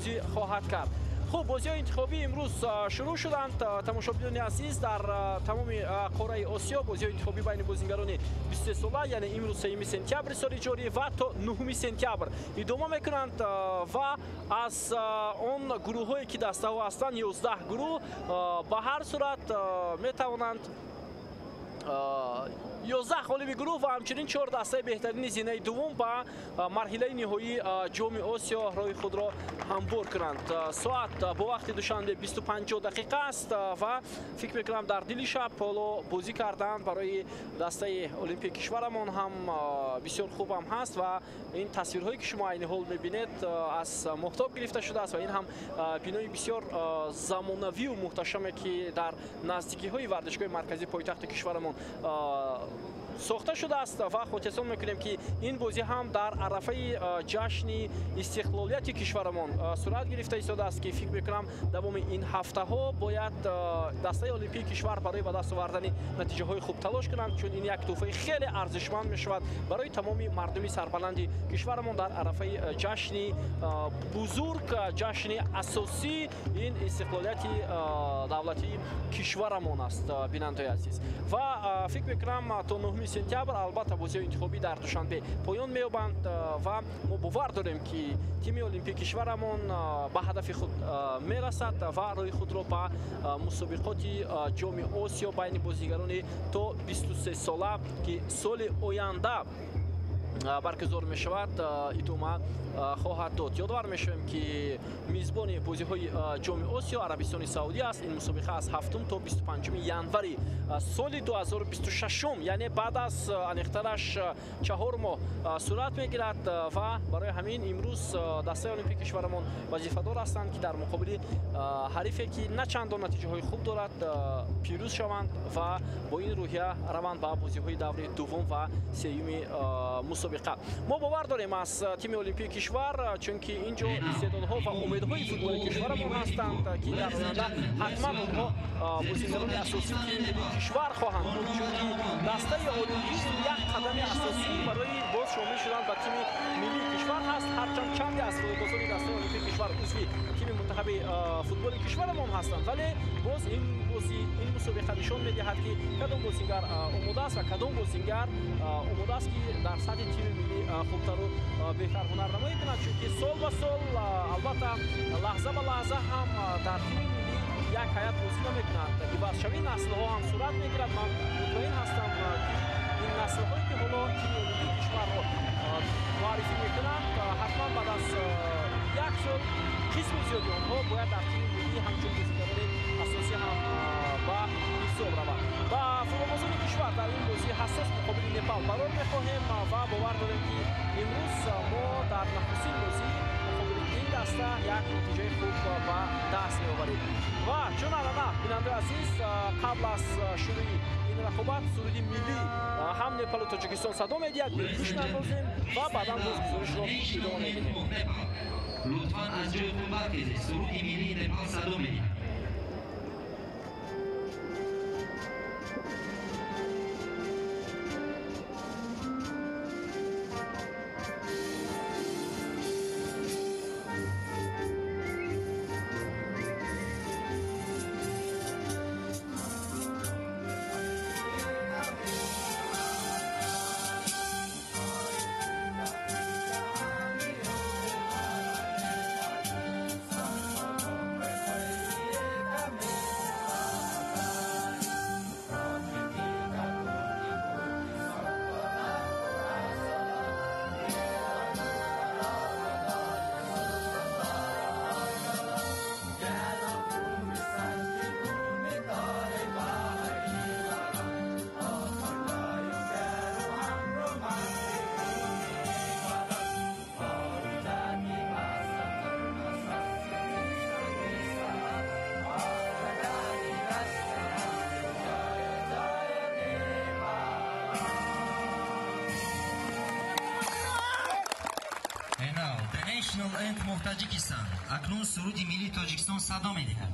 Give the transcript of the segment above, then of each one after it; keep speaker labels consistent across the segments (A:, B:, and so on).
A: бозӣ хоҳад кард. Хуб, бозиҳои интихобӣ имрӯз шурӯъ шуданд. Тамошобинони азиз, дар тамоми қораи Осиё бозиҳои интихобӣ байни бозигарони 23 сола, яъне имрӯз 3 сентябри соли ҷорӣ ва то 9 сентябр идома мекунанд ва аз он гурӯҳҳое ки дастаҳо ҳастанд, 11 гурӯҳ ба ҳар сурат метавонанд 11 ғолиби гурӯҳ ва ҳамчунин 4 дастаи беҳтарини зинаи дуввум ба марҳилаи ниҳоии ҷоми Осиё роҳи худро ҳамвор кунанд. Соат бо вақти Душанбе 25 дақиқа аст ва фикр мекунам дар дили шаб ҳоло бозӣ кардан барои дастаи Олимпии кишварамон ҳам бисёр хуб ҳам ҳаст ва ин тасвирҳое ки шумо айни ҳол мебинед аз моҳтоб гирифта шудааст ва ин ҳам бинои бисёр замонавию муҳташаме ки дар наздикиҳои варзишгоҳи марказии пойтахти кишварамон сохта шудааст ва хотирсон мекунем ки ин бозӣ ҳам дар арафаи ҷашни истиқлолияти кишварамон сурат гирифта истодааст ки фикр мекунам давоми ин ҳафтаҳо бояд дастаи Олимпии кишвар барои ба даст овардани натиҷаҳои хуб талош кунанд, чун ин як тӯҳфаи хеле арзишманд мешавад барои тамоми мардуми сарбаланди кишварамон дар арафаи ҷашни бузург, ҷашни асосӣ ин истиқлолияти давлатии кишварамон аст, бинандаои азиз. Ва фикр мекунам то 9 сентябр албатта бозиҳои интихобӣ дар Душанбе поён меёбанд ва мо бовар дорем ки тими Олимпии кишварамон ба ҳадафи худ мерасад ва роҳи худро ба мусобиқоти ҷоми Осиё байни бозигарони то 23 сола ки соли оянда баргузор мешавад идома хоҳад дод. Ёдовар мешавем ки мизбони бозиҳои ҷоми Осиё Арабистони Саудӣ аст. Ин мусобиқа аз 7 то 25 январи соли 2026, яъне баъд аз аниқтараш 4 моҳ сурат мегирад ва барои ҳамин имрӯз дастаи Олимпии кишварамон вазифадор ҳастанд ки дар муқобили ҳарифе ки на чандон натиҷаҳои хуб дорад пирӯз шаванд ва бо ин рӯҳия раванд ба бозиҳои даври дуввум ва сеюми мусобиқа. Мо бовар дорем аз тими Олимпии кишвар, чунки ин ҷо истеъдодҳо ва умедҳои футболи кишварамон ҳастанд ки дар оянда ҳатман онҳо бозигарони асосии тими миллии кишвар хоҳанд буд, чунки дастаи Олимпӣ як қадами асосӣ барои боз шомил шудан ба тими миллии кишвар ҳаст. Ҳарчанд чанде аз футболбозони дастаи Олимпии кишвар узви тими мунтахаби футболи кишварамон ҳастанд, вале боз ин бозӣ, ин мусобиқа нишон медиҳад ки кадом бозингар омода аст ва кадом бозингар омода аст ки дар сатҳи тими миллӣ хубтару беҳтар ҳунарнамоӣ кунад, чунки сол ба сол, албатта лаҳза ба лаҳза ҳам дар тими миллӣ як ҳайат бозӣ намекунанд. Ивазшавии наслҳо ҳам сурат мегирад. Ман мутмаин ҳастам ки ин наслҳое ки ҳоло тими олимпии кишварро муаррифӣ мекунанд, ҳатман баъд аз як сол қисми зиёди онҳо бояд дар тими миллӣ ҳамчун бозигарони асосӣ ҳам ба ҳисоб раванд. Ба футболбозони кишвар дар ин бозии ҳассос муқобили Непал барор мехоҳем ва бовар дорем ки имрӯз мо дар нахустин бозӣ муқобили ин даста як натиҷаи хуб ба даст меоварем. Ва чун анъана, бинандаи азиз, қабл аз шурӯи ин рақобат суруди миллӣ ҳам Непалу Тоҷикистон садо медиҳад, гӯш меандозем ва баъдан боз гузоришро идома медиҳем.
B: Лутфан аз ҷои худ бархезед, суруди миллии Непал садо медиҳад. National Anthem of Tajikistan. Акнун суруди миллии Тоҷикистон садо медиҳад.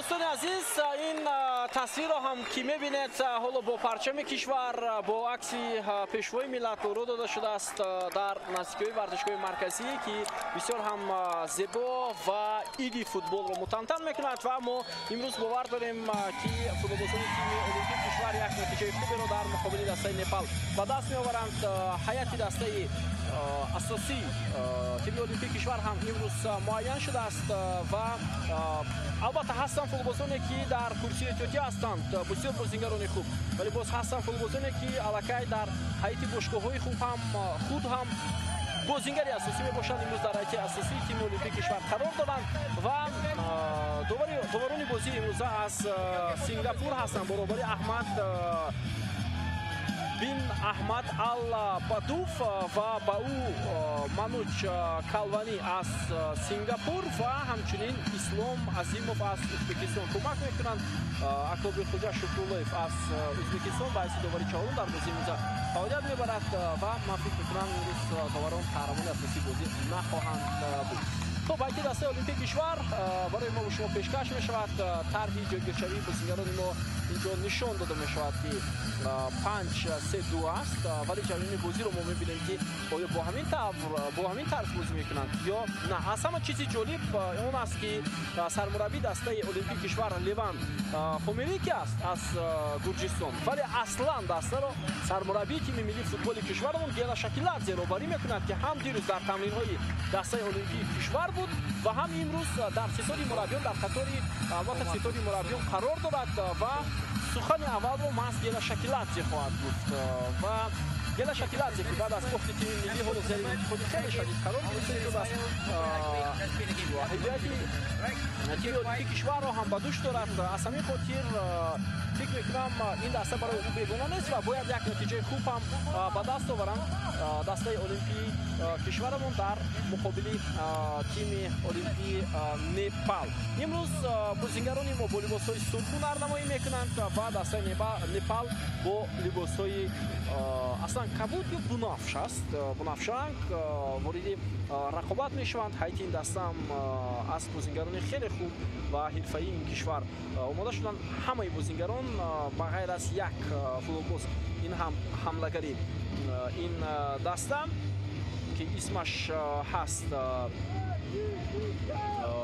A: Дӯстони азиз, ин тасвирро ҳам ки мебинед, ҳоло бо парчами кишвар, бо акси пешвои миллат рӯ дода шудааст дар наздикиҳои варзишгоҳи марказӣ, ки бисёр ҳам зебо ва иди футболро мутантан мекунад. Ва мо имрӯз бовар дорем, ки футболбозони тими Олимпии кишвар як натиҷаи хуберо дар муқобили дастаи Непал ба даст меоваранд. Ҳайати дастаи асосии тими Олимпии кишвар ҳам имрӯз муайян шудааст ва албатта ҳастанд футболбозоне, ки дар курсии эҳтиётӣ ҳастанд, бисёр бозингарони хуб, вале боз ҳастанд футболбозоне, ки аллакай дар ҳайати бошгоҳҳои худ ҳам бозингари асосӣ мебошанд. Имрӯз дар ҳайати асосии тими Олимпии кишвар қарор доранд ва доварони бозии имрӯза аз Сингапур ҳастанд, баробари Аҳмад бин Аҳмад Ал Бадуф ва ба ӯ Мануч Калванӣ аз Сингапур ва ҳамчунин Ислом Азимов аз Ӯзбекистон кӯмак мекунанд. Акобирхӯҷа Шукруллоев аз Ӯзбекистон ба ҳайси довари чаҳорум дар бозии имрӯза фаъолият мебарад ва ман фикр мекунам, имрӯз доварон қаҳрамони асосии бозӣ нахоҳанд буд. Хуб, ҳайати дастаи Олимпии кишвар барои мо шумо пешкаш мешавад. Тарҳи ҷойгиршавии бозингарони мо инҷо нишон дода мешавад, ки 5-3-2 аст, вале ҷараёни бозиро мо мебинем, ки оё бо ҳамин тарз бозӣ мекунанд ё на. Аз ҳама чизи ҷолиб он аст, ки сармураббии дастаи Олимпии кишвар Леван Хомерики аст аз Гурҷистон, вале аслан дастаро сармураббии тими миллии футболи кишварамон Гела Шакиладзе роҳбарӣ мекунад, ки ҳам дирӯз дар тамринҳои дастаи Олимпии кишвар буд ва ҳам имрӯз дар ситоди мураббиён, дар қатори албатта ситоди мураббиён қарор дорад. Ва сухани аввалро маҳз Гела Шакиладзе хоҳад гуфт. Ва Гела Шакиладзе, ки баъд аз бохти тими миллӣ ҳоло зери интиқоди хеле шадид қарор гирифта истодааст, ҳидояти тими Олимпии кишварро ҳам ба дӯш дорад. Аз ҳамин хотир фикр мекунам, ин даста барои ӯ бегона нест ва бояд як натиҷаи хуб ҳам ба даст оваранд дастаи Олимпии кишварамон дар муқобили тими Олимпии Непал. Имрӯз бозингарони мо бо либосҳои сурх ҳунарнамоӣ мекунанд ва дастаи Непал бо либосҳои аслан кабуд ё бунафш аст, бунафшранг вориди рақобат мешаванд. Ҳайати ин дастаам аз бозингарони хеле хуб ва ҳирфаии ин кишвар омода шуданд. Ҳамаи бозингарон ба ғайр аз як футболбоз, ин ҳам ҳамлагари ин даста, ки исмаш ҳаст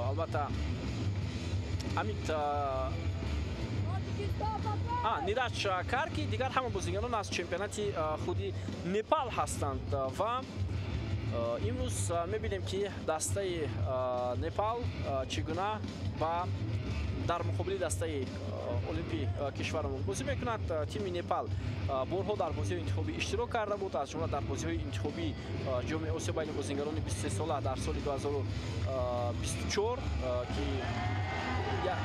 A: албатта Амит Нираҷ Карки, дигар ҳама бозингарон аз чемпионати худи Непал ҳастанд. Ва имрӯз мебинем, ки дастаи Непал чӣ гуна ба дар муқобили дастаи Олимпии кишварамон бозӣ мекунад. Тими Непал борҳо дар бозиҳои интихобӣ иштирок карда буд, аз ҷумла дар бозиҳои интихобии Ҷоми Осиё байни бозингарони 23 сола дар соли 2024, ки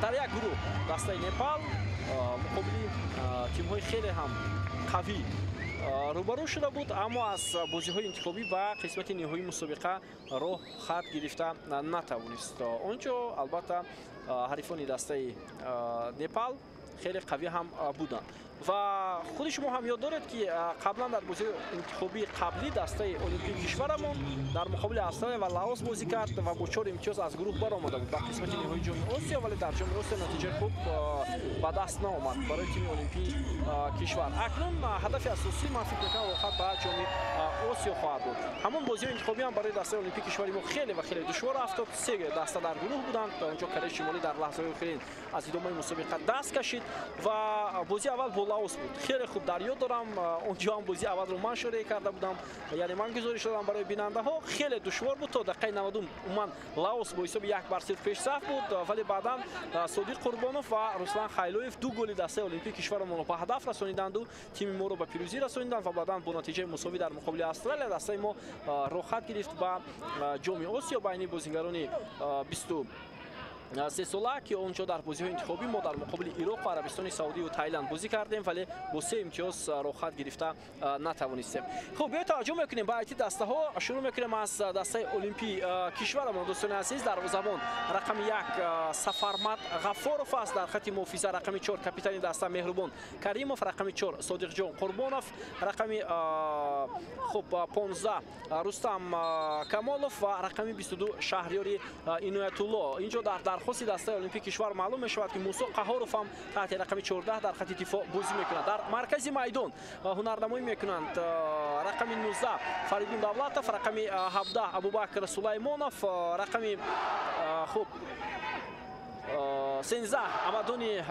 A: дар як гурӯҳ дастаи Непал муқобили тимҳои хеле ҳам қавӣ рӯбарӯ шуда буд, аммо аз бозиҳои интихобӣ ба қисмати ниҳоии мусобиқа роҳ хат гирифта натавонист. Он ҷо албатта ҳарифони дастаи Непал хеле қавӣ ҳам буданд. Ва худи шумо ҳам ёд доред, ки қаблан дар бозиҳои интихобии қаблӣ дастаи Олимпии кишварамон дар муқобили Австралия ва Лаос бозӣ кард ва бо чор имтиёз аз гурӯҳ баромада буд ба қисмати ниҳоии Ҷоми Осиё, вале дар Ҷоми Осиё натиҷаи хуб ба даст наомад барои тими Олимпии кишвар. Акнун ҳадафи асосӣ, ман фикр мекунам, роҳхат ба Ҷоми Осиё хоҳад буд. Ҳамон бозиҳои интихобӣ ҳам барои дастаи Олимпии кишвари мо хеле ва хеле душвор афтод. Се даста дар гурӯҳ буданд. Онҷо Кореяи Шимолӣ дар лаҳзаҳои охирин аз идомаи мусобиқа даст кашид ва бозии аввал бо Лаос буд. Хеле хуб дар ёд дорам, онҷо ҳам бозии аввалро ман шореҳ карда будам, яъне ман гузориш додам барои бинандаҳо. Хеле душвор буд. То дақиқаи 90 умуман Лаос бо ҳисоби 1-0 пешсаф буд, вале баъдан Содиқ Қурбонов ва Руслан Хайлоев ду голи дастаи Олимпии кишварамонро ба ҳадаф расониданду тими моро ба пирӯзӣ расониданд. Ва баъдан бо натиҷаи мусовӣ дар муқобили Австралия дастаи мо роҳхат гирифт ба Ҷоми Осиё байни бозингарони 23 сола, ки он ҷо дар бозиҳои интихобӣ мо дар муқобили Ироқ ва Арабистони Саудию Таиланд бозӣ кардем, вале бо се имтиёз роҳхат гирифта натавонистем. Хуб, биёед, таваҷҷӯҳ мекунем ба ҳайати дастаҳо. Шурӯъ мекунем аз дастаи Олимпии кишварамон. Дӯстони азиз, дарвозабон рақами 1 Сафармад Ғаффоров аст. Дар хати муҳофиза рақами 4 капитани даста Меҳрубон Каримов, рақами 4 Содиқҷон Қурбонов, рақами хуб 15 Рустам Камолов ва рақами 22 Шаҳриёри Иноятулло. Инҷо дар Дархости дастаи Олимпии кишвар маълум мешавад, ки Мусо Қаҳоров ҳам таҳти рақами 14 дар хати дифоъ бозӣ мекунад. Дар маркази майдон ҳунарнамоӣ мекунанд рақами 19 Фаридун Давлатов, рақами 17 Абубакр Сулаймонов, рақами хуб 13 Амадуни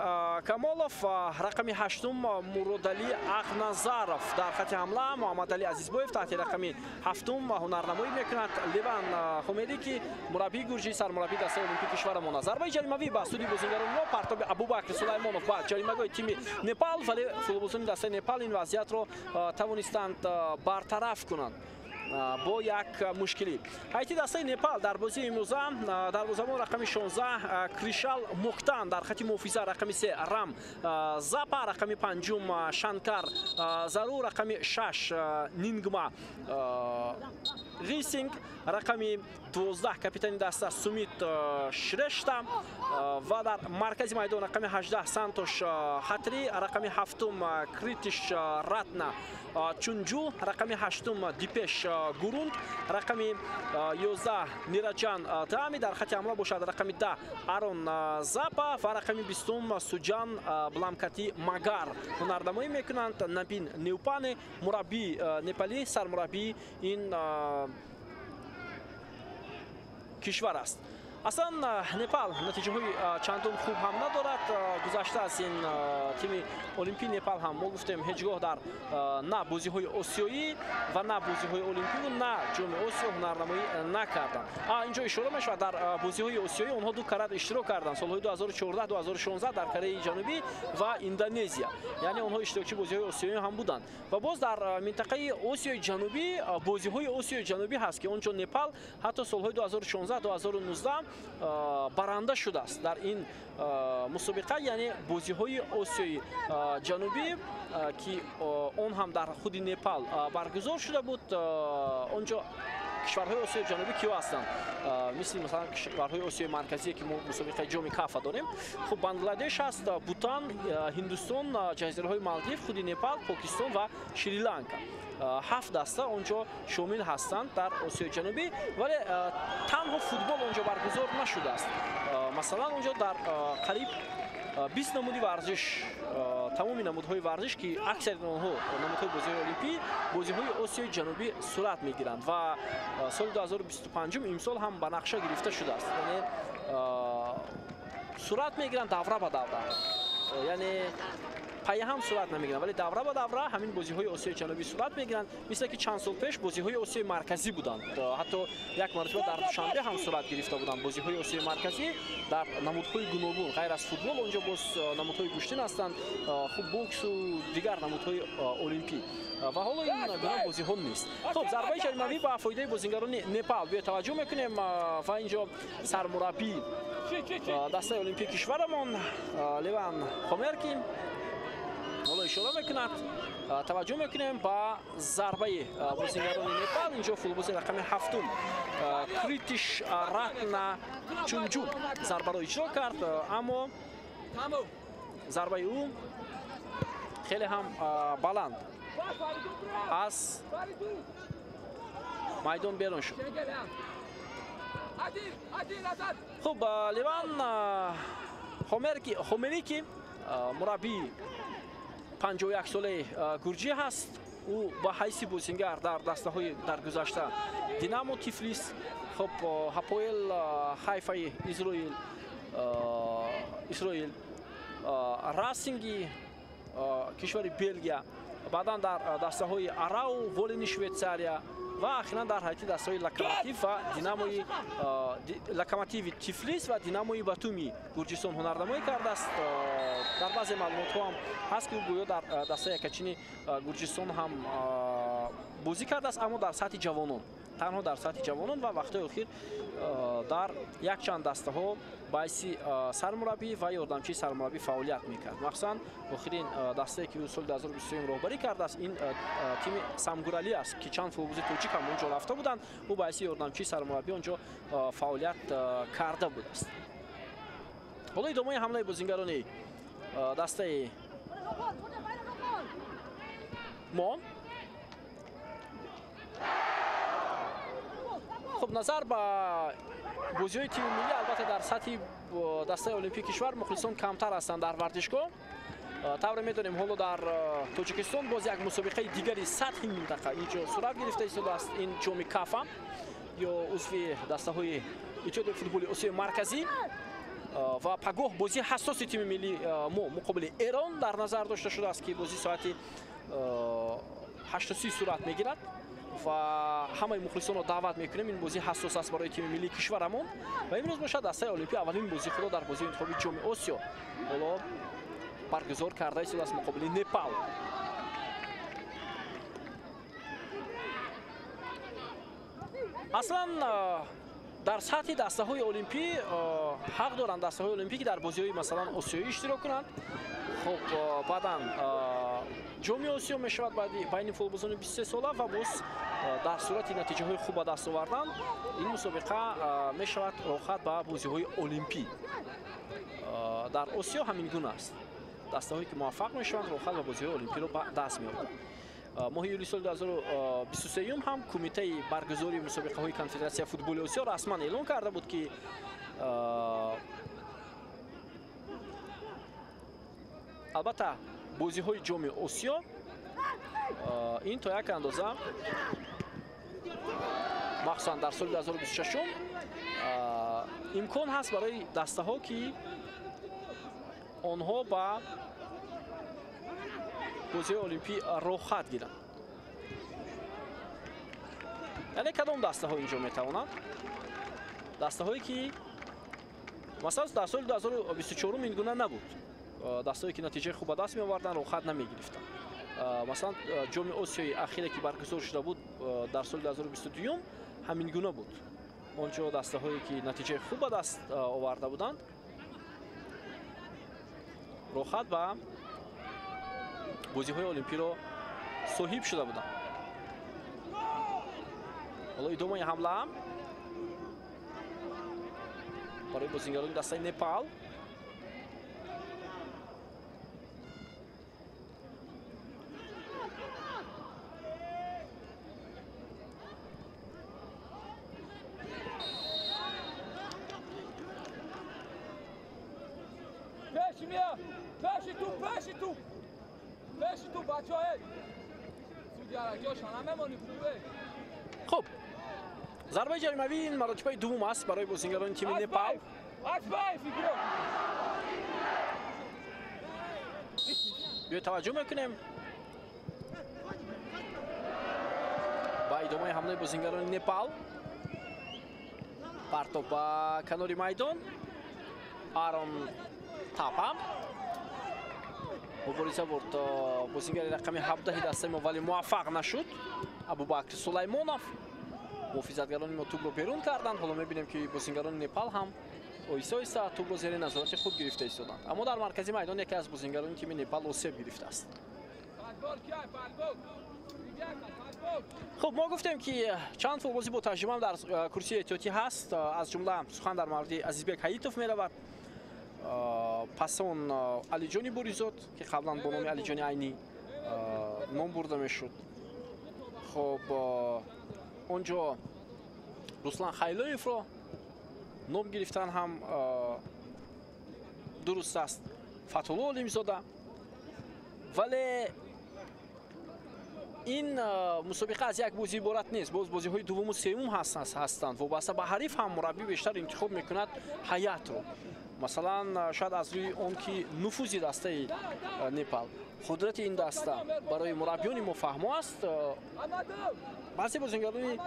A: Камолов, рақами 8 Муродали Ахназаров. Дар хати ҳамла Муҳаммадали Азизбоев таҳти рақами 7 ҳунарнамоӣ мекунад. Леван Хомерики, мураббии гурҷӣ, сармураббии дастаи Олимпии кишварамон. Зарбаи ҷаримавӣ ба суди бозингарони мо, партоби Абубакр Сулаймонов ба ҷаримагоҳи тими Непал, вале футболбозони дастаи Непал ин вазъиятро тавонистанд бартараф кунанд бо як мушкилӣ. Ҳайати дастаи Непал дар бозии имрӯза дарвозабон рақами 16 Кришал Муктан, дар хати муҳофиза рақами 3 Рам Запа, рақами 5 Шанкар Зару, рақами 6 Нингма Ғисинг, рақами 12 капитани даста Сумит Шрешта ва дар маркази майдон рақами 18 Сантош Хатри, рақами 7 Критиш Ратна Чунҷу, рақами 8 Дипеш Гурунд, рақами 11 Нираҷан Таами, дар хати ҳамла бошад рақами 10 Арон Запа ва рақами 20 Суҷан Бламкати Магар ҳунарнамоӣ мекунанд. Набин Неупане, мураббии непалӣ, сармураббии ин кишвар аст. Аслан Непал натиҷаҳои чандон хуб ҳам надорад. Гузашта аз ин тими Олимпии Непал ҳам мо гуфтем ҳеҷ гоҳ дар на бозиҳои осиёӣ ва на бозиҳои олимпиву на ҷоми Осиё ҳунарнамоӣ накарданд. Инҷо ишора мешавад, дар бозиҳои осиёӣ онҳо ду карат иштирок карданд солҳои 2014 2016 дар Кореяи Ҷанубӣ ва Индонезия. Яъне онҳо иштирокчи бозиҳои осиёӣ ҳам буданд. Ва боз дар минтақаи Осиёи Ҷанубӣ бозиҳои Осиёи Ҷанубӣ ҳаст, ки он ҷо Непал ҳатто солҳои 2016 2019 баранда шудааст дар ин мусобиқа, яъне бозиҳои Осиёи Ҷанубӣ, ки он ҳам дар худи Непал баргузор шуда буд. Он ҷо кишварҳои Осиёи Ҷанубӣ киё ҳастанд? Мисли масалан кишварҳои Осиёи Марказие, ки мо мусобиқаи ҷоми Кафа дорем. Хуб, Бангладеш ҳаст, Бутан, Ҳиндустон, ҷазираҳои Малдив, худи Непал, Покистон ва Шри-Ланка. 7 даста он ҷо шомил ҳастанд дар Осиёи Ҷанубӣ, вале танҳо футбол он ҷо баргузор нашудааст. Масалан, он ҷо дар қариб 20 намуди варзиш, тамоми намудҳои варзиш, ки аксари онҳо намудҳои бозиҳои олимпӣ, бозиҳои Осиёи Ҷанубӣ сурат мегиранд ва соли 2025 имсол ҳам ба нақша гирифта шудааст. Яъне сурат мегиранд давра ба давра, яъне пайҳам сурат намегиранд, вале давра ба давра ҳамин бозиҳои Осиёи Ҷанубӣ сурат мегиранд. Мисле ки чанд сол пеш бозиҳои Осиёи Марказӣ буданд, ҳатто як маротиба дар Душанбе ҳам сурат гирифта буданд бозиҳои Осиёи Марказӣ дар намудҳои гуногун. Ғайр аз футбол он ҷо боз намудҳои гӯштин ҳастанд, хуб, боксу дигар намудҳои олимпӣ ва ҳоло ин гуна бозиҳо нест. Хуб, зарбаи ҷаримавӣ ба фоидаи бозингарони Непал. Биё таваҷҷӯҳ мекунем ва инҷо сармураббии дастаи олимпии кишварамон Леван Хомерки ҳоло ишора мекунад. Таваҷҷӯҳ мекунем ба зарбаи бозингарони Непал. Инҷо футболбози рақами 7 Критиш Ратна Чунҷу зарбаро иҷро кард, аммо зарбаи ӯ хеле ҳам баланд аз майдон берун шуд. Хуб, Леван Хомерики, мураббии 51 солаи гурҷӣ ҳаст. Ӯ ба ҳайси бозингар дар дастаҳои дар гузашта Динамо Тифлис, хуб, Ҳапоел Хайфаи Исроил, Расинги кишвари Белгия, баъдан дар дастаҳои Арау, Волини Швейтсария ва ахиран дар ҳайати дастаҳои Локомотив ва Динамои Локомотиви Тифлис ва Динамои Батуми Гурҷистон ҳунарнамоӣ кардааст. Дар баъзе маълумотҳо ҳам ҳаст, ки ӯ гӯё дар дастаи якачини Гурҷистон ҳам бозӣ кардааст, аммо дар сатҳи ҷавонон, танҳо дар сатҳи ҷавонон ва вақтҳои охир дар якчанд дастаҳо ба ҳайси сармураббӣ ва ёрдамчии сармураббӣ фаъолият мекард. Махсусан охирин дастае, ки ӯ соли 2023 роҳбарӣ кардааст, ин тими Самгуралӣ аст, ки чанд футболбози тоҷик ҳам он ҷо рафта буданд. Ӯ ба ҳайси ёрдамчии сармураббӣ он ҷо фаъолият карда будааст. Ҳоло идомаи ҳамлаи бозингарони дастаи мо. Хуб, назар ба Бозиҳои тими миллӣ албатта дар сатҳи дастаи олимпии кишвар мухлисон камтар ҳастанд дар варзишгоҳ. Тавре медонем, ҳоло дар Тоҷикистон боз як мусобиқаи дигари сатҳи минтақа инҷо сурат гирифта истодааст. Ин ҷоми Кафа ё узви дастаҳои Иттиҳоди футболи Осиёи Марказӣ ва пагоҳ бозии ҳассоси тими миллӣ мо муқобили Эрон дар назар дошта шудааст, ки бозӣ соати 8:30 сурат мегирад ва ҳамаи мухлисонро даъват мекунем. Ин бозӣ ҳассос аст барои тими миллии кишварамон ва имрӯз бошад дастаи олимпӣ аввалин бозии худро дар бозии интихоби ҷоми Осиё ҳоло баргузор карда истодааст муқобили Непал. Аслан дар сатҳи дастаҳои олимпӣ ҳақ доранд дастаҳои олимпӣ, ки дар бозиҳои масалан осиёӣ иштирок кунанд. Хуб, баъдан ҷоми Осиё мешавад байни футболбозони 23 сола ва боз дар сурати натиҷаҳои хуб ба даст овардан ин мусобиқа мешавад роҳхат ба бозиҳои олимпӣ. Дар Осиё ҳамин гуна аст. Дастаҳое ки муваффақ мешаванд роҳхат ба бозиҳои олимпиро ба даст меоранд. Моҳи июли соли 2023 ҳам кумитаи баргузории мусобиқаҳои конфедератсияи футболи Осиё расман эълон карда буд, ки албатта бозиҳои ҷоми Осиё ин то як андоза махсусан дар соли 2026 имкон ҳаст барои дастаҳо, ки онҳо ба бозиҳои олимпӣ роҳхат гиранд. Яъне кадом дастаҳо инҷо метавонанд? Дастаҳое ки масалан дар соли 2024 ин гуна набуд. Дастаҳое ки натиҷаи хуб ба даст меоварданд роҳхат намегирифтанд. Масалан ҷоми Осиёи ахире ки баргузор шуда буд дар соли 2022 ҳамин гуна буд. Онҷо дастаҳое ки натиҷаи хуб ба даст оварда буданд роҳхат ба бозиҳои олимпиро соҳиб шуда буданд. Ҳоло идомаи ҳамла барои бозингарони дастаи Непал. Хуб, зарбаи ҷаримавӣ ин маротибаи дуввум аст барои бозингарони тими Непал. Биё таваҷҷӯҳ мекунем ба идомаи ҳамлаи бозингарони Непал. Партоб ба канори майдон. Арон Тапа мубориза бурд бозингари рақами 17 дастаи мо, вале муваффақ нашуд. Абубакр Сулаймонов. Муҳофизатгарони мо тӯбро берун карданд. Ҳоло мебинем, ки бозингарони Непал ҳам оҳиста оҳиста тӯбро зери назорати худ гирифта истоданд. Аммо дар маркази майдон яке аз бозингарони тими Непал осеб гирифтааст. Хуб, мо гуфтем, ки чанд футболбози бо таҷриба дар курсии эҳтиётӣ ҳаст. Аз ҷумла сухан дар мавриди Азизбек Ҳаитов меравад. Пас он Алиҷони Боризод, ки қаблан бо номи Алиҷони Айнӣ ном бурда мешуд. Хуб, онҷо Руслан Хайлоевро ном гирифтан ҳам дуруст аст. Фатҳулло Олимзода. Вале ин мусобиқа аз як бозӣ иборат нест. Боз бозиҳои дуввуму сеюм ҳастанд. Вобаста ба ҳариф ҳам мураббӣ бештар интихоб мекунад ҳайатро. Масалан, шояд аз рӯи он ки нуфузи дастаи Непал, қудрати ин даста барои мураббиёни мо фаҳмо аст. Баъзе бозингарони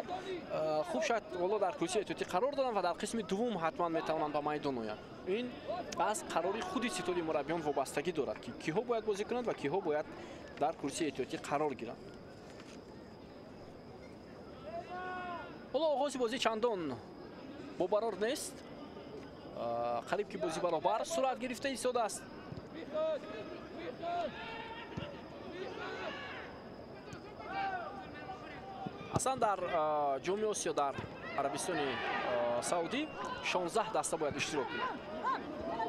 A: хуб шояд ҳоло дар курсии эҳтиётӣ қарор доранд ва дар қисми дуввум ҳатман метавонанд ба майдон оянд. Ин аз қарори худи ситоди мураббиён вобастагӣ дорад, ки киҳо бояд бозӣ кунанд ва киҳо бояд дар курсии эҳтиётӣ қарор гиранд. Ҳоло оғози бозӣ чандон бобарор нест. Қариб ки бозӣ баробар сурат гирифта истодааст. Аслан дар ҷоми Осиё дар Арабистони Саудӣ 16 даста бояд иштирок кунанд.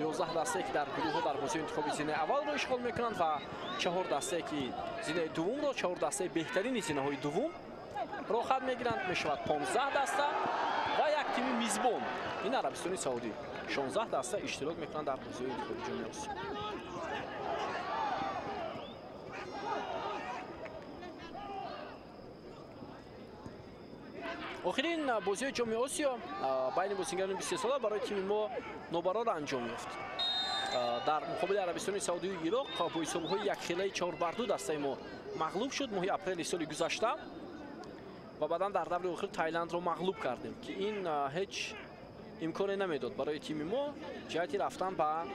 A: 11 дастае ки дар гурӯҳҳо дар бозиҳои интихоби зинаи аввалро ишғол мекунанд ва 4 дастае ки зинаи дуввумро, 4 дастаи беҳтарини зинаҳои дуввум роҳхат мегиранд. Мешавад 15 даста ва як тими мизбон. Ин Арабистони Саудӣ. 16 даста иштирок мекунанд дар бозиҳои интихоби Ҷоми Осиё. Охирин бозиҳои Ҷоми Осиё байни бозигарони 23 сола барои тими мо нобарор анҷом ёфт. Дар муқобили Арабистони Саудию Ироқ бо ҳисобҳои якхелаи 4-2 дастаи мо мағлуб шуд моҳи апрели соли гузашта ва баъдан дар даври охир Тайландро мағлуб кардем, ки ин ҳеҷ имконе намедод барои тими мо ҷиҳати рафтан ба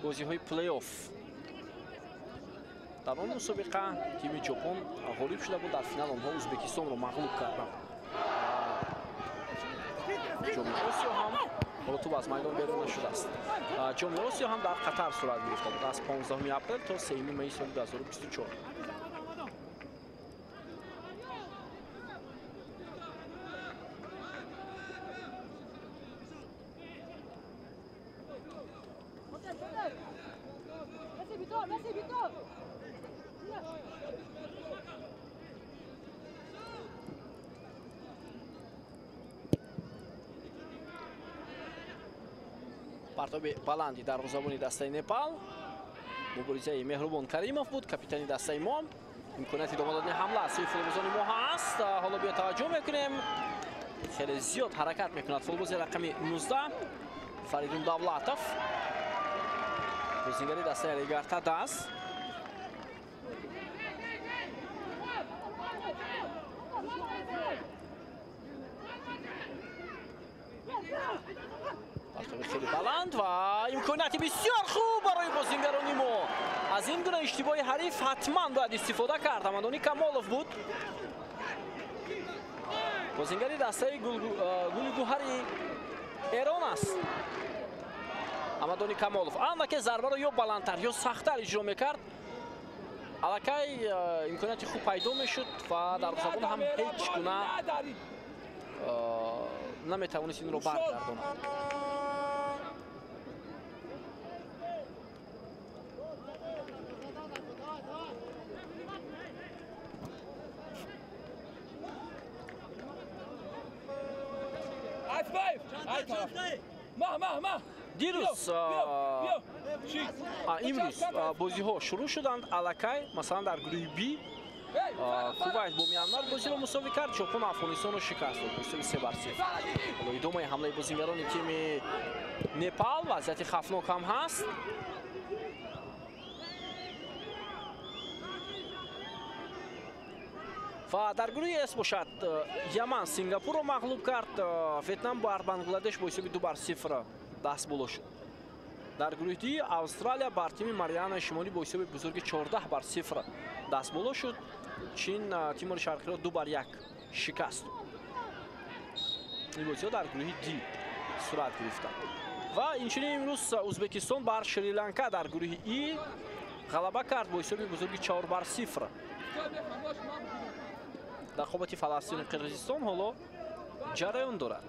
A: бозиҳои плей-офф. Дар он мусобиқа тими Ҷопон ғолиб шуда буд, дар финал онҳо Ӯзбекистонро мағлуб карданд. Ҷоми Осиё ҳам ҳоло тӯб аз майдон берун нашудааст. Ҷоми Осиё ҳам дар Қатар сурат гирифта буд аз 15 апрел то 3 майи соли 2024. Партоби баланди дарвозабони дастаи Непал. Муборизаи Меҳрубон Каримов буд, капитани дастаи мо. Имконияти идома додани ҳамла аз сӯи футболбозони мо ҳаст. Ҳоло биё таваҷҷӯҳ мекунем. Хеле зиёд ҳаракат мекунад футболбози рақами 19 Фаридун Давлатов. Бозигари дастаи Регарта аст. Хеле баланд ва имконияти бисёр хуб барои бозингарони мо. Аз ин гуна иштибоҳи ҳариф ҳатман бояд истифода кард. Амадони Камолов буд, бозингари дастаи гули гӯҳари Эрон аст. Амадони Камолов андаке зарбаро ё баландтар ё сахттар иҷро мекард, аллакай имконияти хуб пайдо мешуд ва дарвозабон ҳам ҳеҷ гуна наметавонист инро баргардонад. Дирӯз имрӯз бозиҳо шурӯъ шуданд. Аллакай масалан дар гурӯҳи Би Кувайт бо Мянмар бозиро мусовӣ кард, Ҷопон Афғонистонро шикаст дод бо ҳисоби 3-0. Ҳоло идомаи ҳамлаи бозингарони тими Непал, вазъияти хавфнок ҳам ҳаст. Ва дар гурӯҳи С бошад Яман Сингапурро мағлуб кард, Ветнам бар Бангладеш бо ҳисоби 2-0 даст боло шуд. Дар гурӯҳи Д Австралия бар тими Марианаи Шимолӣ бо ҳисоби бузурги 14-0 даст боло шуд. Чин Тимори Шарқиро 2-1 шикаст. Ин бозиҳо дар гурӯҳи Д сурат гирифтанд. Ва инчунин имрӯз Ӯзбекистон бар Шри-Ланка дар гурӯҳи И ғалаба кард бо ҳисоби бузурги 4-0. Рақобати Фаластину Қирғизистон ҳоло ҷараён дорад.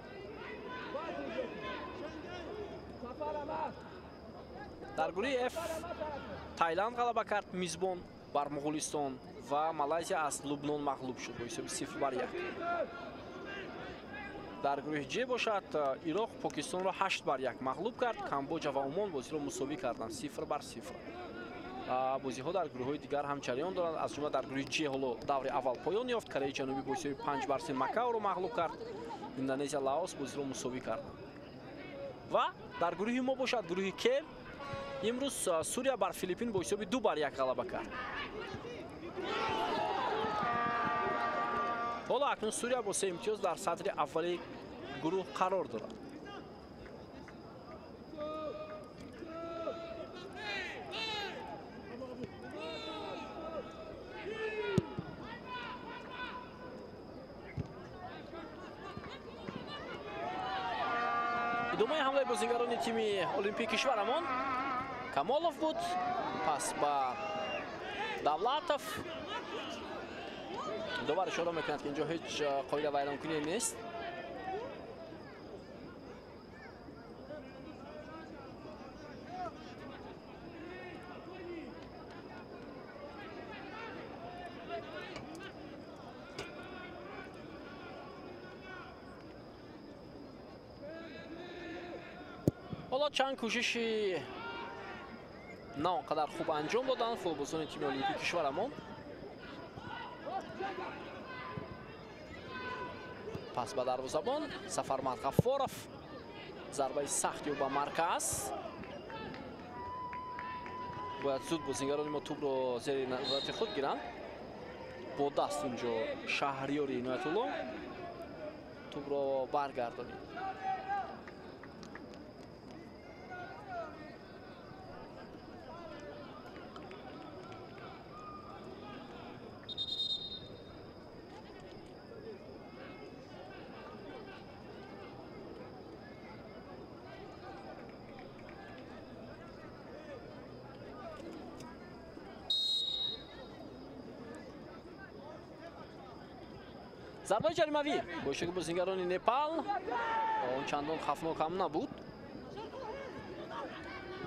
A: Дар гурӯҳи F Тайланд ғалаба кард мизбон бар Муғулистон ва Малайзия аз Лубнон мағлуб шуд бо ҳисоби 0-1. Дар гурӯҳи J бошад Ироқ Покистонро 8-1 мағлуб кард. Камбоҷа ва Умон бозиро мусовӣ карданд 0-0. Бозиҳо дар гурӯҳҳои дигар ҳам ҷараён доранд. Аз ҷумла дар гурӯҳи J ҳоло даври аввал поён ёфт. Кореяи Ҷанубӣ бо ҳисоби 5-3 Макаоро мағлуб кард. Индонезия Лаос бозиро мусовӣ карданд. Ва дар гурӯҳи мо бошад гурӯҳи К имрӯз Сурия бар Филиппин бо ҳисоби 2-1 ғалаба кард. Ҳоло акнун Сурия бо 3 имтиёз дар сатри аввали гурӯҳ қарор дорад. Идомаи ҳамлаи бозингарони тими Олимпии кишварамон Камолов буд, пас ба Давлатов. Довар ишора мекунад, ки инҷо ҳеҷ қоида вайронкунӣ нест. Ҳоло чанд кӯшиши на он қадар хуб анҷом доданд футболбозони тими олимпии кишварамон. Пас ба дарвозабон Сафармад Ғаффоров, зарбаи сахт ё ба марказ. Бояд зуд бозингарони мо тӯбро зери назорати худ гиранд. Бо даст инҷо Шаҳриёри Иноятулло тӯбро баргардонид. Зарбаи ҷаримавӣ бо иштироки бозингарони Непал он чандон хафнок ҳам набуд.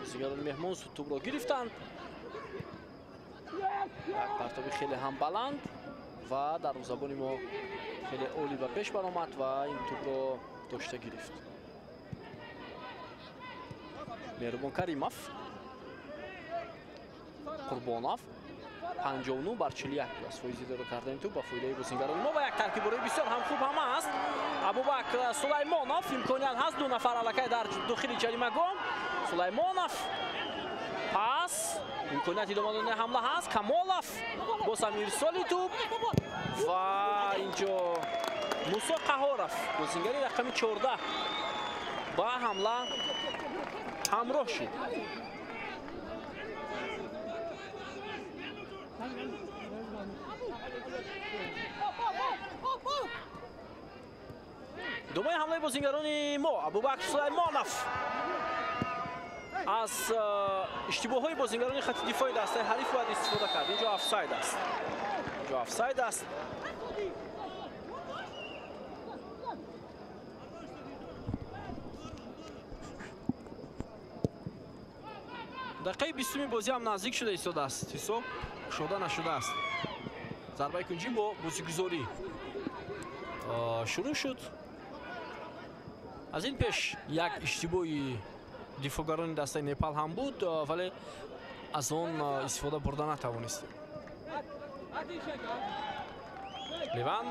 A: Бозингарони меҳмон зуд тӯбро гирифтанд. Як партоби хеле ҳам баланд ва дарвозабони мо хеле олӣ ба пеш баромад ва ин тӯбро дошта гирифт. Меҳрубон Каримов, Қурбонов 59 бар 41 аст. Фоизи идора кардани тӯб ба фоидаи бозингарони мо ва як таркиббораи бисёр ҳам хуб ҳам аст. Абубакр Сулаймонов, имконият ҳаст, ду нафар аллакай дар дохили ҷаримагоҳ. Сулаймонов пас, имконият идома додани ҳамла ҳаст. Камолов боз ҳам ирсоли тӯб ва инҷо Мусо Қаҳоров, бозингари рақами 14 ба ҳамла ҳамроҳ шуд. Идомаи ҳамлаи бозингарони мо Абубакр Сулаймонов аз иштибоҳҳои бозингарони хати дифои дастаи ҳариф бояд истифода кард. Инҷо офсайд аст. Инҷо офсайд аст. Дақиқаи 20-уми бозӣ ҳам наздик шуда истодааст. Ҳисоб кушода нашудааст. Зарбаи кунҷӣ бо бозигузорӣ шурӯъ шуд. Аз ин пеш як иштибоҳи дифоъгарони дастаи Непал ҳам буд, вале аз он истифода бурда натавонистем. Леван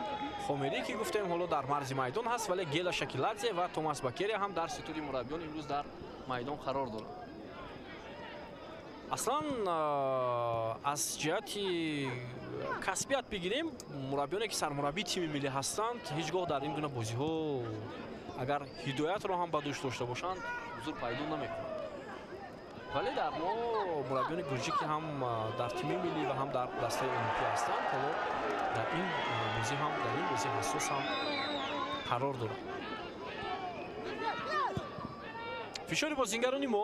A: Хомерӣ, ки гуфтем, ҳоло дар марзи майдон ҳаст, вале Гела Шакиладзе ва Томас Бакерия ҳам дар ситуди мураббиён имрӯз дар майдон қарор доранд. Аслан аз ҷиҳати касбият бигирем, мураббиёне ки сармураббии тими миллӣ ҳастанд, ҳеҷ гоҳ дар ин гуна бозиҳо агар ҳидоятро ҳам ба дӯш дошта бошанд, ҳузур пайдо намекунанд. Вале дар мо мураббиёни гурҷӣ, ки ҳам дар тими миллӣ ва ҳам дар дастаи олимпӣ ҳастанд, ҳоло дар ин бозӣ ҳам, дар ин бозии ҳассос ҳам қарор доранд. Фишори бозингарони мо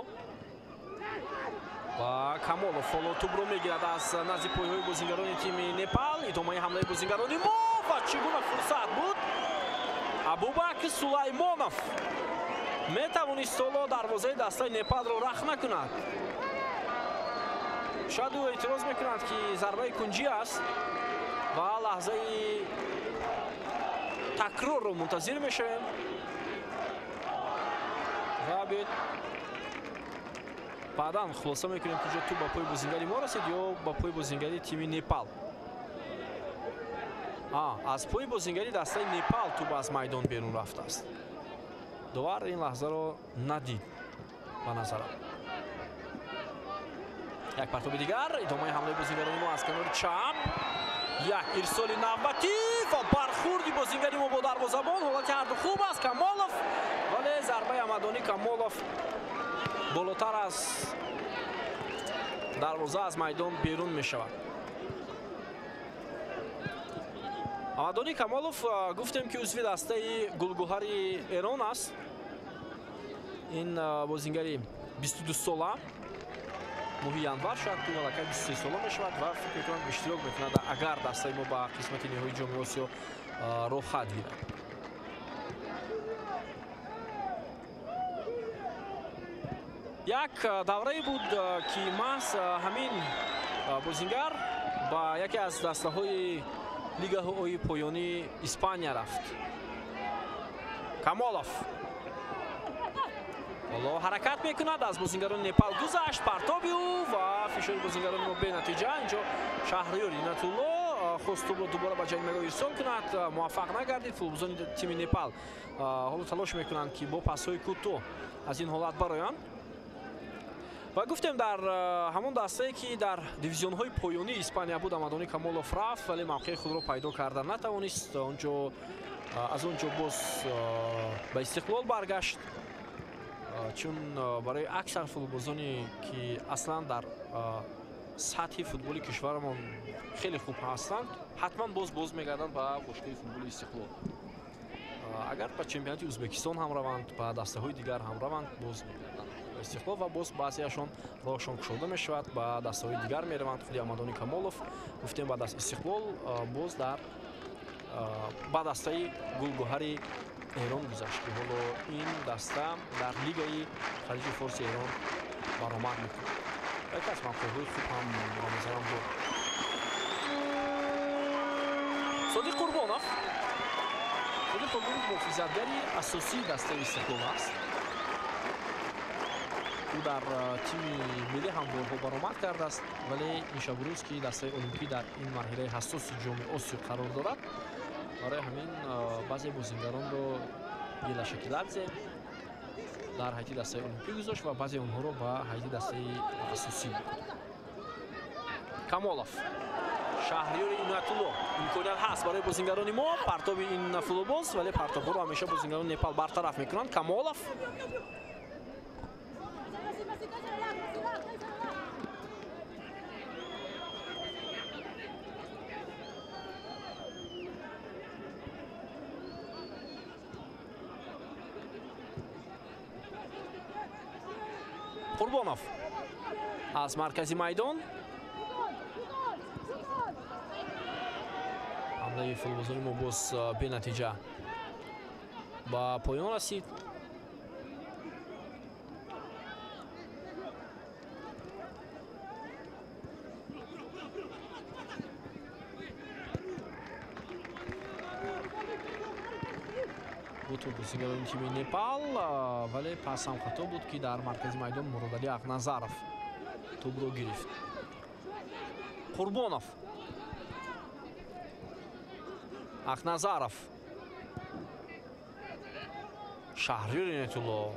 A: ва Камолов ҳоло тӯбро мегирад аз назди пойҳои бозингарони тими Непал. Идомаи ҳамлаи бозингарони мо ва чӣ гуна фурсат буд! Абубакр Сулаймонов метавонист ҳоло дарвозаи дастаи Непалро рахна кунад. Шояд ӯ эътироз мекунад, ки зарбаи кунҷӣ аст ва лаҳзаи такрорро мунтазир мешавем. Ва биёед баъдан хулоса мекунем, ки ҷо тӯб ба пои бозингари мо расид ё ба пои бозингари тими Непал. Аз пои бозингари дастаи Непал тӯб аз майдон берун рафтааст. Довар ин лаҳзаро надид ба назарам. Як партоби дигар, идомаи ҳамлаи бозингарони мо аз канори чап. Як ирсоли навбатӣ ва бархурди бозингари мо бо дарвозабон. Ҳолати ҳарду хуб аст. Камолов, вале зарбаи Амадонӣ Камолов болотар аз дарвоза аз майдон берун мешавад. Амадонӣ Камолов, гуфтем, ки узви дастаи гулгуҳари Эрон аст. Ин бозингари 22 сола моҳи январ шояд ки аллакай 23 сола мешавад ва фикр мекунам иштирок мекунад, агар дастаи мо ба қисмати ниҳоии ҷоми Осиё роҳхат гирад. Як даврае буд, ки маҳз ҳамин бозингар ба яке аз дастаҳои лигаҳои поёнии Испания рафт. Камолов Ҳоло ҳаракат мекунад, аз бозингарони Непал гузашт, партоби ӯ ва фишори бозингарони мо бенатиҷа. Инҷо Шаҳриёр Инатулло хост тӯбро дубора ба ҷаримагоҳ ирсол кунад, муваффақ нагардид. Футболбозони тими Непал ҳоло талош мекунанд, ки бо пасҳои кӯтоҳ аз ин ҳолат бароянд. Ва гуфтем, дар ҳамон дастае, ки дар дивизионҳои поёнии Испания буд, Амадони Камолов рафт, вале мавқеи худро пайдо карда натавонист. Онҷо аз он ҷо боз ба Истиқлол баргашт, чун барои аксар футболбозоне, ки аслан дар сатҳи футболи кишварамон хеле хуб ҳастанд, ҳатман боз мегарданд ба бошгоҳи футболи Истиқлол. Агар ба чемпионати Ӯзбекистон ҳам раванд, ба дастаҳои дигар ҳам раванд, боз мегарданд ба Истиқлол ва боз баъзеашон роҳшон кушода мешавад, ба дастаҳои дигар мераванд. Худи Амадони Камолов, гуфтем, баъд аз Истиқлол боз дар ба дастаи Гулгӯҳари Эрон гузашт, ки ҳоло ин даста дар лигаи Халиҷи Форси Эрон баромад мекунад. Яке аз мавқеъҳои хуб ҳам ба назарам буд. Содиқ Қурбонов. Содиқ Қурбонов муҳофизатгари асосии дастаи Истиқлол аст. Ӯ дар тими миллӣ ҳам борҳо баромад кардааст, вале ин шабу рӯз, ки дастаи Олимпӣ дар ин марҳилаи ҳассоси Ҷоми Осиё қарор дорад, барои ҳамин баъзе бозингаронро Гела Шакиладзе дар ҳайати дастаи Олимпӣ гузошт ва баъзе онҳоро ба ҳайати дастаи асосӣ бурд. Камолов, Шаҳриёри Иноятулло. Имконият ҳаст барои бозингарони мо, партоби ин футболбоз, вале партобҳоро ҳамеша бозингарони Непал бартараф мекунанд. Камолов, Қурбонов аз маркази майдон. Ҳамлаи футболбозони мо боз бенатиҷа ба поён расид. Буд бозингарони тими Непал, вале пас ҳам хато буд, ки дар маркази майдон Муродалӣ Ақназаров тӯбро гирифт. Қурбонов, Ақназаров, Шаҳриёр Иноятулло.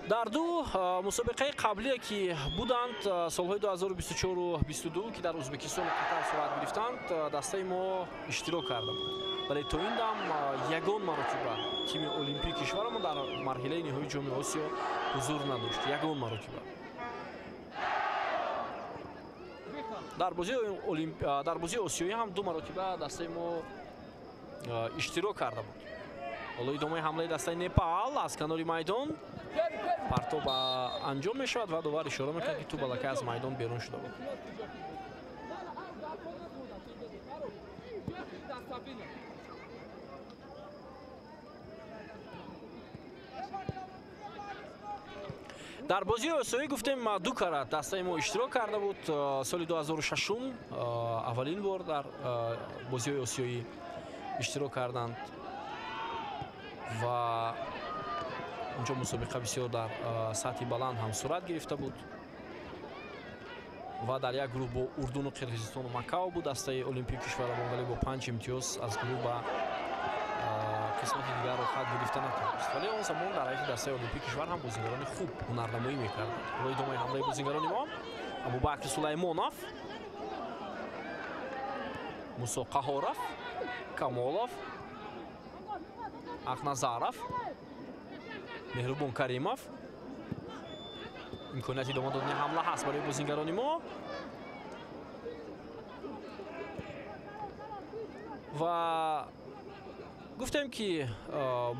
A: Дар ду мусобиқаи қаблие, ки буданд солҳои 2024 22, ки дар Ӯзбекистону Қатар сурат гирифтанд, дастаи мо иштирок карда буд, вале то ин дам ягон маротиба тими Олимпии кишварамон дар марҳилаи ниҳоии Ҷоми Осиё ҳузур надошт. Ягон маротиба. Дар бозии осиёӣ ҳам ду маротиба дастаи мо иштирок карда буд. Ҳоло идомаи ҳамлаи дастаи Непал аз канори майдон, партоб анҷом мешавад ва довар ишора мекунад, ки тӯб аллакай аз майдон берун шуда буд. Дар бозии осиёӣ, гуфтем, ду карат дастаи мо иштирок карда буд. Соли 2006 аввалин бор дар бозиҳои осиёӣ иштирок карданд ва онҷо мусобиқа бисёр дар сатҳи баланд ҳам сурат гирифта буд ва дар як гурӯҳ бо Урдуну, Қирғизистону Макао буд дастаи Олимпии кишварамон, вале бо 5 имтиёз аз гурӯҳ ба қисмати дигар роҳхат гирифта натавонист. Вале он замон дар ҳайати дастаи Олимпии кишвар ҳам бозингарони хуб ҳунарнамоӣ мекарданд. Ҳоло идомаи ҳамлаи бозингарони мо. Абубакр Сулаймонов, Мусо Қаҳоров, Камолов, Ақназаров, Меҳрубон Каримов. Имконияти идома додани ҳамла ҳаст барои бозингарони мо ва гуфтем, ки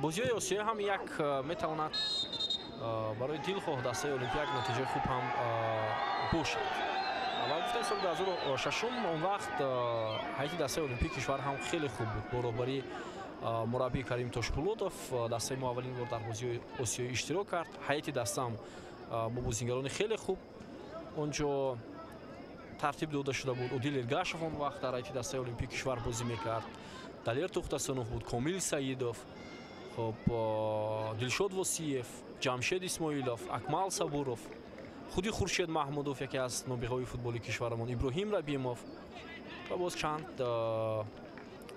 A: бозиҳои осиёӣ ҳам як метавонад барои дилхоҳ дастаи Олимпӣ як натиҷаи хуб ҳам бошад. Ва гуфтем, соли 2006 он вақт ҳайати дастаи Олимпии кишвар ҳам хеле хуб буд. Бо роҳбарии мураббӣ Карим Тошпулотов дастаи мо аввалин бор дар бозиҳои осиёӣ иштирок кард. Ҳайати дастаам бо бозингарони хеле хуб. Он ҷо тартиб дода шуда буд. Одил Эргашев он вақт дар ҳайати дастаи Олимпии кишвар бозӣ мекард. Далер Тухтасунов буд, Комил Саидов, хоб Дилшод Восиев, Ҷамшед Исмоилов, Акмал Сабуров, худи Хуршед Маҳмудов, яке аз нобиғаҳои футболи кишварамон, Иброҳим Рабимов ва боз чанд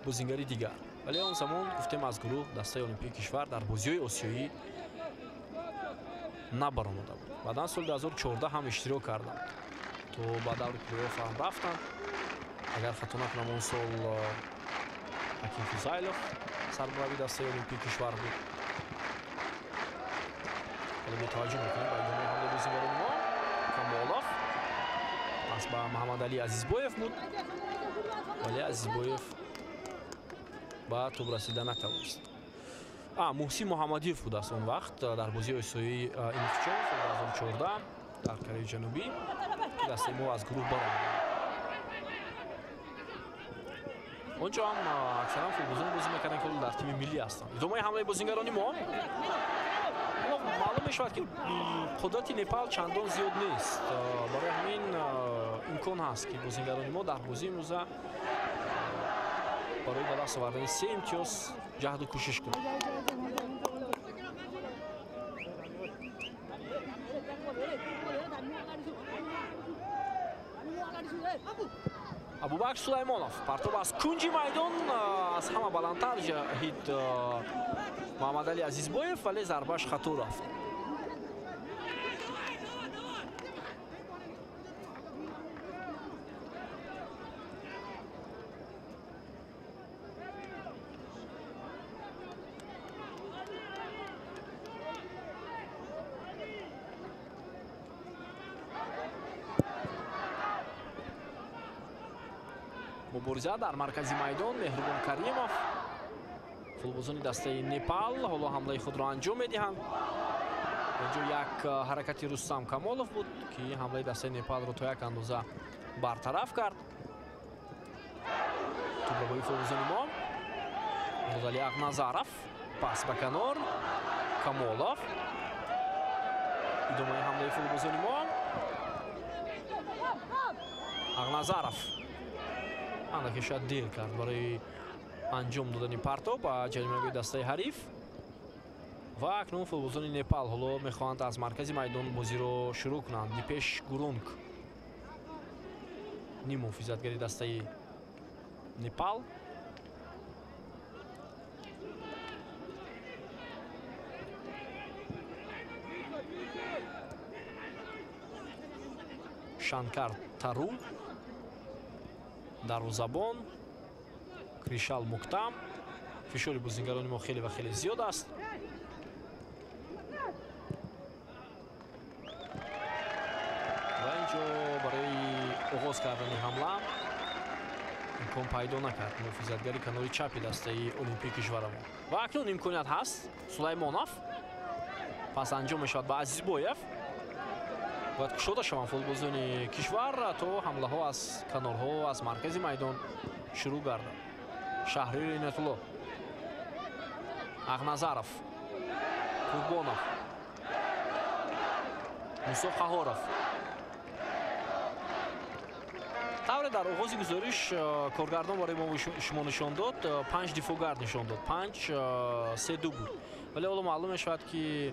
A: бозингари дигар. Вале он замон гуфтем аз гурӯҳ дастаи Олимпии кишвар дар бозиҳои осиёӣ набаромада буд. Баъдан соли 2014 ҳам иштирок карданд, то ба даври плей-офф ҳам рафтанд. Агар хато накунам, он сол Ҳаким Фузайлов сармурабби дастаи Олимпии кишвар буд. Ҳоло бетаваҷҷӯҳ мекунем ба идомаи ҳамлаи бозингарони мо. Камолов пас ба Муҳаммадалӣ Азизбоев буд, вале Азизбоев ба тӯб расида натавонист. Муҳсин Муҳаммадиев будааст он вақт дар бозии осиёии Инхчон соли 2014 дар Кореяи Ҷанубӣ, ки дастаи мо аз гурӯҳ баромада. Онҷо ҳам аксаран футболбозон бозӣ мекарданд, ки ҳоло дар тими миллӣ ҳастанд. Идомаи ҳамлаи бозингарони мо. Маълум мешавад, ки қудрати Непал чандон зиёд нест. Барои ҳамин имкон ҳаст, ки бозингарони мо дар бозии имрӯза барои ба даст овардани се имтиёз ҷаҳду кӯшиш кунанд. Абубакр Сулаймонов партоб аз кунҷи майдон, аз ҳама баландтар ҷаҳид Муҳаммадалӣ Азизбоев, вале зарбааш хато рафт. Мубориза дар маркази майдон. Меҳрубон Каримов, футболбозони дастаи Непал ҳоло ҳамлаи худро анҷом медиҳанд. Инҷо як ҳаракати Рустам Камолов буд, ки ҳамлаи дастаи Непалро то як андоза бартараф кард. Тӯбрабои футболбозони мо Муродалӣ Ағназаров, пас ба канор Камолов. Идомаи ҳамлаи футболбозони мо. Ағназаров андаке шояд дер кард барои анҷом додани партоб ба ҷаримагоҳи дастаи ҳариф. Ва акнун футболбозони Непал ҳоло мехоҳанд аз маркази майдон бозиро шурӯъ кунанд. Дипеш Гурунг, ним муҳофизатгари дастаи Непал. Шанкар Тару, дарвозабон Кришал Муктам. Фишори бозингарони мо хеле ва хеле зиёд аст. Ва инҷо барои оғоз кардани ҳамла имкон пайдо накард муҳофизатгари канори чапи дастаи Олимпии кишварамон. Ва акнун имконият ҳаст. Сулаймонов пас анҷом мешавад ба Азизбоев. Бояд кушода шаванд футболбозони кишвар, то ҳамлаҳо аз канорҳо, аз маркази майдон шурӯъ гардад. Шаҳрир Инатулло, Ағназаров, Қурбонов, Мусо Қаҳоров. Тавре дар оғози гузориш коргардон барои мо шумо нишон дод, 5 дифоъгард нишон дод, 5-3-2 буд. Вале ҳоло маълум мешавад, ки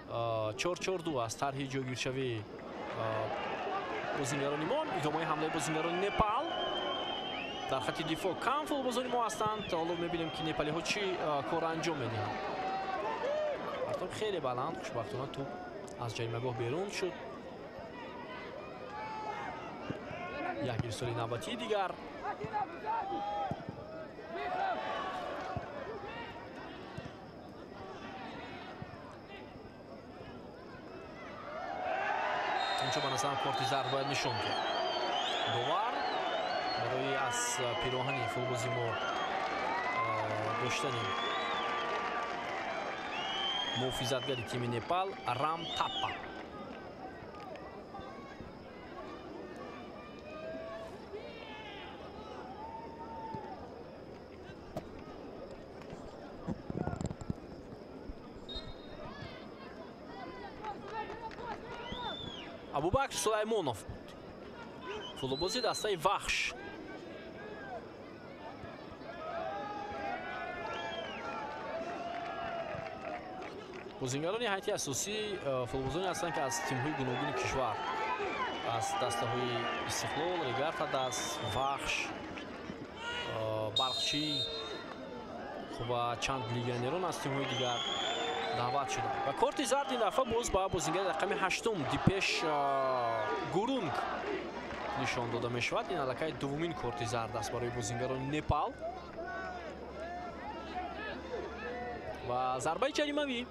A: 4-4-2 аз тарҳи ҷойгиршавии бозингарони мо. Идомаи ҳамлаи бозингарони Непал. Дар хати дифоъ кам футболбозони мо ҳастанд. Ҳоло мебинем, ки непалиҳо чӣ кор анҷом медиҳанд. Партоб хеле баланд, хушбахтона тӯб аз ҷаримагоҳ берун шуд. Як ирсоли навбатии дигар. Инҷо ба назарам корти зард бояд нишон дод. Довар барои аз пироҳани футболбози мо доштани муҳофизатгари тими Непал Рам Таппа. Абубакр Сулаймонов буд. Футболбози дастаи Вахш. Бозингарони ҳайати асосӣ футболбозоне ҳастанд, ки аз тимҳои гуногуни кишвар, аз дастаҳои Истиқлол, Регар-ТадАЗ, Вахш, Барқчӣ ва чанд легионерон аз тимҳои дигар даъват шуданд. Ва корти зард ин дафъа боз ба бозингари рақами 8 Дипеш Гурунг нишон дода мешавад. Ин аллакай дуввумин корти зард аст барои бозингарони Непал. Ва зарбаи ҷаримавӣ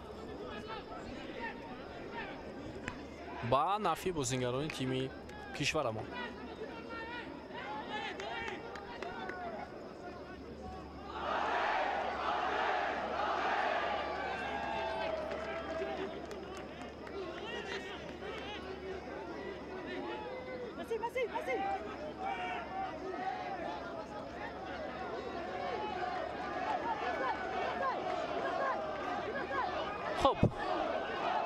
A: ба нафъи бозингарони тими кишварамон. Хуб,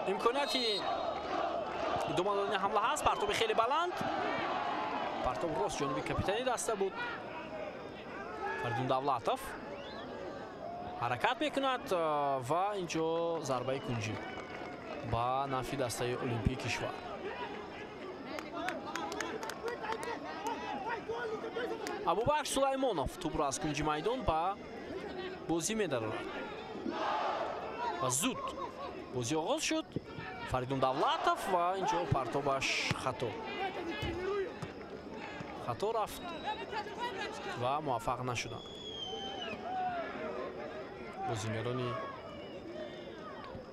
A: имконияти идома додани ҳамла ҳаст. Партоби хеле баланд, партоб рост ҷониби капитани даста буд. Фаридун Давлатов ҳаракат мекунад ва инҷо зарбаи кунҷӣ ба нафъи дастаи Олимпии кишвар. Абубакр Сулаймонов тӯбро аз кунҷи майдон ба бозӣ медарорад ва зуд бозӣ оғоз шуд. Фаридун Давлатов ва инҷо партобаш хато рафт ва муваффақ нашуданд бозингарони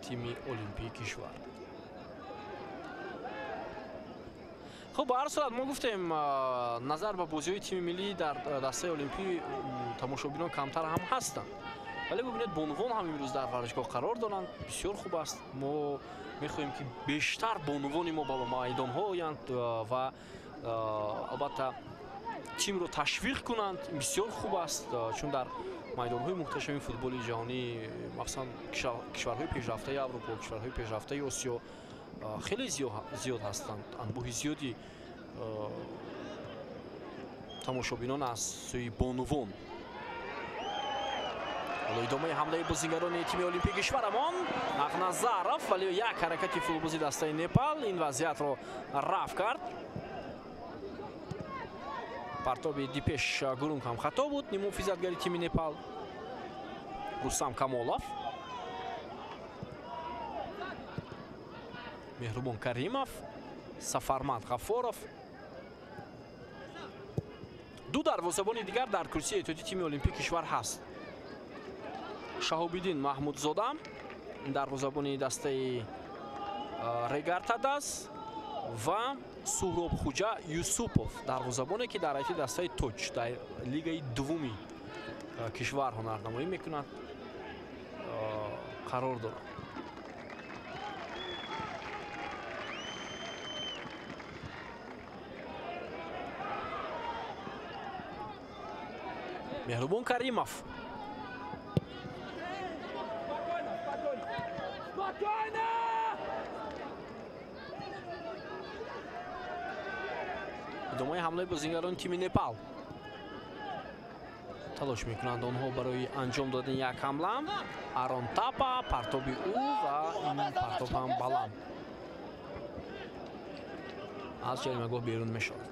A: тими Олимпии кишвар. Хуб, ба ҳар сурат мо гуфтем, назар ба бозиҳои тими миллӣ дар дастаи Олимпӣ тамошобинон камтар ҳам ҳастанд, вале бубинед, бонувон ҳам имрӯз дар варзишгоҳ қарор доранд. Бисёр хуб аст. Мо мехоҳем, ки бештар бонувони мо ба майдонҳо оянд ва албатта тимро ташвиқ кунанд. Бисёр хуб аст, чун дар майдонҳои муҳташами футболи ҷаҳонӣ, махсусан кишварҳои пешрафтаи Аврупо, кишварҳои пешрафтаи Осиё хеле зиёд ҳастанд. Анбӯҳи зиёди тамошобинон аз сӯи бонувон. Ҳоло идомаи ҳамлаи бозингарони тими Олимпии кишварамон. Ақназаров, вале як ҳаракати футболбози дастаи Непал ин вазъиятро рафт кард. Партоби Дипеш Гурунг ҳам хато буд. Ниммуҳофизатгари тими Непал Рустам Камолов. Меҳрубон Каримов, Сафармад Ғафоров. Ду дарвозабони дигар дар курсии эҳтиётии тими Олимпии кишвар ҳаст. Шаҳобиддин Маҳмудзода, дарвозабони дастаи Регар-ТадАЗ, ва Суҳробхуҷа Юсупов, дарвозабоне, ки дар ҳайати дастаи Тоҷ дар лигаи дуввуми кишвар ҳунарнамоӣ мекунад, қарор дорад. Меҳрубон Каримов. Идомаи ҳамлаи бозингарони тими Непал. Талош мекунанд онҳо барои анҷом додани як ҳамла. Арон Тапа, партоби ӯ ва ин партоб ҳам баланд аз ҷаримагоҳ берун мешавад.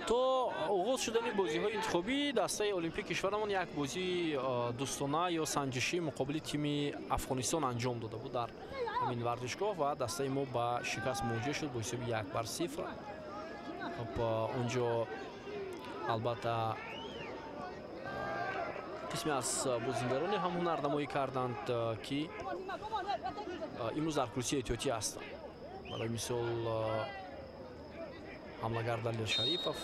A: То оғоз шудани бозиҳои интихобӣ дастаи Олимпии кишварамон як бозии дӯстона ё санҷишӣ муқобили тими Афғонистон анҷом дода буд дар ҳамин варзишгоҳ ва дастаи мо ба шикаст мувоҷеҳ шуд бо ҳисоби 1-0. Хуб, онҷо албатта қисме аз бозингароне ҳам ҳунарнамоӣ карданд, ки имрӯз дар курсии эҳтиётӣ ҳастанд. Барои мисол ҳамлагар Далер Шарипов.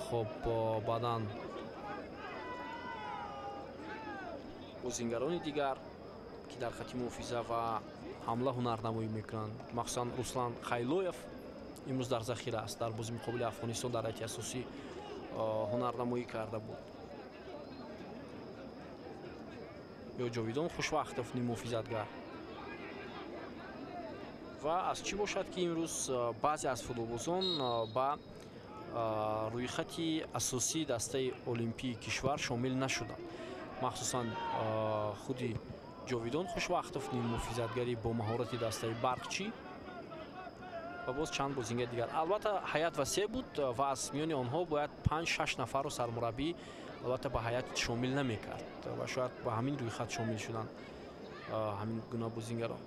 A: Хуб, баъдан бозингарони дигар, ки дар хати муҳофиза ва ҳамла ҳунарнамоӣ мекунанд. Махсусан Руслан Хайлоев имрӯз дар захира аст, дар бозии муқобили Афғонистон дар ҳайати асосӣ ҳунарнамоӣ карда буд. Ё Ҷовидон Хушвақтов ниммуҳофизатгар. Ва аз чӣ бошад, ки имрӯз баъзе аз футболбозон ба рӯйхати асосии дастаи олимпии кишвар шомил нашуданд. Махсусан худи Ҷовидон Хушвақтов, ниммуҳофизатгари бо маҳорати дастаи Барқчӣ ва боз чанд бозингари дигар. Албатта, ҳайат васеъ буд ва аз миёни онҳо бояд 5-6 нафарро сармураббӣ албатта ба ҳайат шомил намекард ва шояд ба ҳамин рӯйхат шомил шуданд ҳамин гуна бозингарон.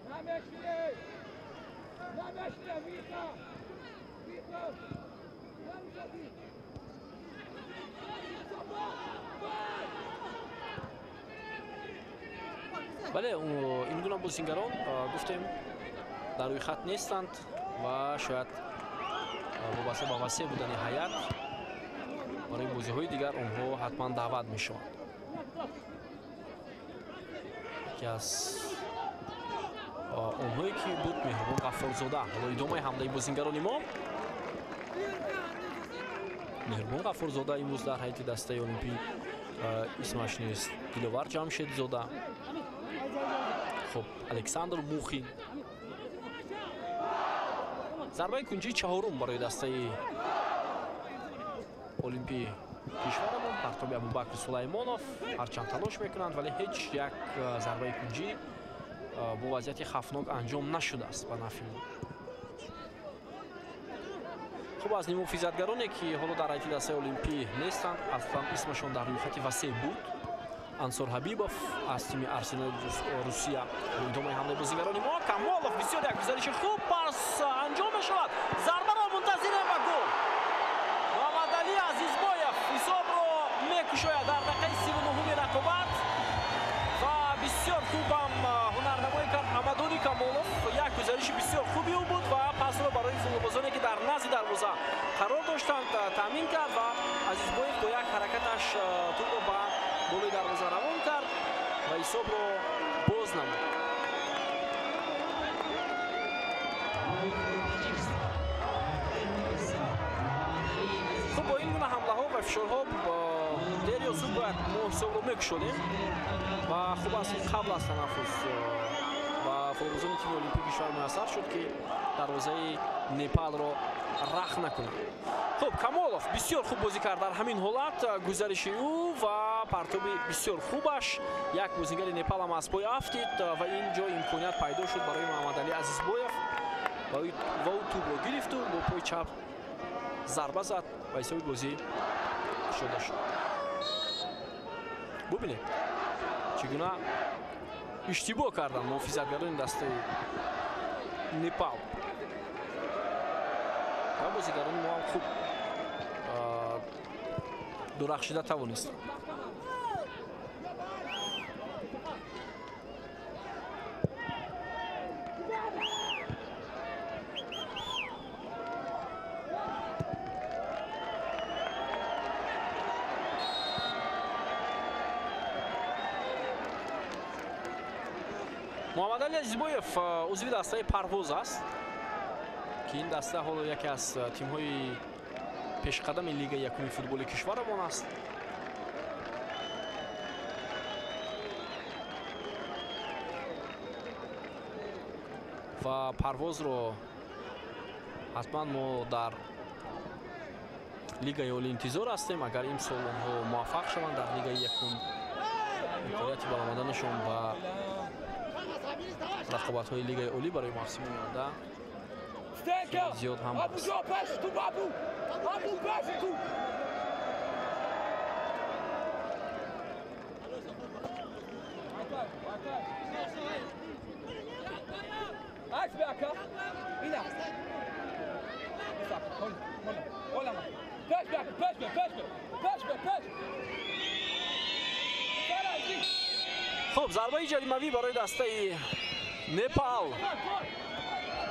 A: Бале, ин гуна бозингарон гуфтем дар рӯйхат нестанд ва шояд вобаста ба васеъ будани ҳайат барои бозиҳои дигар онҳо ҳатман даъват мешаванд. Яке аз онҳое ки буд Меҳрубон Ғаффорзода. Ҳоло идомаи ҳамлаи бозингарони мо. Меҳрубон Ғаффорзода имрӯз дар ҳайати дастаи олимпӣ исмаш нест. Диловар Ҷамшедзода, хуб, Александр Мухин. Зарбаи кунҷии чаҳорум барои дастаи олимпии кишварамон. Партоби Абубакр Сулаймонов. Ҳарчанд талош мекунанд, вале ҳеҷ як зарбаи кунҷӣ бо вазъияти хавфнок анҷом нашудааст ба нафъи мо. Хуб, аз ниммуҳофизатгароне ки ҳоло дар ҳайати дастаи олимпӣ нестанд, аслан исмашон дар рӯйхати васеъ буд. Ансор Ҳабибов аз тими Арсенали Русия. Идомаи ҳамлаи бозингарони мо. Камолов бисёр як гузариши хуб, пас анҷом мешавад. Зарбаро мунтазирем ва гол. Муҳаммадалӣ Азизбоев ҳисобро мекушояд дар дақиқаи 39-уми рақобат ва бисёр хубам ҳунарнамоӣ кард Амадони Камолов. Як гузариши бисёр хуби ӯ буд ва пасро барои футболбозоне ки дар назди дарвоза қарор доштанд таъмин кард ва Азизбоев бо як ҳаракаташ тӯбро ба болои дарвоза равон кард ва ҳисобро боз намуд. Хуб, бо ин гуна ҳамлаҳо ва фишорҳо дер ё зуд бояд мо ҳисобро мекушодем ва хуб аст, ки қабл аз танаффус ба футболбозони тими олимпии кишвар муяссар шуд, ки дарвозаи Непалро рах накунад. Хуб, Камолов бисёр хуб бозӣ кард дар ҳамин ҳолат. Гузариши ӯ ва партоби бисёр хубаш, як бозингари Непал ҳам аз пой афтид ва ин ҷо имконият пайдо шуд барои Муҳаммадалӣ Азизбоев ва ӯ тӯбро гирифту бо пои чап зарба зад ва ҳисоби бозӣ кушода шуд. Бубинед, чӣ гуна иштибоҳ карданд муҳофизатгарони дастаи Непал ва бозигарони мо ҳам хуб дурахшида тавонистанд. Муҳаммадалӣ Азизбоев узви дастаи Парвоз аст, ки ин даста ҳоло яке аз тимҳои пешқадами лигаи якуми футболи кишварамон аст. Ва Парвозро ҳатман мо дар лигаи олӣ интизор ҳастем. Агар имсол онҳо муваффақ шаванд дар лигаи якум, имконияти баромаданашон ба рақобатҳои лигаи олӣ барои мавсими оянда зиёд ҳам аст. Хуб, зарбаи ҷаримавӣ барои дастаи Непал.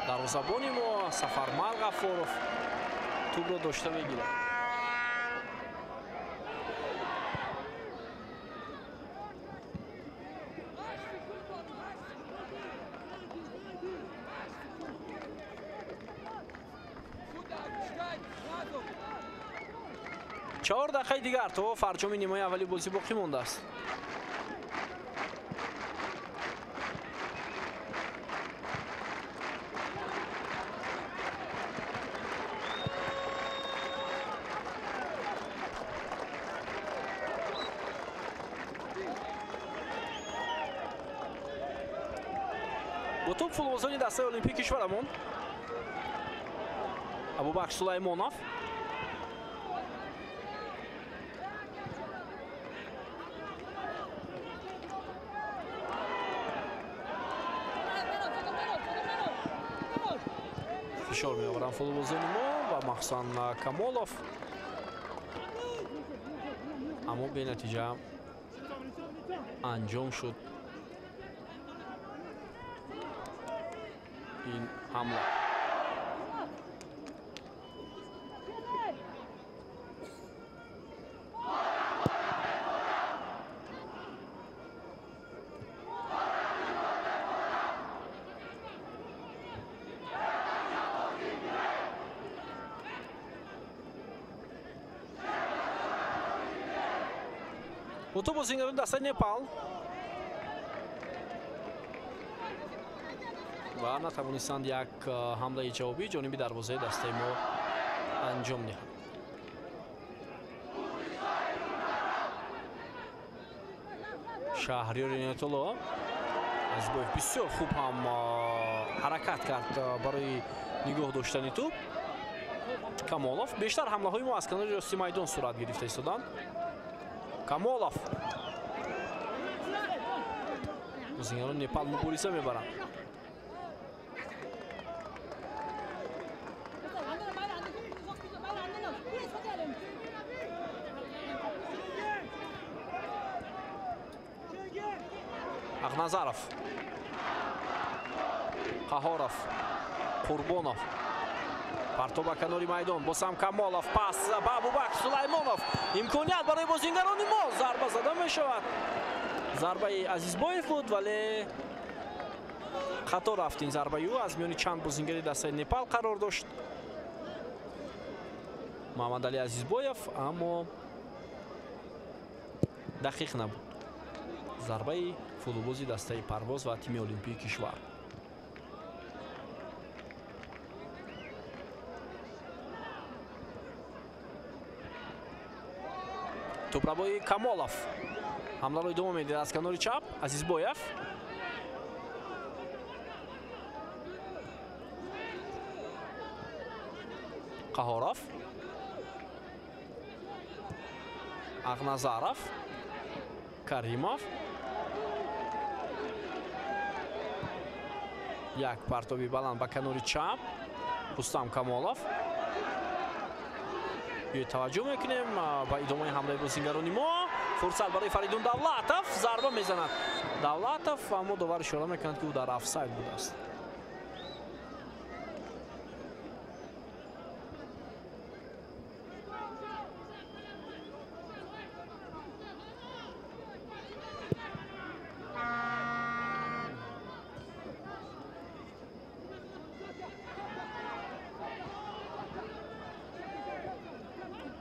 A: Дарвозабони мо Сафармал Ғаффоров тӯбро дошта мегирад. 4 дақиқаи дигар то фарҷоми нимаи аввали бозӣ боқӣ мондааст. Бо топ футболбозони дастаи Олимпии кишварамон Абубакр Сулаймонов, фишор меоваранд футболбозони мо ва махсусан Камолов, аммо бенатиҷа анҷом шуд ин ҳамла. Бо бозингарони дастаи Непал ва натавонистанд як ҳамлаи ҷавобӣ ҷониби дарвозаи дастаи мо анҷом диҳанд. Шаҳриёр Иноятулло Азизбоев бисёр хуб ҳам ҳаракат кард барои нигоҳ доштани тӯб. Камолов, бештар ҳамлаҳои мо аз канори рости майдон сурат гирифта истоданд. Камолов, бозингарони Непал мубориза мебаранд. Ағназаров, Қаҳоров, Қурбонов, партоб ба канори майдон, босам Камолов, пас ба Абубакр Сулаймонов, имконият барои бозингарони мо, зарба зада мешавад. Зарбаи Азизбоев буд, вале хато рафт ин зарбаи ӯ, аз миёни чанд бозингари дастаи Непал қарор дошт Муҳаммадалӣ Азизбоев, аммо дақиқ набуд зарбаи футболбози дастаи Парвоз ва тими Олимпии кишвар. Тӯпрабои Камолов ҳамларо идома медиҳад аз канори чап. Азизбоев, Қаҳоров, Ағназаров, Каримов, як партоби баланд ба канори чап, Рустам Камолов. Биёед таваҷҷӯҳ мекунем ба идомаи ҳамлаи бозингарони мо. Фурсат барои Фаридун Давлатов, зарба мезанад Давлатов, аммо довар ишора мекунад, ки ӯ дар офсайд будааст.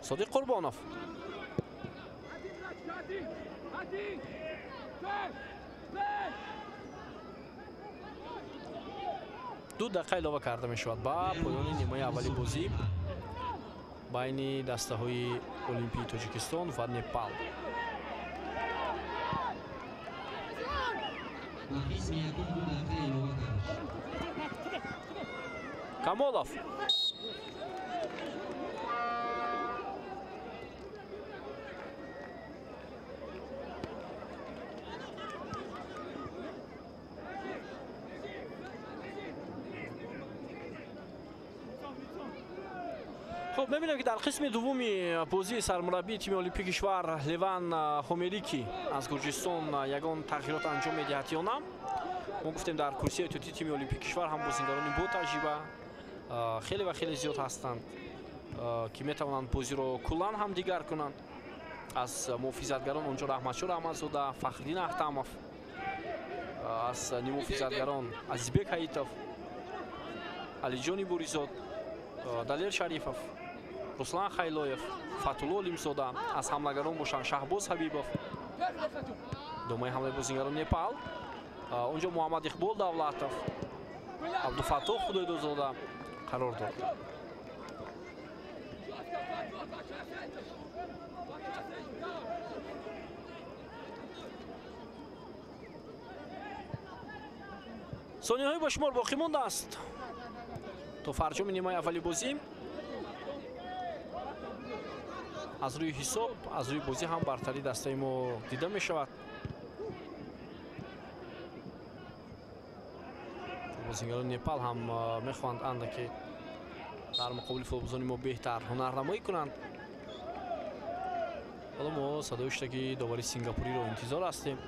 A: Содиқ Қурбонов, ду дақиқа илова карда мешавад ба поёни нимаи аввали бозӣ байни дастаҳои Олимпии Тоҷикистон ва Непал. Камолов, хуб мебинем, ки дар қисми дуввуми бозии сармураббии тими Олимпии кишвар Леван Хомерики аз Гурҷистон ягон тағйирот анҷом медиҳад ё на. Мо гуфтем, дар курсии эҳтиётии тими Олимпии кишвар ҳам бозингарони бо таҷриба хеле ва хеле зиёд ҳастанд, ки метавонанд бозиро куллан ҳам дигар кунанд. Аз муҳофизатгарон онҷо Раҳматшо Раҳматзода, Фахриддин Ахтамов, аз нимуҳофизатгарон Азизбек Ҳаитов, Алиҷони Буризод, Далер Шарифов, Руслан Хайлоев, Фатулло Олимзода, аз ҳамлагарон бошанд Шаҳбоз Ҳабибов. Думаи ҳамлаи бозингарони Непал. Онҷо Муҳаммад Иқбол Давлатов, Абдуфаттоҳ Худойдозода қарор дорад. Сонияҳои ба шумор боқӣ мондааст то фарҷоми нимаи аввали бозӣ. Аз рӯи ҳисоб, аз рӯи бозӣ ҳам бартарии дастаи мо дида мешавад. Бозингарони Непал ҳам мехоҳанд андаке дар муқобили футболбозони мо беҳтар ҳунарнамоӣ кунанд. Ҳоло мо садои ҳуштаки довари сингапуриро интизор ҳастем.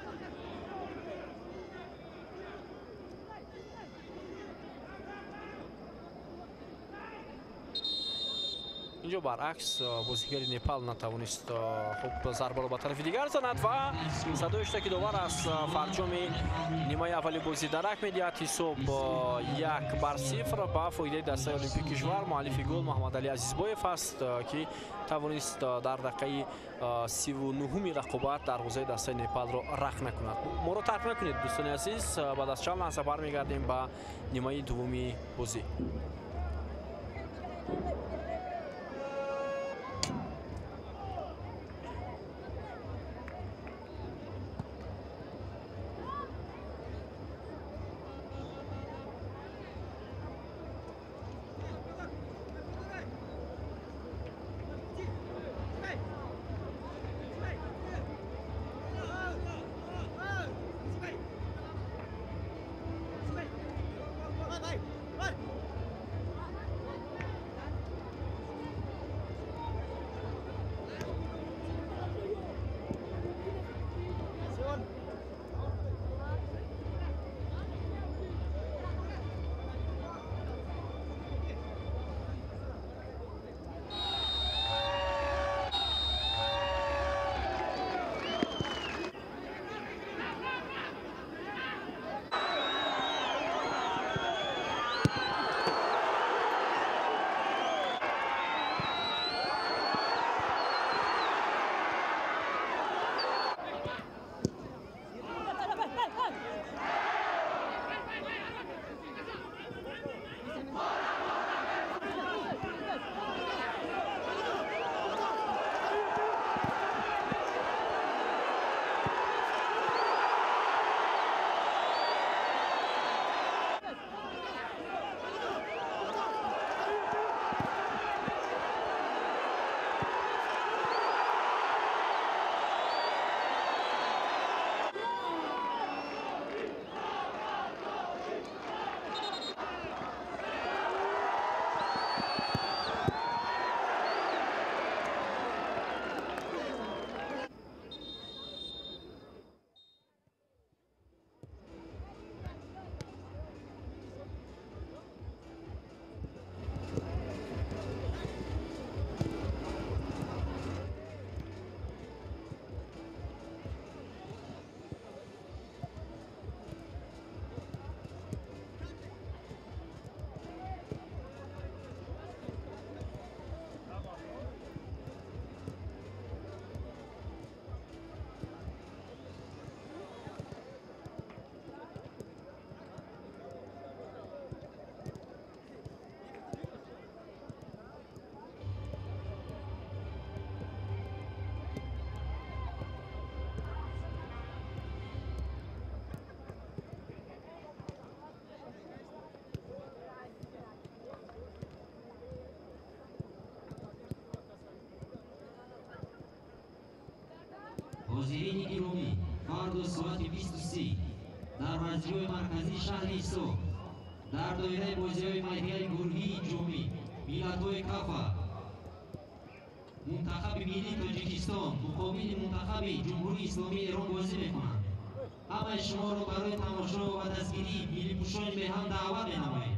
A: Инҷо баръакс бозигари Непал натавонист хуб зарбаро ба тарафи дигар занад ва садои ҳуштаки довар аз фарҷоми нимаи аввали бозӣ дарак медиҳад. Ҳисоб 1-0 ба фоидаи дастаи Олимпии кишвар. Муаллифи гол Муҳаммадалӣ Азизбоев аст, ки тавонист дар дақиқаи 39-уми рақобат дарвозаи дастаи Непалро рахт накунад. Моро тарк накунед, дӯстони азиз, баъд аз чанд лаҳза бармегардем ба нимаи дуввуми бозӣ.
B: ҳозирини гиромӣ, фардо соати 23 дар варзишгоҳи марказии шаҳри Ҳисор дар доираи бозиҳои марҳилаи гурӯҳии ҷомӣ миллатҳои Кафа мунтахаби миллии Тоҷикистон муқобили мунтахаби Ҷумҳурии Исломии Эрон бозӣ мекунанд. Ҳамаи шуморо барои тамошо ва дастгирии миллипӯшони меҳан даъват менамоем.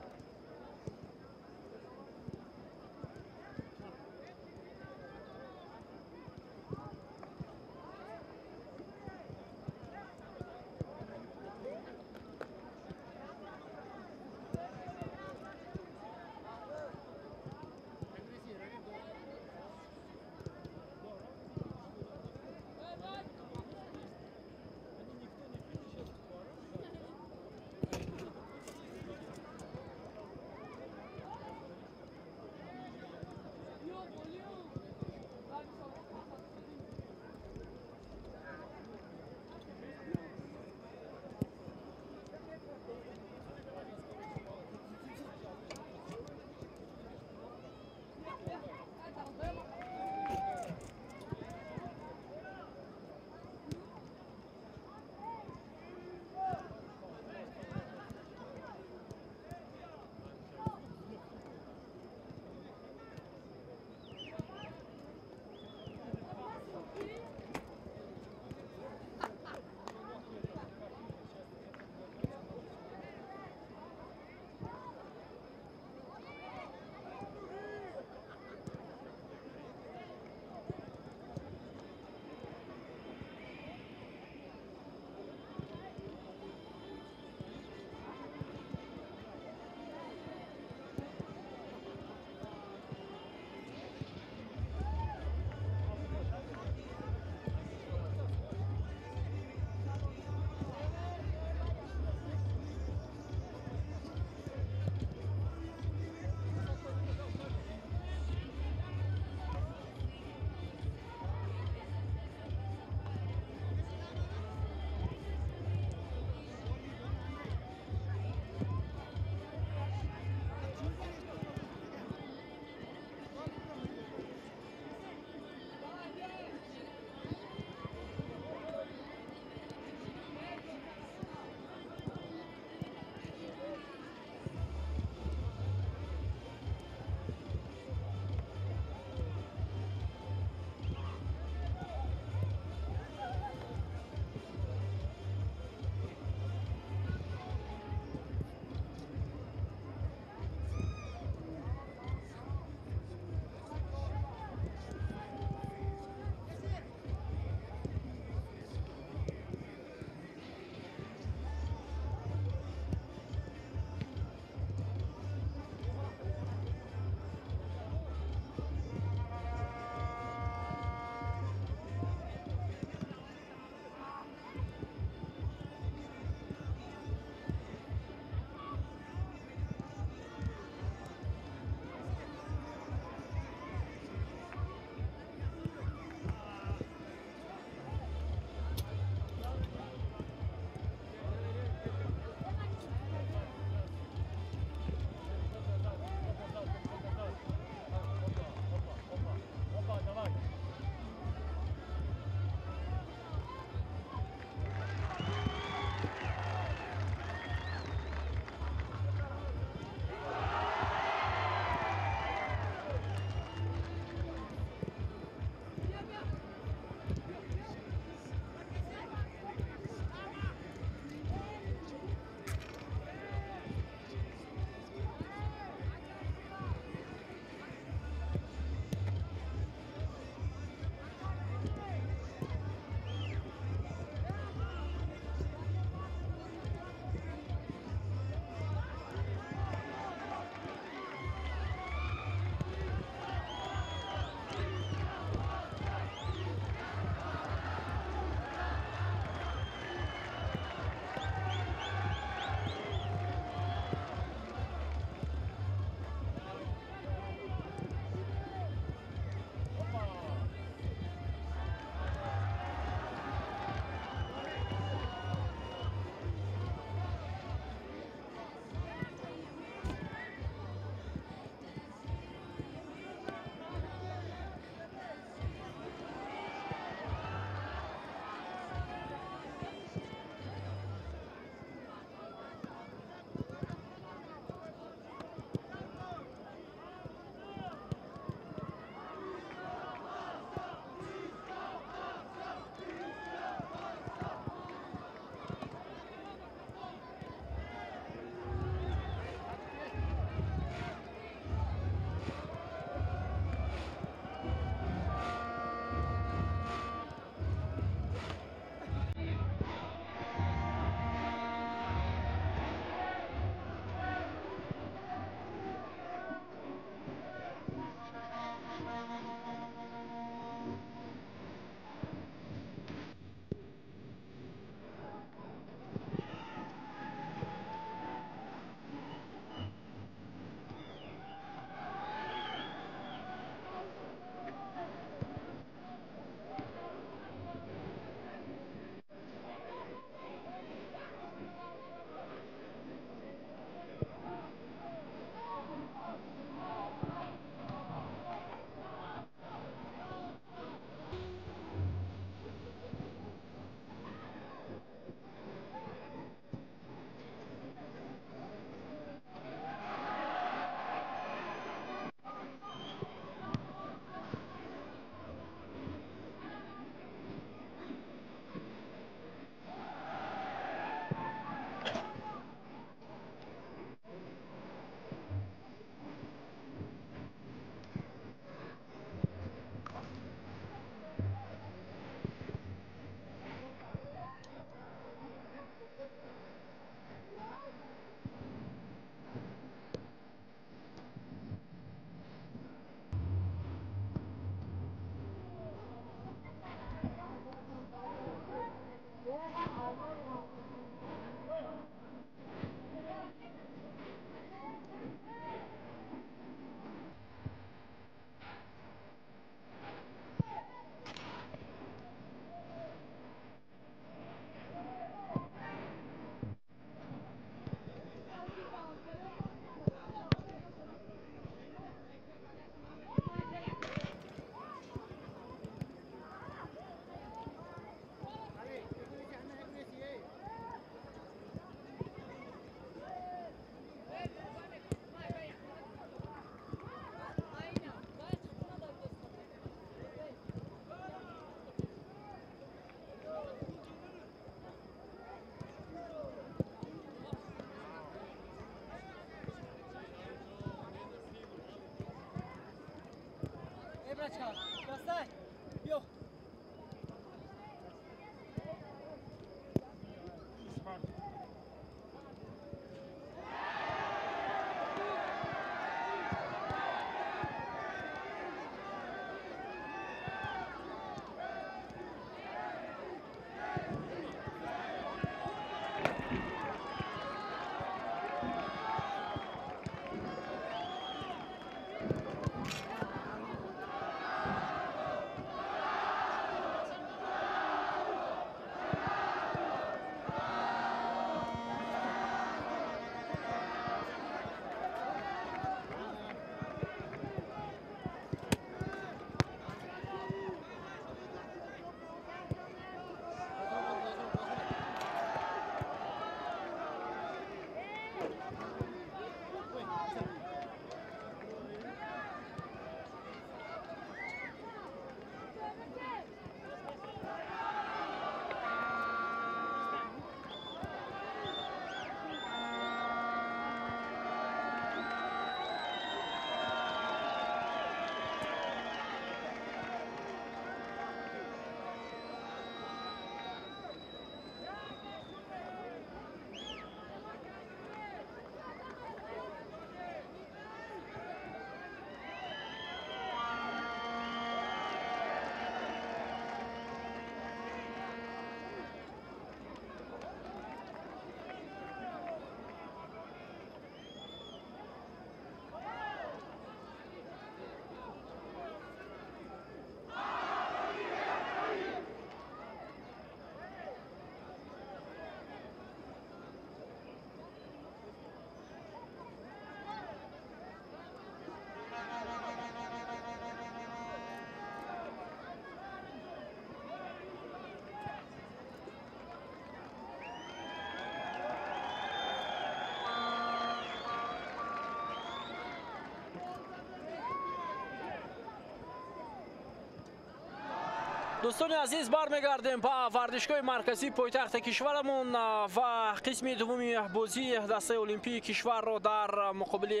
A: Дӯстони азиз, бармегардем ба варзишгоҳи марказии пойтахти кишварамон ва қисми дуввуми бозии дастаи олимпии кишварро дар муқобили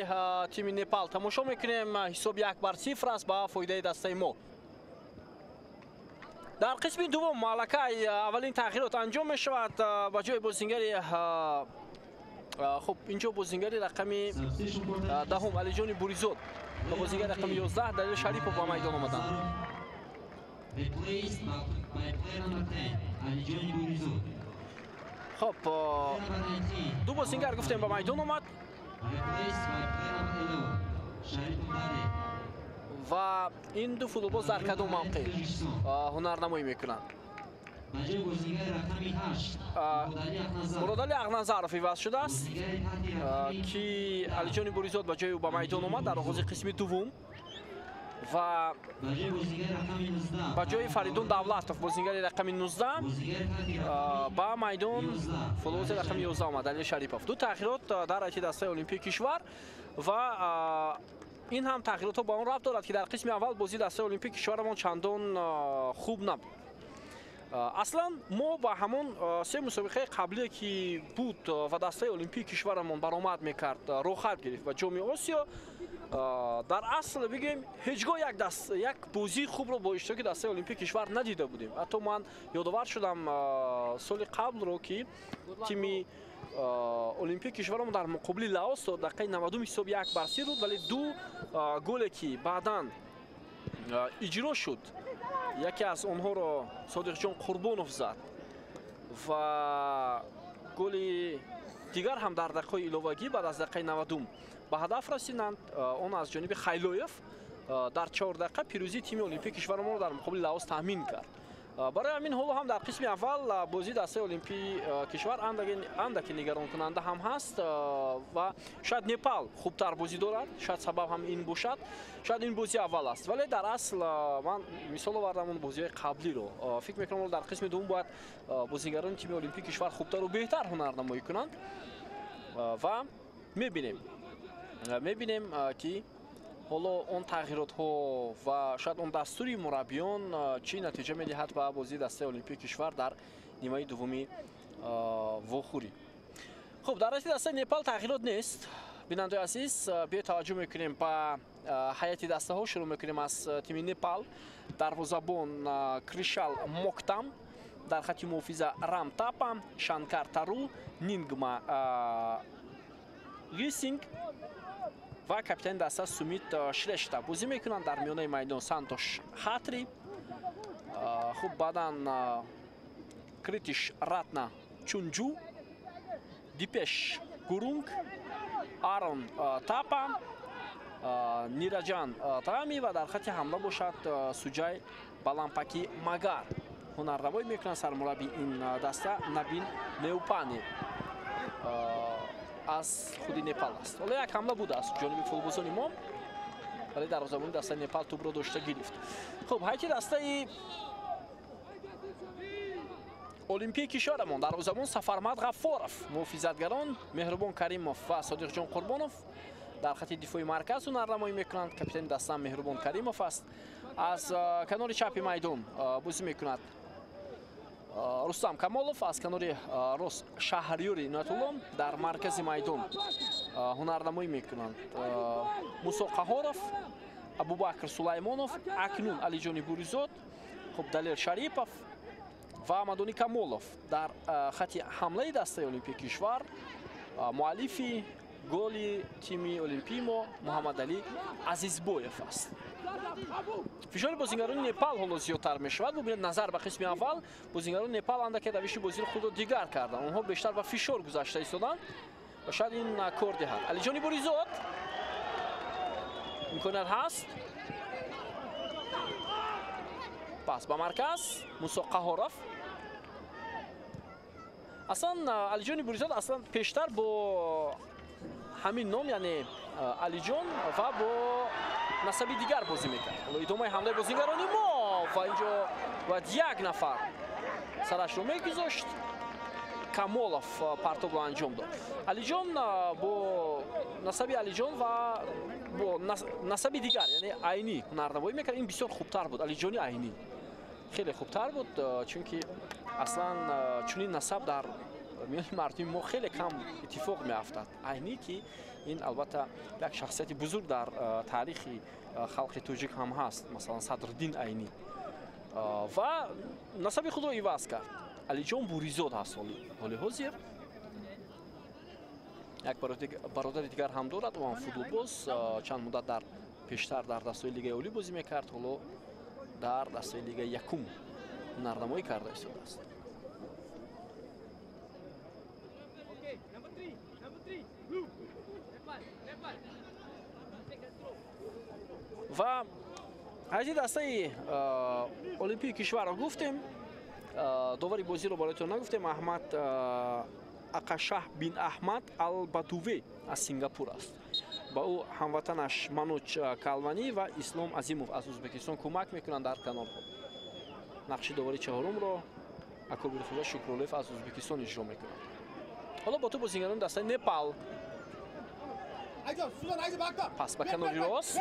A: тими Непал тамошо мекунем. Ҳисоб 1-0 аст ба фоидаи дастаи мо. Дар қисми дуввум аллакай аввалин тағйирот анҷом мешавад. Ба ҷои бозингари хуб, инҷо бозингари рақами 10 Алиҷони Буризод ва бозингари рақами 11 Далер Шарипов ба майдон омаданд.
B: Replaced by player number 10, Alijon Burizod.
A: Хоб, ду бозингар гуфтем ба майдон омад.
B: Replaced by player number 11, Sharipov Daler.
A: Ва ин ду футболбоз дар кадом мавқеъ ҳунарнамоӣ мекунанд?
B: Ба ҷои бозингари рақами 8,
A: Муродали Ағназаров иваз шудааст, ки Алиҷони Буризод ба ҷои ӯ ба майдон омад дар оғози қисми дуввум. Ва ба ҷои Фаридун Давлатов, бозингари рақами 19, ба майдон футболбози рақами 11 омад, Далер Шарипов. Ду тағйирот дар ҳайати дастаи олимпии кишвар ва ин ҳам тағйиротҳо ба он рабт дорад, ки дар қисми аввал бозии дастаи олимпии кишварамон чандон хуб набуд. Аслан мо ба ҳамон се мусобиқаи қаблие ки буд ва дастаи олимпии кишварамон баромад мекард, роҳхат гирифт ба Ҷоми Осиё. Дар асл бигӯем, ҳеҷ гоҳ як бозии хубро бо иштироки дастаи олимпии кишвар надида будем. Ҳатто ман ёдовар шудам соли қаблро, ки тими олимпии кишварамон дар муқобили Лаос то дақиқаи 90 ҳисоб 1-0 буд, вале ду голе ки баъдан иҷро шуд, яке аз онҳоро Содиқҷон Қурбонов зад ва голи дигар ҳам дар дақиқаи иловагӣ баъд аз дақиқаи 90 ба ҳадаф расиданд. Он аз ҷониби Хайлоев дар 4 дақиқа пирӯзии тими олимпии кишварамонро дар муқобили Лаос таъмин кард. Барои ҳамин ҳоло ҳам дар қисми аввал бозии дастаи олимпии кишвар андаке нигаронкунанда ҳам ҳаст ва шояд Непал хубтар бозӣ дорад, шояд сабаб ҳам ин бошад, шояд ин бозии аввал аст, вале дар асл ман мисол овардам он бозиҳои қаблиро. Фикр мекунам дар қисми дуввум бояд бозигарони тими олимпии кишвар хубтару беҳтар ҳунарнамоӣ кунанд ва мебинем ки ҳоло он тағйиротҳо ва шояд он дастури мураббиён чӣ натиҷа медиҳад ба бозии дастаи олимпии кишвар дар нимаи дуввуми вохӯрӣ. Хуб, дар ҳайати дастаи Непал тағйирот нест. Бинандаои азиз, биё таваҷҷӯҳ мекунем ба ҳайати дастаҳо. Шурӯъ мекунем аз тими Непал. Дарвозабон Кришал Моктам, дар хати муҳофиза Рам Тапа, Шанкар Тару, Нингма Гисинг ва капитани даста Сумит Шрешта бозӣ мекунанд. Дар миёнаи майдон Сантош Хатри, хуб баъдан Критиш Ратна Чунҷу, Дипеш Гурунг, Арон Тапа, Нираҷан Трами ва дар хати ҳамла бошад Суҷай Балампаки Магар. Ҳунарнамоӣ мекунанд сармурабби ин даста Набин Неупани аз худи Непал аст. Ҳоло як ҳамла будааст ҷониби футболбозони мо, вале дарвозабони дастаи Непал тӯбро дошта гирифт. Хуб, ҳайати дастаи Олимпии кишварамон дарвозабон Сафармад Ғаффоров, муҳофизатгарон Меҳрубон Каримов ва Содиқҷон Қурбонов дар хати дифои марказ ҳунарнамоӣ мекунанд. Капитани даста Меҳрубон Каримов аст. Аз канори чапи майдон бозӣ мекунад Рустам Камолов, аз канори рост Шаҳриёри Иноятулло. Дар маркази майдон ҳунарнамоӣ мекунанд Мусо Қаҳоров, Абубакр Сулаймонов, акнун Алиҷони Буризод, хуб Далер Шарипов ва Мадони Камолов. Дар хати ҳамлаи дастаи Олимпии кишвар муаллифи голи тими Олимпии мо Муҳаммадалӣ Азизбоев аст. Фишори бозингарони Непал ҳоло зиёдтар мешавад. Бубинед, назар ба қисми аввал бозингарони Непал андаке равиши бозиро худро дигар карданд. Онҳо бештар ба фишор гузашта истоданд ва шояд ин кор диҳад. Алиҷони Буризод, имконият ҳаст. Пас ба марказ Мусо Қаҳоров. Аслан Алиҷони Буризод аслан пештар бо ҳамин ном, яъне Алиҷон, ва бо насаби дигар бозӣ мекард. Ҳоло идомаи ҳамлаи бозигарони мо ва инҷо бояд як нафар сарашро мегузошт. Камолов партобро анҷом дод. Алиҷон бо насаби Алиҷон ва бо насаби дигар, яъне Айнӣ ҳунарнамоӣ мекард. Ин бисёр хубтар буд. Алиҷони Айнӣ хеле хубтар буд, чунки аслан чунин насаб дар миёни мардуми мо хеле кам иттифоқ меафтад. Айнӣ ки ин албатта як шахсияти бузург дар таърихи халқи тоҷик ҳам ҳаст, масалан Садриддин Айнӣ, ва насаби худро иваз кард. Алиҷон Буризод ҳаст ҳоли ҳозир. Як бародари дигар ҳам дорад, ӯ ҳам футболбоз, чанд муддат дар пештар дар дастаи Лигаи Олӣ бозӣ мекард, ҳоло дар дастаи Лигаи якум ҳунарнамоӣ карда истодааст. Ва ҳайати дастаи Олимпии кишварро гуфтем, довари бозиро бароятон нагуфтем. Аҳмад Ақашаҳ бин Аҳмад Албатуве аз Сингапур аст. Ба ӯ ҳамватанаш Мануч Калванӣ ва Ислом Азимов аз Ӯзбекистон кӯмак мекунанд дар канорҳо. Нақши довари чаҳорумро Акобирхӯҷа Шукруллоев аз Ӯзбекистон иҷро мекунад. Ҳоло бо ту бозингарони дастаи Непал. Пас ба канори рост.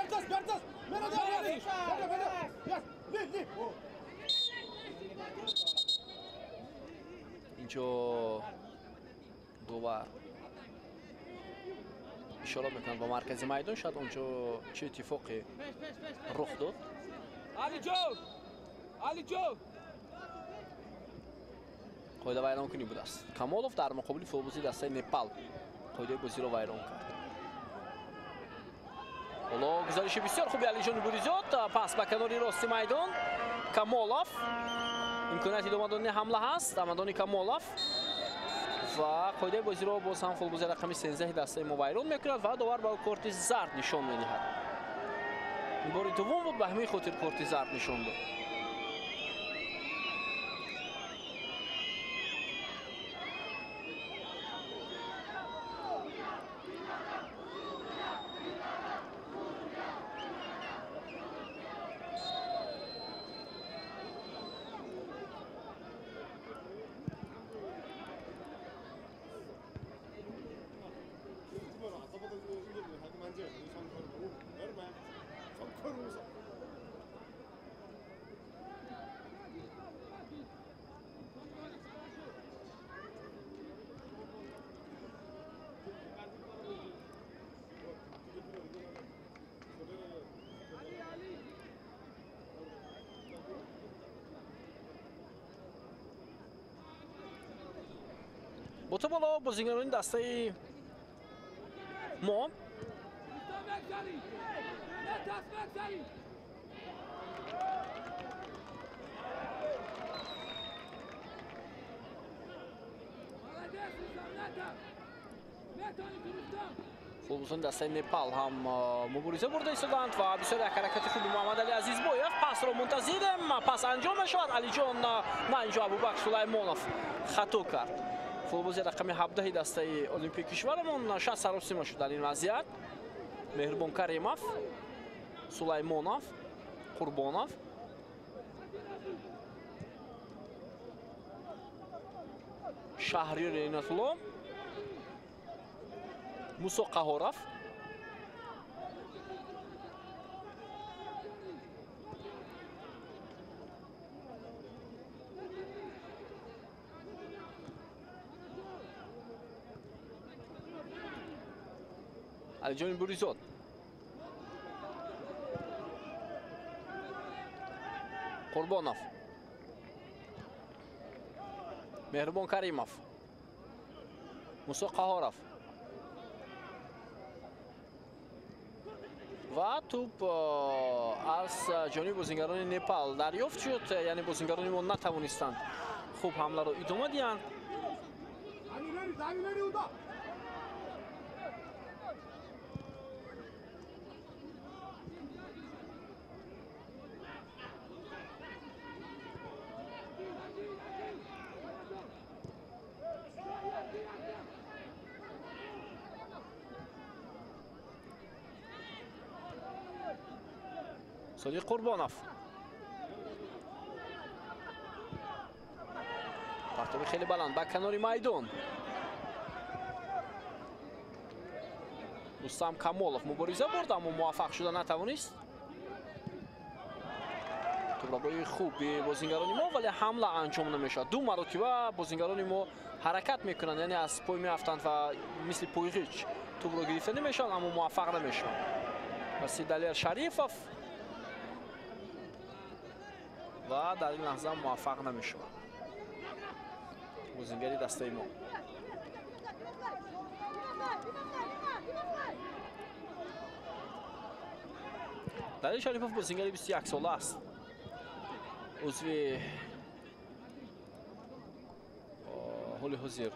A: Инҷо довар ишора мекунад ба маркази майдон. Шояд онҷо чӣ иттифоқе рух дод. Қоида вайронкунӣ будааст. Камолов дар муқобили футболбози дастаи Непал қоидаи бозиро вайрон кард. Ҳоло гузариши бисёр хуби Алиҷони Буризод. Пас ба канори рости майдон Камолов. Имконияти идома додани ҳамла ҳаст. Амадони Камолов ва қоидаи бозиро боз ҳам футболбози рақами 13 дастаи мо вайрон мекунад ва довар ба ӯ корти зард нишон медиҳад. Ин бори дуввум буд, ба ҳамин хотир корти зард нишон дод. Бо то боло бозингарони дастаи мо. Футболбозони дастаи Непал ҳам мубориза бурда истоданд ва бисёр як ҳаракати хуби Муҳаммадали Азизбоев. Пасро мунтазирем, пас анҷом мешавад. Алиҷон на, инҷо Абубакр Сулаймонов хато кард. Футболбози рақами 17 дастаи Олимпии кишварамон шояд саросима шуд дар ин вазъият. Меҳрубон Каримов, Сулаймонов, Қурбонов. Шаҳриёр Инатулло, Мусо Қаҳоров. Алиҷони Буризод. Қурбонов. Меҳрубон Каримов. Мусо Қаҳоров. Ва тӯп аз ҷониби бозингарони Непал дарёфт шуд, яъне бозингарони мо натавонистанд хуб ҳамларо идома диҳанд. Содиқ Қурбонов. Партоби хеле баланд ба канори майдон. Рустам Камолов мубориза бурд, аммо муваффақ шуда натавонист. Тӯбрабои хуби бозингарони мо, вале ҳамла анҷом намешавад. Ду маротиба бозингарони мо ҳаракат мекунанд, яъне аз пой меафтанд ва мисли пойғич тӯбро гирифта намешаванд, аммо муваффақ намешаванд. Васи Далер Шарифов ва дар ин лаҳза муваффақ намешавад бозингари дастаи мо. Далер Шарифов бозингари 21 сола аст, узви ҳоли ҳозир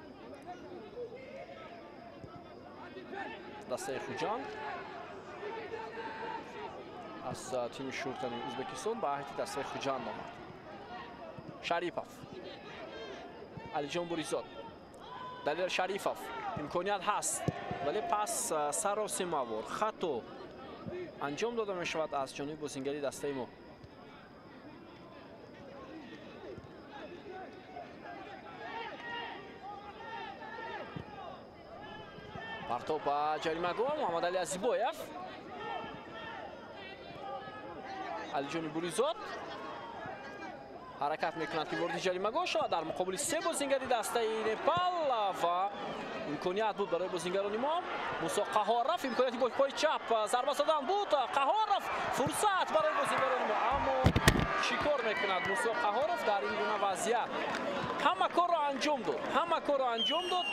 A: дастаи Хуҷанд аз тими шуртани Ӯзбекистон ба ҳайати дастаи Хуҷанд омад. Шарипов, Алиҷон Буризод, Далер Шарифов. Имконият ҳаст, вале пас саросимавор хато анҷом дода мешавад аз ҷониби бозингари дастаи мо. Партоб ба ҷаримагоҳ Муҳаммадали Азизбоев. Алиҷони Буризод ҳаракат мекунад ки вориди ҷаримагоҳ шавад дар муқобили се бозингари дастаи Непал ва имконият буд барои бозингарони мо. Мусо Қаҳоров имконияти бо пои чап зарба задан буд. Қаҳоров фурсат барои бозингарони мо, аммо чӣ кор мекунад Мусо Қаҳоров дар ин гуна вазъият? Ҳама корро анҷом дод, ҳама корро анҷом дод,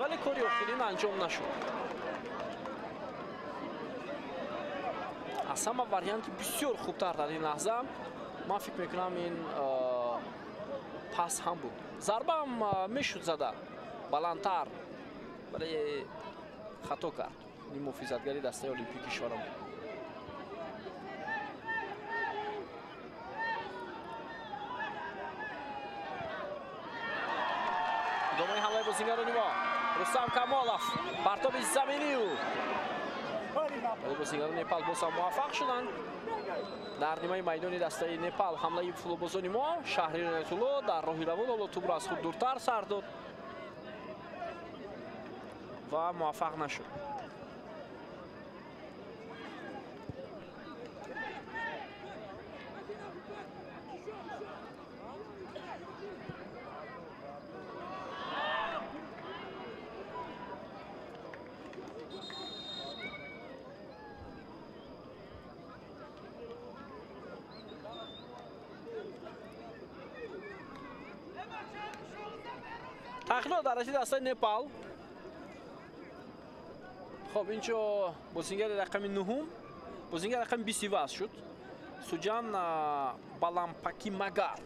A: вале кори охирин анҷом нашуд. Аз ҳама варианти бисёр хубтар дар ин лаҳза ман фикр мекунам ин пас ҳам буд. Зарба ҳам мешуд зада баландтар, вале хато кард ин муҳофизатгари дастаи Олимпии кишварамон. Идомаи ҳамлаи бозингарони мо. Рустам Камолов, партоби заминӣ ӯ. Вале бозингарони Непал боз ҳам муваффақ шуданд. Дар нимаи майдони дастаи Непал ҳамлаи футболбозони мо. Шаҳриёр Инотулло дар роҳи равон ҳоло тӯбро аз худ дуртар сар дод ва муваффақ нашуд. Тағйирот дар ҳайати дастаи Непал. Хоб, инҷо бозингари рақами 9, бозингари рақами 20 иваз шуд. Суҷан Балампаки Магар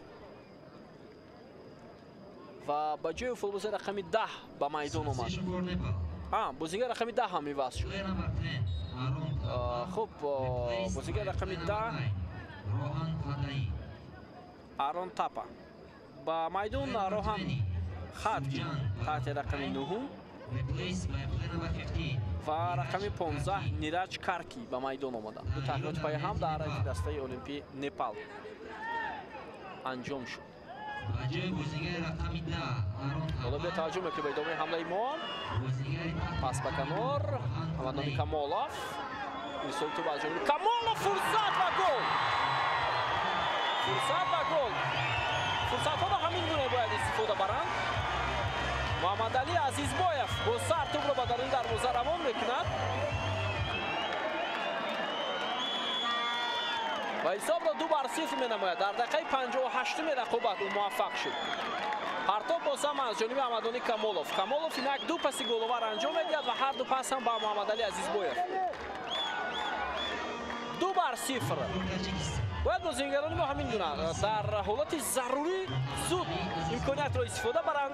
A: ва ба ҷои футболбози рақами 10 ба майдон омад. Бозингари рақами 10 ҳам иваз шуд. Хуб, бозингари рақами 10 Арон Тапа ба майдон Роҳан Хатки таҳти рақами 9 ва рақами 15 Нираҷ Карки ба майдон омаданд. Ду тағйироти паи ҳам дар ҳайати дастаи Олимпии Непал анҷом шуд. Ҳоло биё таваҷҷӯҳ мекунем ба идомаи ҳамлаи мо. Пас ба канор Амадноми Камолов. Ирсоли тӯб аз ҷониби Камолов, фурсат ва гол! Фурсат ва гол! Фурсатҳоро ҳамин гуна бояд истифода баранд. Муҳаммадалӣ Азизбоев бо сар тӯбро ба даруни дарвоза равон мекунад ва ҳисобро 2-0 менамояд. Дар дақиқаи 58-уми рақобат ӯ муваффақ шуд. Партоб боз ҳам аз ҷониби Аҳмадони Камолов. Камолов инак ду паси головар анҷом медиҳад ва ҳар ду пас ҳам ба Муҳаммадалӣ Азизбоев. 2-0. Бояд бозингарони мо ҳамин гуна дар ҳолати зарурӣ зуд имкониятро истифода баранд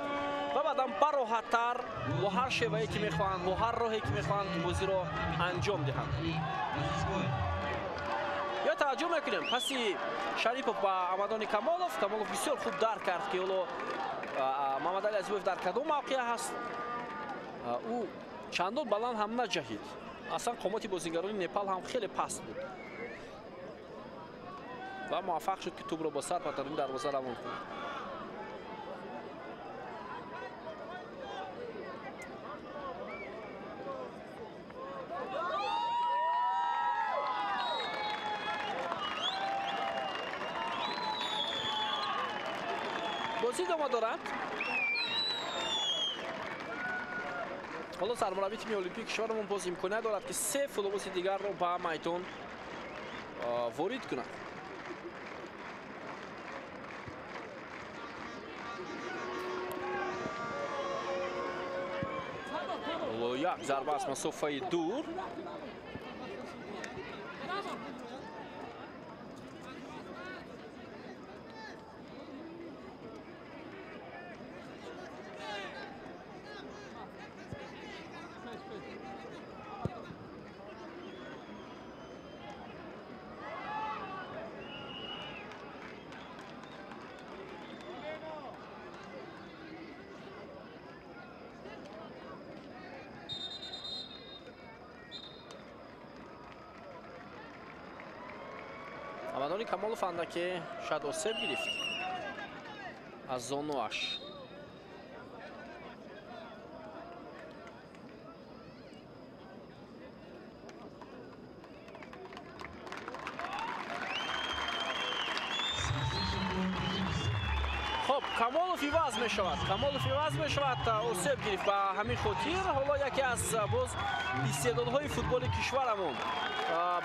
A: ва баъдан бароҳаттар бо ҳар шевае ки мехоҳанд, бо ҳар роҳе ки мехоҳанд бозиро анҷом диҳанд. Ё таваҷҷӯҳ мекунем паси Шарипов ба Аҳмадони Камолов. Камолов бисёр хуб дарк кард ки ҳоло Муҳаммадалӣ Азизбоев дар кадом мавқеъ ҳаст. Ӯ чандон баланд ҳам наҷаҳид. Аслан қомати бозингарони Непал ҳам хеле паст буд ва муваффақ шуд ки тӯбро бо сар ба даруни дарвоза равон кунад. Бозӣ идома дорад. Ҳоло сармураббии тими Олимпии кишварамон боз имконият дорад ки 3 футболбози дигарро ба майдон ворид кунад. Як зарба аз масофаи дур. Амадони Камолов андаке шояд осеб гирифт аз зонуаш. Хоб, Камолов иваз мешавад. Камолов иваз мешавад, осеб гирифт ба ҳамин хотир. Ҳоло яке аз боз истеъдодҳои футболи кишварамон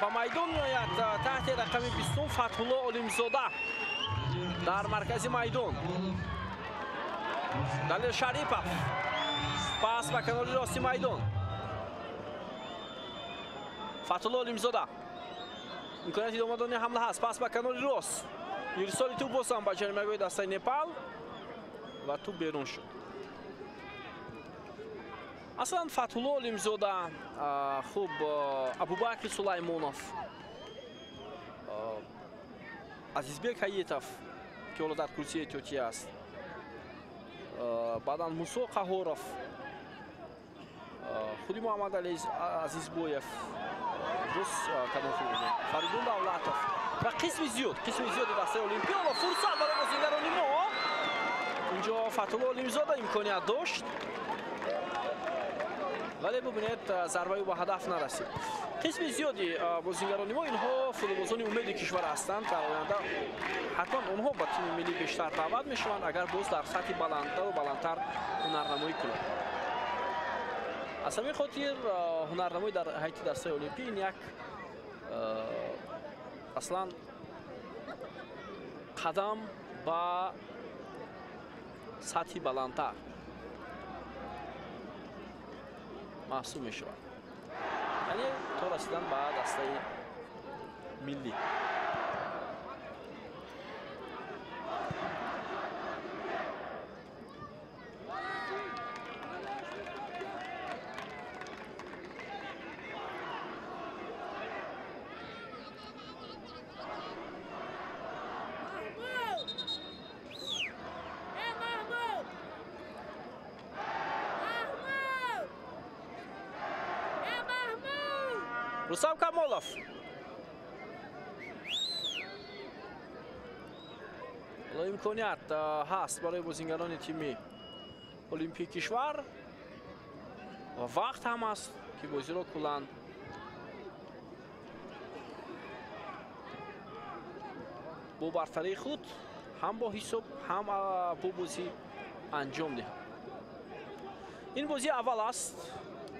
A: ба майдон меояд таҳти рақами 20 Фатҳулло Олимзода дар маркази майдон. Далер Шарипов пас ба канори рости майдон. Фатҳулло Олимзода имконияти идома додани ҳамла ҳаст. Пас ба канори рост. Ирсоли тӯб боз ҳам ба ҷаримагоҳи дастаи Непал ва тӯб берун шуд. Аслан Фатҳулло Олимзода, хуб, Абубакр Сулаймонов, Азизбек Ҳаитов, ки ҳоло дар курсии эҳтиётӣ аст, баъдан Мусо Қаҳоров, худи Муҳаммадалӣ Азизбоев, боз кадом Фаридун Давлатов ва қисми зиёди дастаи Олимпӣ. Ҳоло фурсат барои бозингарони мо. Инҷо Фатҳулло Олимзода имконият дошт, вале бубинед зарбаи ӯ ба ҳадаф нарасид. Қисми зиёди бозингарони мо инҳо футболбозони умеди кишвар ҳастанд. Дар оянда ҳатман онҳо ба тими миллӣ бештар даъват мешаванд, агар боз дар сатҳи баландтару баландтар ҳунарнамоӣ кунанд. Аз ҳамин хотир ҳунарнамоӣ дар ҳайати дастаи Олимпӣ ин як аслан қадам ба сатҳи баландтар. маҳсуб мешавад, яъне то расидан ба дастаи миллӣ. Рустам Камолов. Ҳоло имконият ҳаст барои бозингарони тими Олимпии кишвар ва вақт ҳам аст, ки бозиро куллан бо бартарии худ ҳам бо ҳисоб, ҳам бо бозӣ анҷом диҳад. Ин бозии аввал аст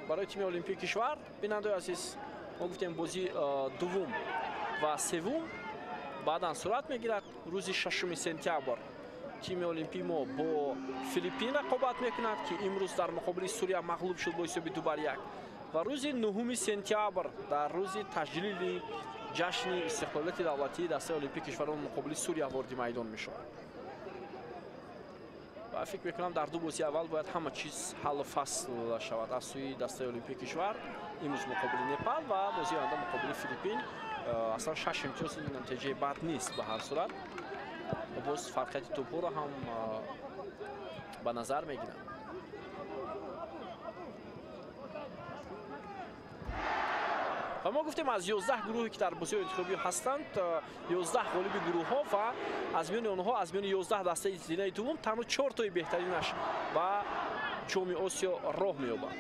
A: барои тими Олимпии кишвар. Бинандаи азиз, мо гуфтем бозии дуввум ва севум баъдан сурат мегирад. Рӯзи 6 сентябр тими Олимпии мо бо Филиппин рақобат мекунад, ки имрӯз дар муқобили Сурия мағлуб шуд бо ҳисоби 2-1, ва рӯзи 9 сентябр дар рӯзи таҷлили ҷашни истиқлолияти давлатии дастаи Олимпии кишварон муқобили Сурия вориди майдон мешавад. Ва фикр мекунам, дар ду бозии аввал бояд ҳама чиз ҳаллу фасл шавад аз сӯи дастаи Олимпии кишвар. Имрӯз муқобили Непал ва бозии оянда муқобили Филиппин. Аслан 6 имтиёз натиҷаи бад нест ба ҳар сурат. Боз фарқияти тӯбҳоро ҳам ба назар мегиранд. Ва мо гуфтем, аз 11 гурӯҳе ки дар бозиҳои интихобӣ ҳастанд, 11 ғолиби гурӯҳҳо ва аз миёни онҳо, аз миёни 11 дастаи зинаи дуввум, танҳо 4 тои беҳтаринаш ба Ҷоми Осиё роҳ меёбанд.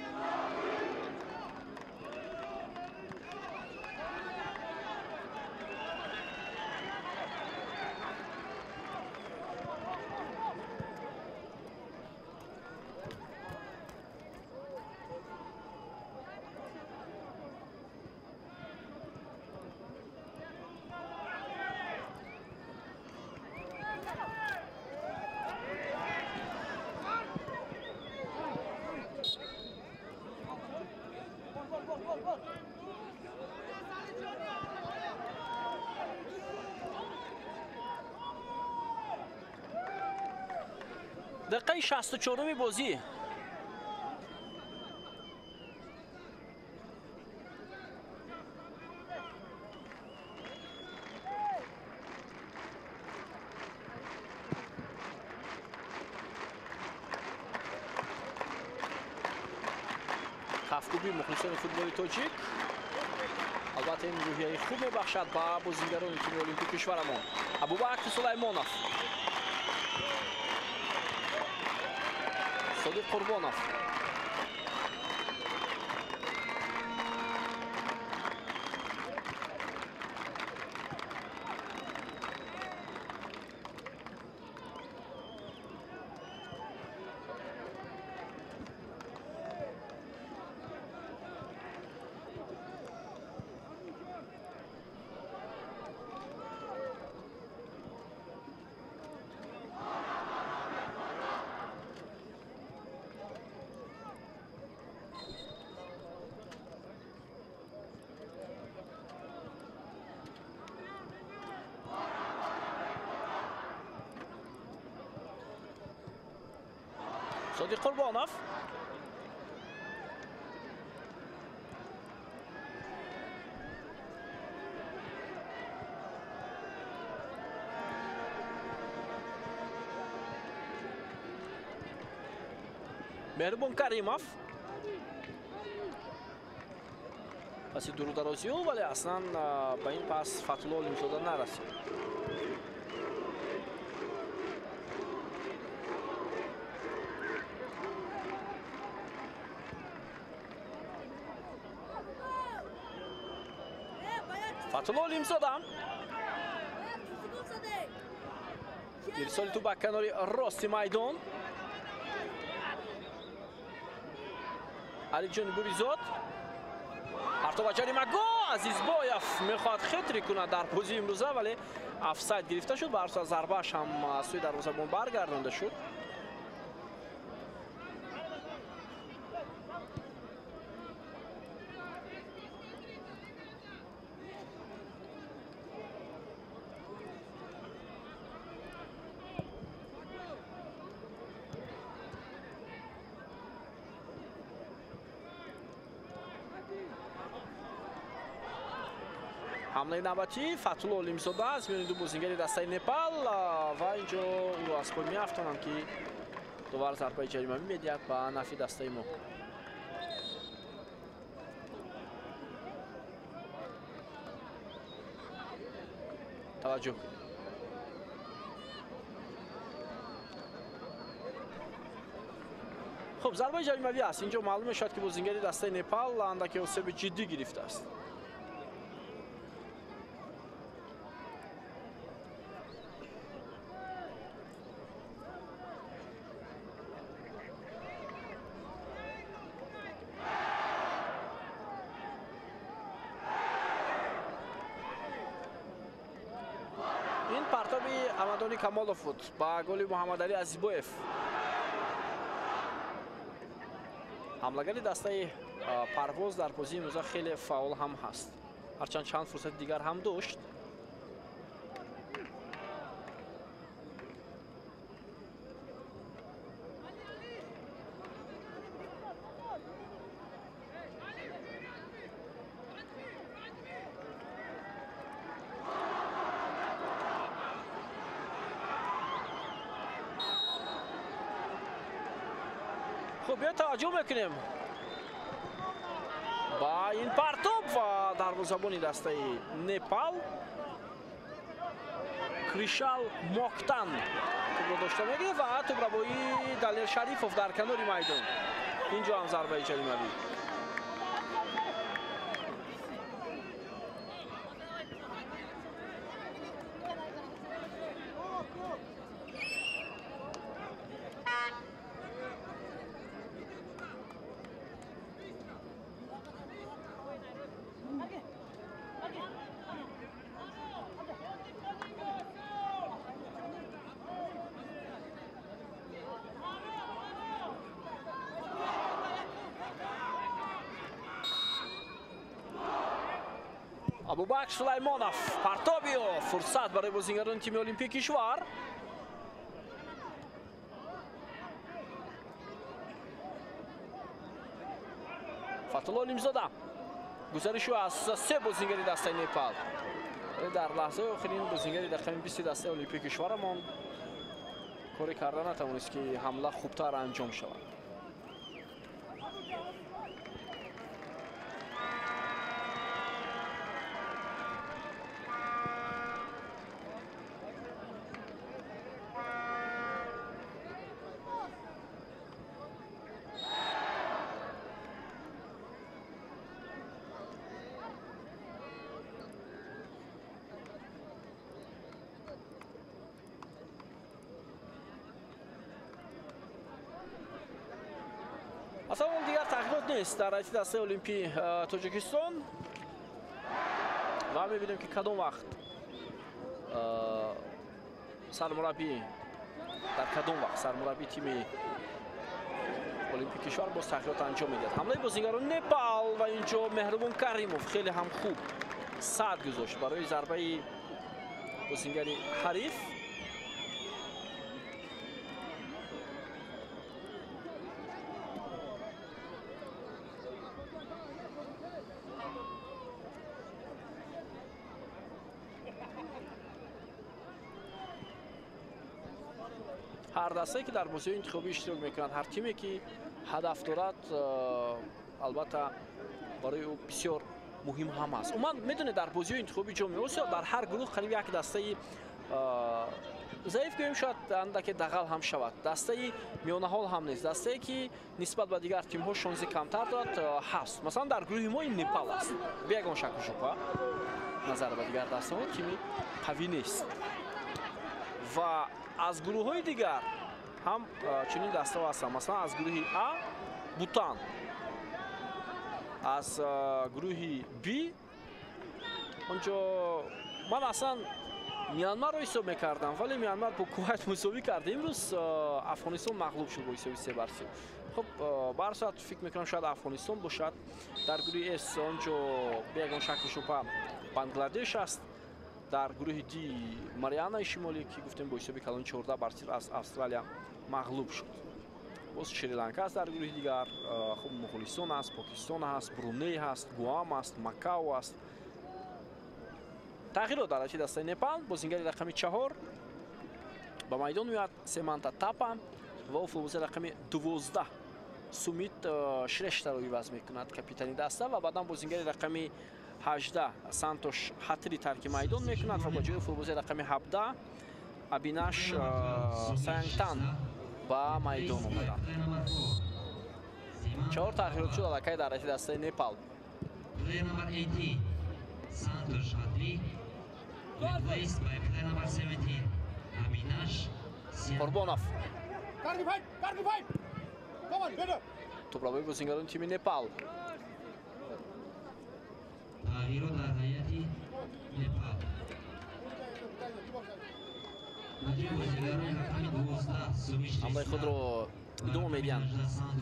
A: Дақиқаи 64-уми бозӣ. Кафкӯбии мухлисони футболи тоҷик албатта ин рӯҳияи хуб мебахшад ба бозингарони тими Олимпии кишварамон. Абубакр Сулаймонов, Содиқ Қурбонов, Содиқ Қурбонов, Меҳрубон Каримов паси дуру дарозӣ ӯ, вале аслан ба ин пас Фатулло Олимзода нарасид. Фатулло Олимзода ирсоли тӯб ба канори рости майдон. Алиҷон Буризод партова ҷарима-гоҳ. Азизбоев мехоҳад хетри кунад дар бозии имрӯза, вале офсайд гирифта шуд. Ба ҳар сурат зарбааш ҳам аз сӯи дарвозабон баргардонда шуд. Ҳамлаи навбатӣ Фатулло Олимзода аз миёни ду бозингари дастаи Непал ва инҷо ӯро аз пой меафтонанд, ки довар зарбаи ҷаримавӣ медиҳад ба нафи дастаи мо. Таваҷҷӯҳ кунед. Хуб, зарбаи ҷаримавӣ аст. Инҷо маълум мешавад, ки бозингари дастаи Непал андаке осеби ҷиддӣ гирифтааст. Ин партоби Амадони Камолов буд ба голи Муҳаммадалӣ Азизбоев. Ҳамлагари дастаи Парвоз дар бозии имрӯза хеле фаъол ҳам ҳаст, ҳарчанд чанд фурсати дигар ҳам дошт. Хуб, биё таваҷҷӯҳ мекунем ба ин партоб ва дарвозабони дастаи Непал Кришал Моктан тӯбро дошта мегирад ва тӯбрабоии Далер Шарифов дар канори майдон. Инҷо ҳам зарбаи ҷаримавӣ. Абубакр Сулаймонов партобио фурсат барои бозингарони тими Олимпии кишвар. Фатулло Олимзода гузариши аз се бозингари дастаи Непал. Дар лаҳзаи охирин бозингари рақами 20 дастаи Олимпии кишварамон коре карда натавонист, ки ҳамла хубтар анҷом шавад. Аслан он дигар тағйирот нест дар ҳайати дастаи Олимпии Тоҷикистон ва мебинем, ки кадом вақт сармураббӣ дар кадом вақт сармураббии тими Олимпии кишвар боз тағйирот анҷом медиҳад. Ҳамлаи бозингарони Непал ва инҷо Меҳрубон Каримов хеле ҳам хуб сад гузошт барои зарбаи бозингари ҳариф. Ҳар дастае, ки дар бозиҳои интихобӣ иштирок мекунад, ҳар тиме, ки ҳадаф дорад, албатта барои ӯ бисёр муҳим ҳам аст. Умуман медонед, дар бозиҳои интихобии Ҷоми Осиё дар ҳар гурӯҳ қариб як дастаи заиф гӯем, шояд андаке дағал ҳам шавад. Дастаи миёнаҳол ҳам нест. Дастае, ки нисбат ба дигар тимҳо шонси камтар дорад, ҳаст. Масалан, дар гурӯҳи мо ин Непал аст. Бе ягон шаку шубҳа назар ба дигар дастаҳо тими қавӣ нест. Ва аз гурӯҳҳои дигар ҳам чунин дастаҳо ҳастанд. Масалан, аз гурӯҳи А Бутан, аз гурӯҳи Б онҷо ман аслан Мянмарро ҳисоб мекардам, вале Мянмар бо Кувайт мусовӣ кард. Имрӯз Афғонистон мағлуб шуд бо ҳисоби 3-3. Хуб, ба ҳар сурат фикр мекунам, шояд Афғонистон бошад. Дар гурӯҳи С онҷо бе ягон шаку шубҳа Бангладеш аст. Дар гурӯҳи Д Марианаи Шимолӣ, ки гуфтем бо ҳисоби калони 14-0 аз Австралия мағлуб шуд. Боз Шри-Ланка аст дар гурӯҳи дигар. Хуб, Моғулистон аст, Покистон аст, Бруней ҳаст, Гуам аст, Макао аст. Тағйирот дар ҳайати дастаи Непал. Бозингари рақами 4 ба майдон меояд Семанта Тапа ва футболбози рақами 12 Сумит Шрештаро иваз мекунад капитани даста ва баъдан бозингари рақами 18 Сантош Хатри тарки майдон мекунад ва ба ҷои футболбози рақами 17 Абинаш Саянгтан ба майдон омаданд. 4 тағйирот шуд аллакай дар ҳайати дастаи Непал.
B: Player number 18, Santosh Khatri, replaced by player number 17, Abinash
A: Қурбонов. Тӯпрабои бозингарони тими Непал.
B: Тағйирот дар ҳайати Непал. Ба ҷои бозигарони рақами 12 Сумит
A: Ҳамлаи худро идома медиҳанд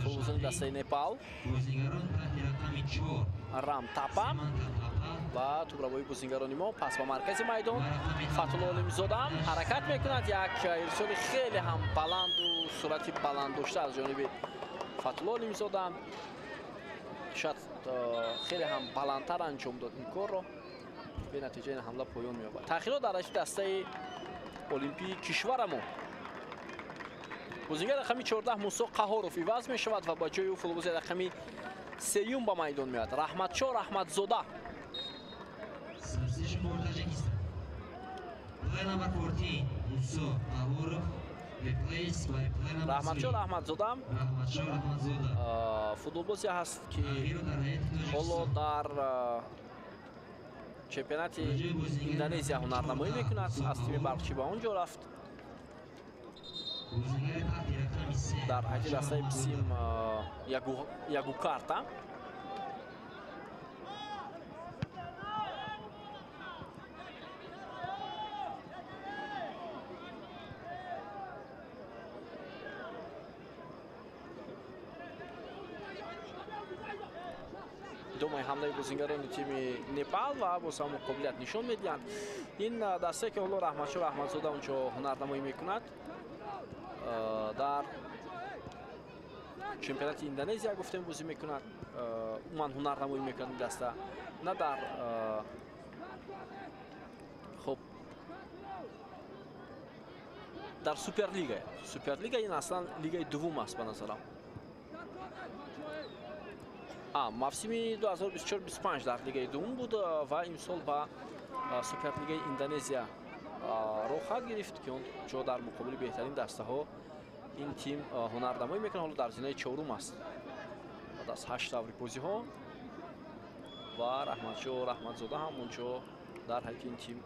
A: футболбозони дастаи Непал.
B: Бозигарон таҳти рақами 4
A: Рам Тапа ва тӯпрабои бозингарони мо пас ба маркази майдон. Фатулло Олимзода ҳаракат мекунад. Як ирсоли хеле ҳам баланду суръати баланд дошта аз ҷониби Фатулло Олимзода. Шояд хеле ҳам баландтар анҷом дод ин корро. Бенатиҷа ин ҳамла поён меёбад. Таъхирот дар ҳайати дастаи олимпии кишварамон. Бозингари рақами 14 Мусо Қаҳоров иваз мешавад ва ба ҷои ӯ футболбози рақами 3 ба майдон меояд Раҳматшоҳ Раҳматзода.
B: Substitution for Tajikistan. Player number 14, Muso Qahorov, replaced by player number 3.
A: Раҳматшоҳ Раҳматзода
B: Раҳматшоҳ Раҳматзода.
A: Футболбозе ҳаст ки
B: Тағйирот дар ҳайати
A: ҳоло
B: Тоҷикистон.
A: дар чемпионати Индонезия ҳунарнамоӣ мекунад. Аз тими Барқчӣ ба он ҷо рафт.
B: Бозигари таҳти рақами 3
A: Дар ҳайати дастаи Бисим Ягукарта. Идомаи ҳамлаи бозингарони тими Непал ва боз ҳам қобилият нишон медиҳанд. Ин дастае ки ҳоло Раҳматшоҳ Раҳматзода онҷо ҳунарнамоӣ мекунад, дар чемпионати Индонезия гуфтем бозӣ мекунад. Умуман ҳунарнамоӣ мекунад ин даста, на дар хуб дар Суперлига. Суперлига ин аслан лигаи дуввум аст ба назарам. Мавсими 2024-25 дар лигаи дуввум буд ва имсол ба Суперлигаи Индонезия роҳ гирифт, ки он ҷо дар муқобили беҳтарин дастаҳо ин тим ҳунарнамоӣ мекунад. Ҳоло дар зинаи чорум аст баъд аз 8 даври бозиҳо ва Раҳматшоҳ Раҳматзода ҳам онҷо дар ҳайати ин тим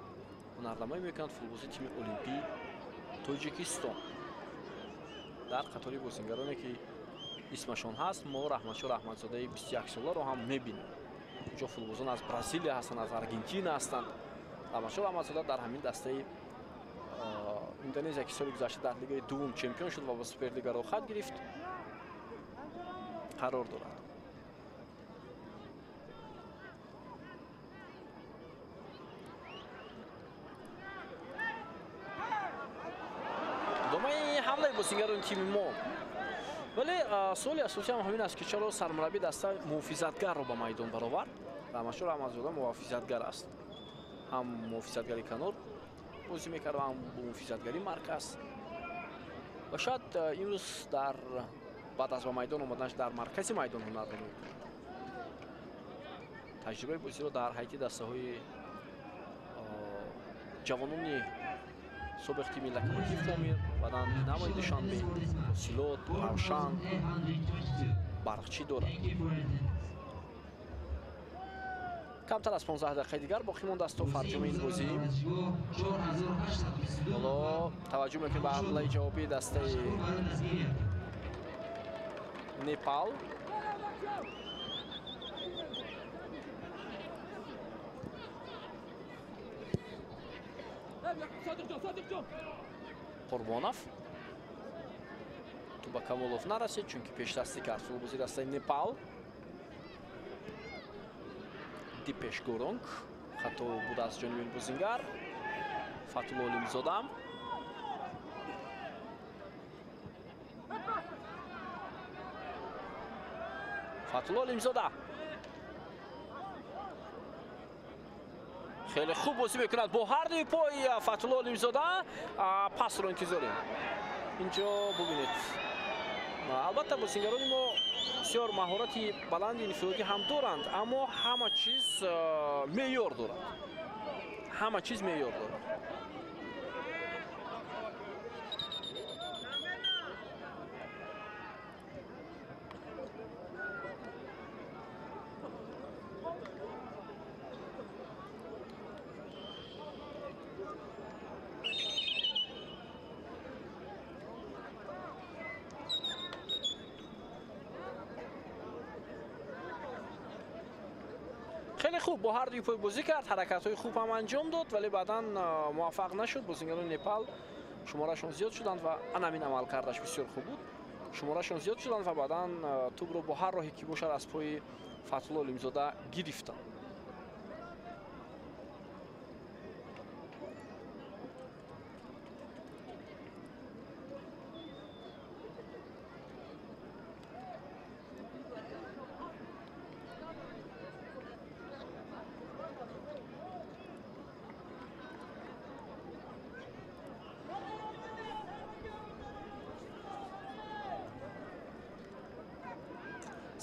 A: ҳунарнамоӣ мекунад. Футболбози тими Олимпии Тоҷикистон дар қатори бозингароне ки исмашон ҳаст, мо Раҳматшоҳ Раҳматзодаи 21 соларо ҳам мебинем. Онҷо футболбозон аз Бразилия ҳастанд, аз Аргентина ҳастанд. Раҳматшоҳ Раҳматзода дар ҳамин дастаи Индонезия, ки соли гузашта дар лигаи дуввум чемпион шуд ва ба Суперлига роҳхат гирифт, қарор дорад. Идомаи ҳамлаи бозингарони тими мо. Вале суоли асосӣ ҳам ҳамин аст, ки чаро сармурабби даста муҳофизатгарро ба майдон баровард. Раҳматшоҳ Раҳматзода муҳофизатгар аст. Ҳам муҳофизатгари канор бозӣ мекард ва ҳам муҳофизатгари марказ. Ва шояд имрӯз дар баъд аз ба майдон омаданаш дар маркази майдон ҳунарнамоӣ мекунад. Таҷрибаи бозиро дар ҳайати дастаҳои ҷавонони собиқ тими Локомотив Помир, баъдан Динамои Душанбе, Силот, Равшан, Барқчӣ дорад. Камтар аз 15 дақиқаи дигар боқӣ мондааст то фарҷоми ин бозӣ. Ҳоло таваҷҷӯҳ мекунем ба ҳамлаи ҷавобии дастаи Непал. Қурбонов ту ба Камолов нарасид, чунки пешдастӣ кард футболбози дастаи Непал. Дипеш Горонг хато буд аз ҷониби ин бозингар. Фатулло Олимзода. Фатулло Олимзода. Хеле хуб бозӣ мекунад бо ҳар дуи пой Фатҳулло Олимзода. Пасро интизорем. Инҷо бубинед. Албатта бозингарони мо бисёр маҳорати баланди инфиродӣ ҳам доранд, аммо ҳама чиз меъёр дорад. Ҳама чиз меъёр дорад. Хеле хуб бо ҳар дуи пой бозӣ кард, ҳаракатҳои хуб ҳам анҷом дод, вале баъдан муваффақ нашуд. Бозингарони Непал шуморашон зиёд шуданд ва анамин амалкардаш бисёр хуб буд. Шуморашон зиёд шуданд ва баъдан тӯбро бо ҳар роҳе ки бошад аз пои Фатҳулло Олимзода гирифтанд.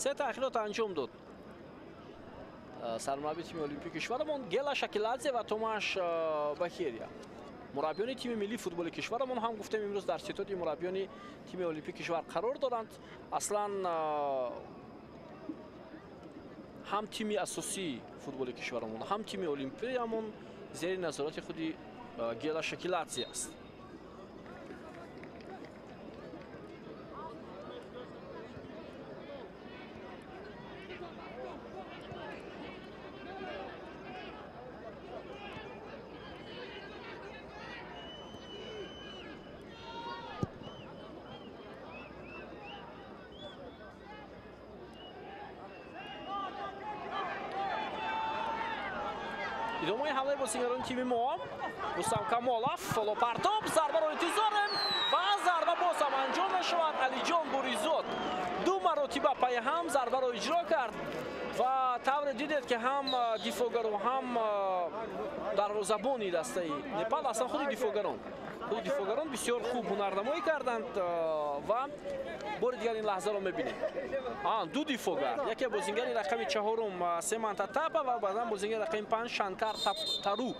A: Се таъхирот анҷом дод сармурабби тими олимпии кишварамон Гела Шакиладзе ва Томаш Бахерия. Мураббиёни тими миллии футболи кишварамон ҳам гуфтем имрӯз дар ситоди мураббиёни тими олимпии кишвар қарор доранд. Аслан ҳам тими асосии футболи кишварамон, ҳам тими олимпиямон зери назорати худи Гела Шакиладзе аст. Идомаи ҳамлаи бозингарони тими мо. Рустам Камолов, фолопартоб, зарбаро интизорем ва зарба боз ҳам анҷом мешавад. Алиҷон Буризод ду маротиба пайи ҳам зарбаро иҷро кард ва тавре дидед ки ҳам дифогару ҳам дарвозабони дастаи Непал, аслан худи дифогарон бисёр хуб ҳунарнамоӣ карданд ва бори дигар ин лаҳзаро мебинем. Ду дифогар, яке бозингари рақами 4 Семанта Тапа ва баъдан бозингари рақами 5 Шанкар Тару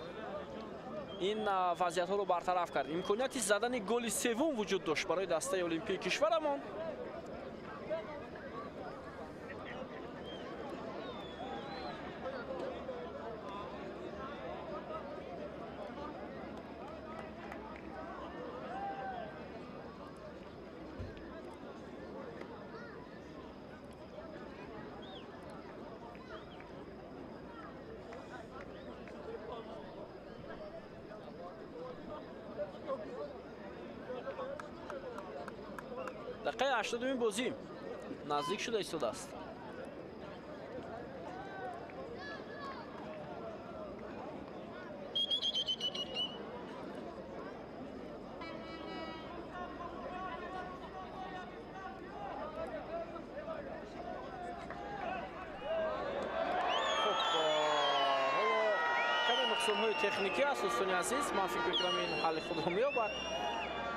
A: ин вазъиятҳоро бартараф кард. Имконияти задани голи севум вуҷуд дошт барои дастаи олимпии кишварамон. Дақиқаи 82 бозӣ наздик шуда истодааст. Хуб, ҳоло каме нуқсонҳои техникӣ аст, дӯстони азиз. Ман фикр мекунам ин ҳалли худро меёбад,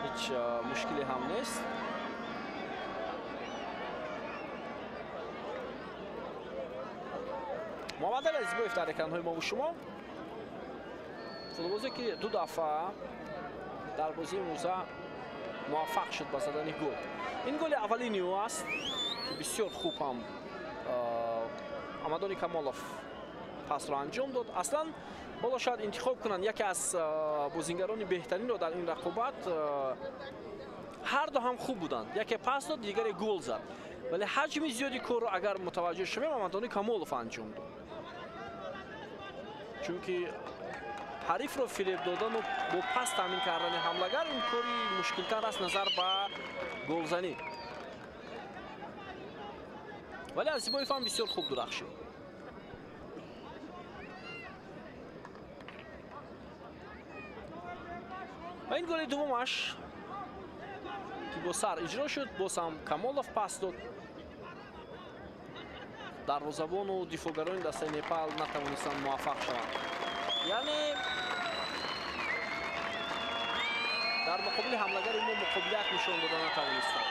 A: ҳеҷ мушкиле ҳам нест. Муҳаммадали Азизбоев дар экранҳои мо шумо. Футболбозе ки ду дафъа дар бозии имрӯза муваффақ шуд ба задани гол. Ин голи аввалини ӯ аст ки бисёр хуб ҳам Амадони Камолов пасро анҷом дод. Аслан ҳоло шояд интихоб кунанд яке аз бозингарони беҳтаринро дар ин рақобат. Ҳар ду ҳам хуб буданд, яке пас дод, дигаре гол зад, вале ҳаҷми зиёди корро агар мутаваҷҷеҳ шавем Амадони Камолов анҷом дод, чунки ҳарифро фиреб додану бо пас таъмин кардани ҳамлагар ин кори мушкилтар аст назар ба голзанӣ. Вале Азизбоев ҳам бисёр хуб дурахшид. Ва ин голи дуввумаш ки бо сар иҷро шуд, боз ҳам Камолов пас дод. Дарвозабону дифогарони дастаи Непал натавонистанд муваффақ шаванд. Яъне дар муқобили ҳамлагари мо муқобилият нишон дода натавонистанд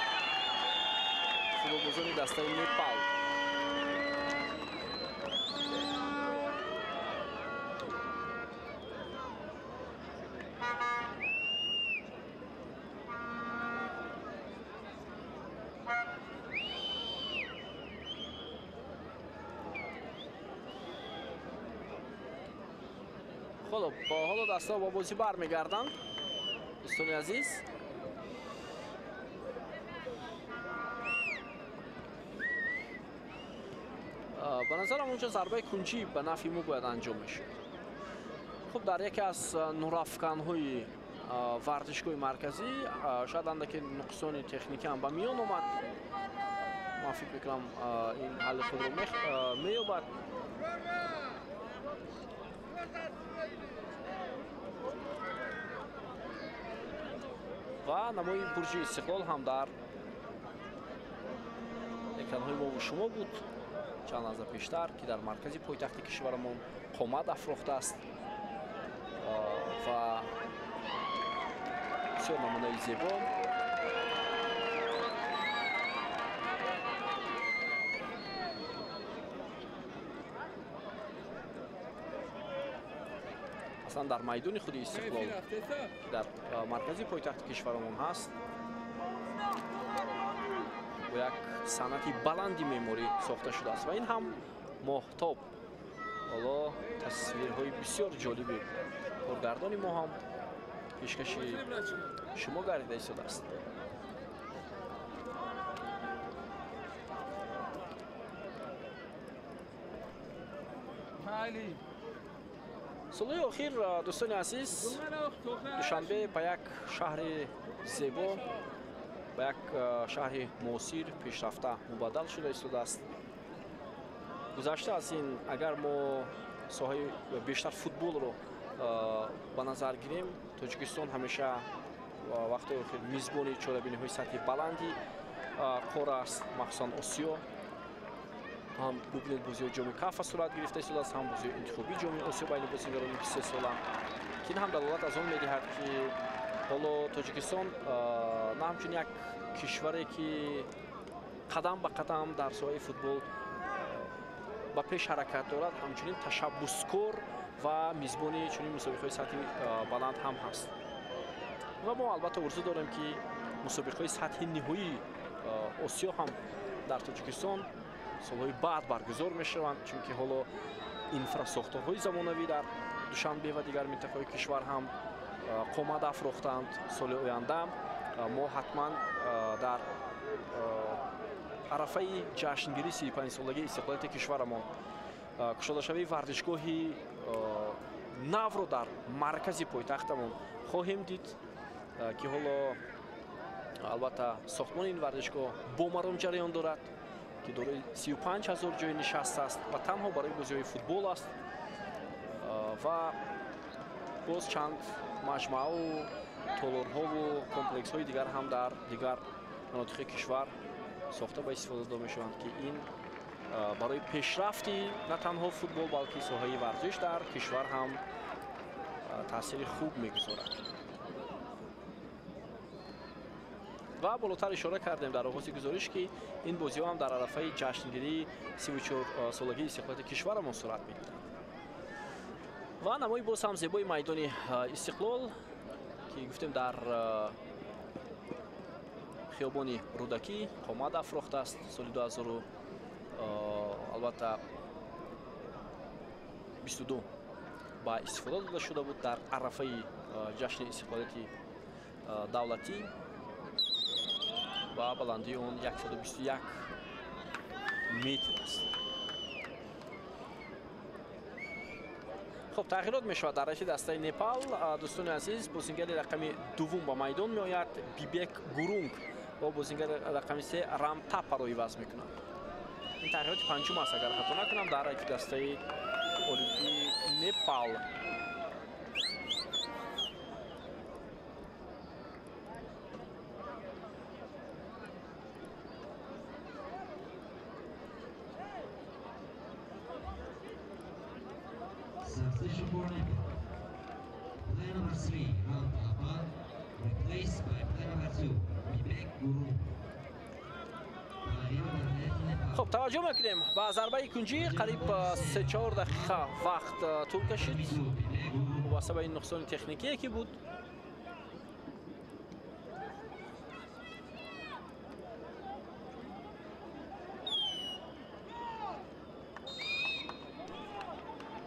A: футболбозони дастаи Непал. Хуб, ҳоло дастаҳо ба бозӣ бармегарданд. Дӯстони азиз, ба назарам онҷо зарбаи кунҷӣ ба нафъи мо бояд анҷом мешуд. Хуб, дар яке аз нурафканҳои варзишгоҳи марказӣ шояд андаке нуқсони техникӣ ҳам ба миён омад. Ман фикр мекунам, ин ҳалли худро меёбад. Ва намои бурҷи Истиқлол ҳам дар экранҳои мову шумо буд чанд лаҳза пештар, ки дар маркази пойтахти кишварамон қомат афрохтааст ва бисёр намунаи зебо. Аслан дар майдони худи Истиқлол, ки дар маркази пойтахти кишварамон ҳаст, бо як санъати баланди меъморӣ сохта шудааст ва ин ҳам моҳтоб. Ҳоло тасвирҳои бисёр ҷолиби коргардони мо ҳам пешкаши шумо гардида истодааст. Солҳои охир, дӯстони азиз, Душанбе ба як шаҳри зебо, ба як шаҳри муосир, пешрафта мубаддал шуда истодааст. Гузашта аз ин, агар мо соҳаи бештар футболро ба назар гирем, Тоҷикистон ҳамеша вақтҳои охир мизбони чорабиниҳои сатҳи баланди кор аст, махсусан Осиё. Ҳам бубинед, бозиҳои ҷоми Кафа сурат гирифта истодааст, ҳам бозиҳои интихобии ҷоми Осиё байни бозигарони 23 сола, ки ин ҳам далолат аз он медиҳад, ки ҳоло Тоҷикистон на ҳамчун як кишваре, ки қадам ба қадам дар соҳаи футбол ба пеш ҳаракат дорад, ҳамчунин ташаббускор ва мизбони чунин мусобиқаҳои сатҳи баланд ҳам ҳаст. Ва мо албатта орзу дорем, ки мусобиқаҳои сатҳи ниҳоии Осиё ҳам дар Тоҷикистон солҳои баъд баргузор мешаванд, чунки ҳоло инфрасохторҳои замонавӣ дар Душанбе ва дигар минтақаҳои кишвар ҳам қомат афрохтанд. Соли оянда мо ҳатман дар арафаи ҷашнгирии 35-солагии истиқлолияти кишварамон кушодашавии варзишгоҳи навро дар маркази пойтахтамон хоҳем дид, ки ҳоло албатта сохтмони ин варзишгоҳ бо маром ҷараён дорад, ки дорои 35 ҳазор ҷои нишаст аст ва танҳо барои бозиҳои футбол аст ва боз чанд маҷмӯау толорҳову комплексҳои дигар ҳам дар дигар манотиқи кишвар сохта ба истифода дода мешаванд, ки ин барои пешрафти на танҳо футбол, балки соҳаи варзиш дар кишвар ҳам таъсири хуб мегузорад. Ва болотар ишора кардем дар оғози гузориш, ки ин бозиҳо ҳам дар арафаи ҷашнгирии 34-солагии истиқлолияти кишварамон сурат мегирад. Ва намои боз ҳам зебои майдони Истиқлол, ки гуфтем дар хиёбони Рӯдакӣ қомат афрохтааст соли 2000, албатта 22 ба истифода дода шуда буд дар арафаи ҷашни истиқлолияти давлатӣ ва баландии он 121 метр аст. Хуб, тағйирот мешавад дар райси дастаи Непал. Дӯстони азиз, бозингари рақами дуввум ба майдон меояд Бибек Гурунг ва бозингари рақами се Рам Тапаро иваз мекунад. Ин тағйироти панҷум аст, агар хато накунам, дар райси дастаи Олимпии Непал.
B: Substitution for Nepal.
A: Хуб, таваҷҷӯҳ мекунем ба зарбаи кунҷӣ. Қариб 3-4 дақиқа вақт тӯл кашид вобаста ба ин нуқсони техникие ки буд.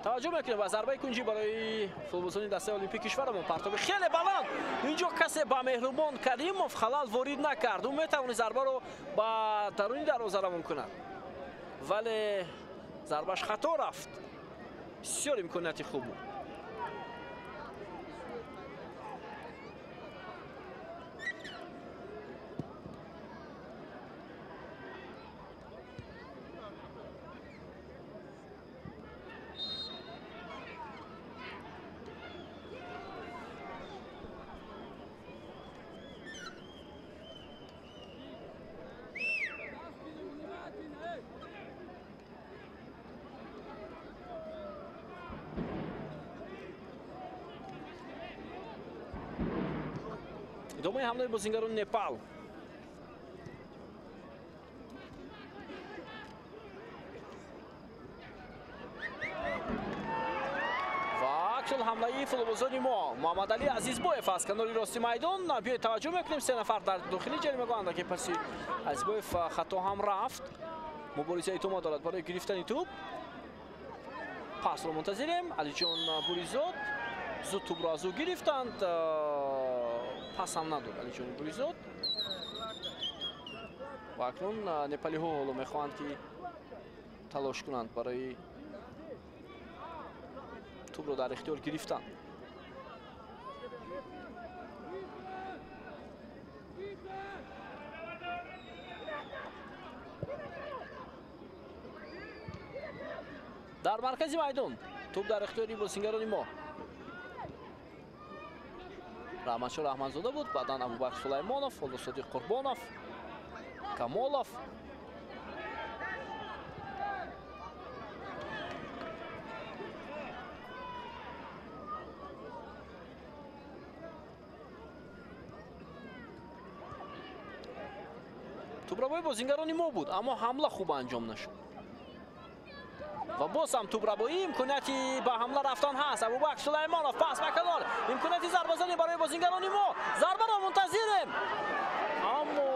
A: Таваҷҷӯҳ мекунем ба зарбаи кунҷӣ барои футболбозони дастаи Олимпии кишварамон. Партоби хеле баланд. Инҷо касе ба Меҳрубон Каримов халал ворид накард. Ӯ метавонист зарбаро ба даруни дарвоза равон кунад, вале зарбаш хато рафт. Бисёр имконияти хуб буд. Идомаи ҳамлаи бозингарони Непал. Ва аксул ҳамлаи футболбозони мо. Муҳаммадалӣ Азизбоев аз канори рости майдон. Биёед таваҷҷӯҳ мекунем, се нафар дар дохили ҷаримагоҳ, андаке паси Азизбоев хато ҳам рафт. Мубориза идома дорад барои гирифтани тӯб. Пасро мунтазирем. Алиҷон Буризод зуд тӯбро аз ӯ гирифтанд. Пас ҳам надод Алиҷони Буризод. Ва акнун непалиҳо ҳоло мехоҳанд ки талош кунанд барои тӯбро дар ихтиёр гирифтан. Дар маркази майдон тӯб дар ихтиёри бозингарони мо. Раҳматшо Раҳматзода буд, баъдан Абубакр Сулаймонов, ҳоло Содиқ Қурбонов, Камолов. Тӯбрабои бозингарони мо буд, аммо ҳамла хуб анҷом нашуд. Ва боз ҳам тӯбрабоӣ, имконияти ба ҳамла рафтан ҳаст. Абубакр Сулаймонов пас ба канор, имконияти зарбазанӣ барои бозингарони мо. Зарбаро мунтазирем, аммо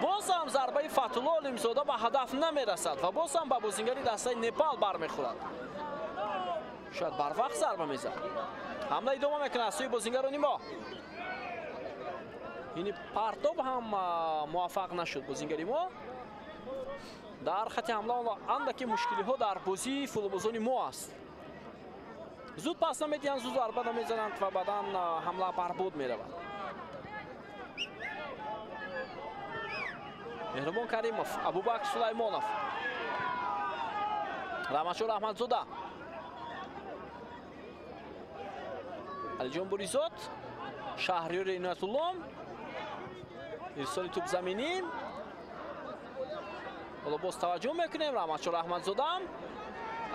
A: боз ҳам зарбаи Фатулло Олимзода ба ҳадаф намерасад ва боз ҳам ба бозингари дастаи Непал бармехӯрад. Шояд барвақт зарба мезад. Ҳамла идома мекунад аз сӯи бозингарони мо. Ини партоб ҳам муваффақ нашуд бозингари мо. Дар хати ҳамла андаке мушкилиҳо дар бозии футболбозони мо аст. Зуд пас намедиҳанд, зуд зарба намезананд ва баъдан ҳамла барбод меравад. Меҳрубон Каримов, Абубакр Сулаймонов, Раҳматшо Раҳматзода, Алиҷон Буризод, Шаҳриёр Иноятулло. Ирсоли тӯбзаминӣ. Ҳоло боз таваҷҷӯҳ мекунем. Раҳматшо Раҳматзода,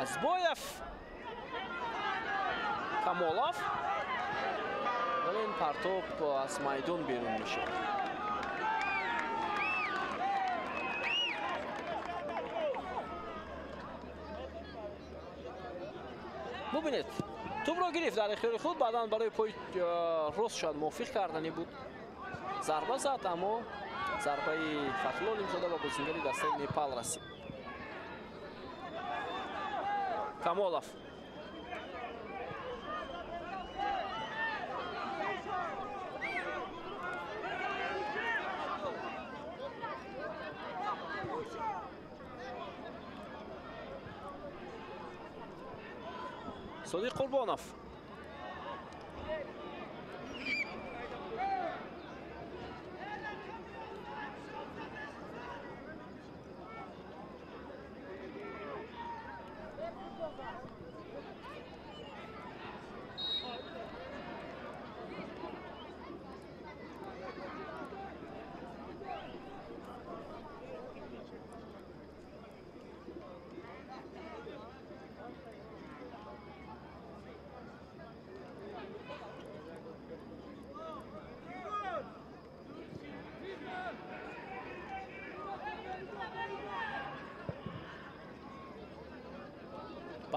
A: Азизбоев, Камолов. Вале ин партоб аз майдон берун мешавад. Бубинед, тӯбро гирифт дар ихтиёри худ, баъдан барои пои рост шояд мувофиқ кардани буд. Зарба зад, аммо зарбаи Фатулло Олимзода ба бозингари дастаи Непал расид. Камолов. Содиқ Қурбонов.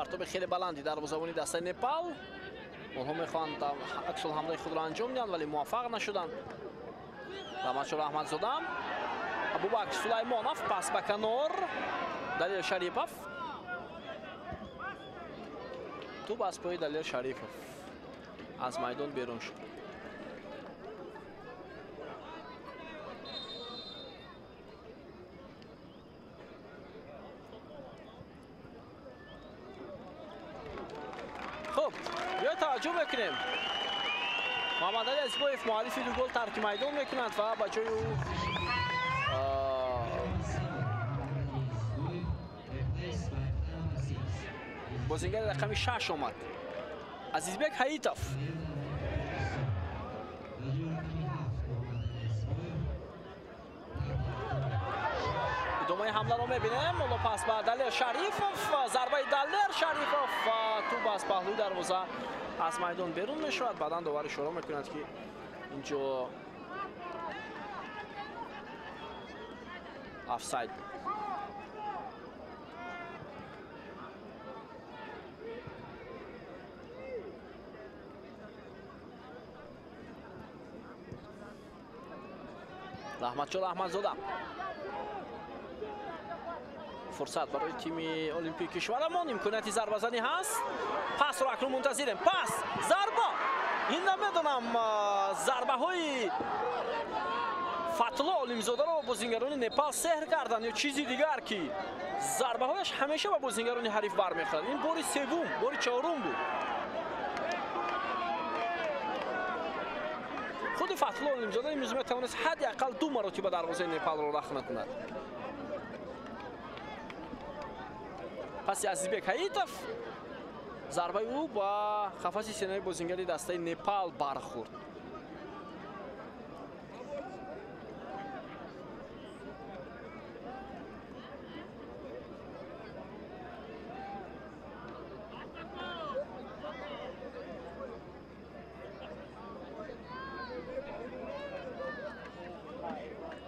A: Партоби хеле баланди дарвозабони дастаи Непал. Онҳо мехоҳанд аксулҳамлаи худро анҷом диҳанд, вале муваффақ нашуданд. Раҳматшо Раҳматзода, Абубакр Сулаймонов, пас ба канор, Далер Шарипов. Туп аз пои Далер Шарипов аз майдон берун шуд. Хуб, биё таваҷҷӯҳ мекунем. Муҳаммадалӣ Азизбоев муаллифи ду гол тарки майдон мекунад ва ба ҷои ӯ бозингари рақами 6 омад. Азизбек Ҳаитов. Идомаи ҳамларо мебинем. Ҳоло пас ба Далер Шарифов, зарбаи Далер Шарифов ва туп аз паҳлӯи дарвоза аз майдон берун мешавад. Баъдан довар ишора мекунад, ки инҷо офсайд. Раҳматшо Раҳматзода. Фурсат барои тими Олимпии кишварамон, имконияти зарбазанӣ ҳаст. Пасро акнун мунтазирем. Пас, зарба! Ин намедонам, зарбаҳои Фатулло Олимзодаро бозингарони Непал сеҳр карданд ё чизи дигар, ки зарбаҳояш ҳамеша ба бозингарони ҳариф бармехӯрад. Ин бори севум, бори чорум буд. Худи Фатулло Олимзода имрӯз метавонист ҳадди ақал 2 маротиба дарвозаи Непалро рахна кунад. Паси Азизбек Ҳаитов, зарбаи ӯ ба қафаси синаи бозингари дастаи Непал бархӯрд.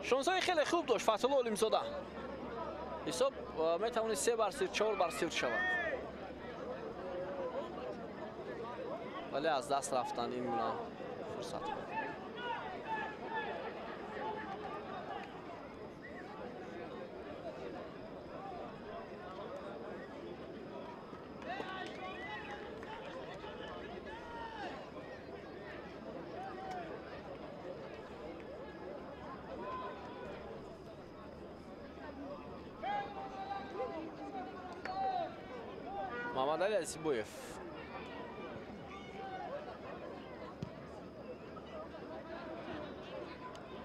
A: Шонсҳои хеле хуб дошт Фатулло Олимзода. Ҳисоб метавонист 3-0, 4-0 шавад, вале аз даст рафтанд ин гуна фурсатҳо. Муҳаммадалӣ Азизбоев.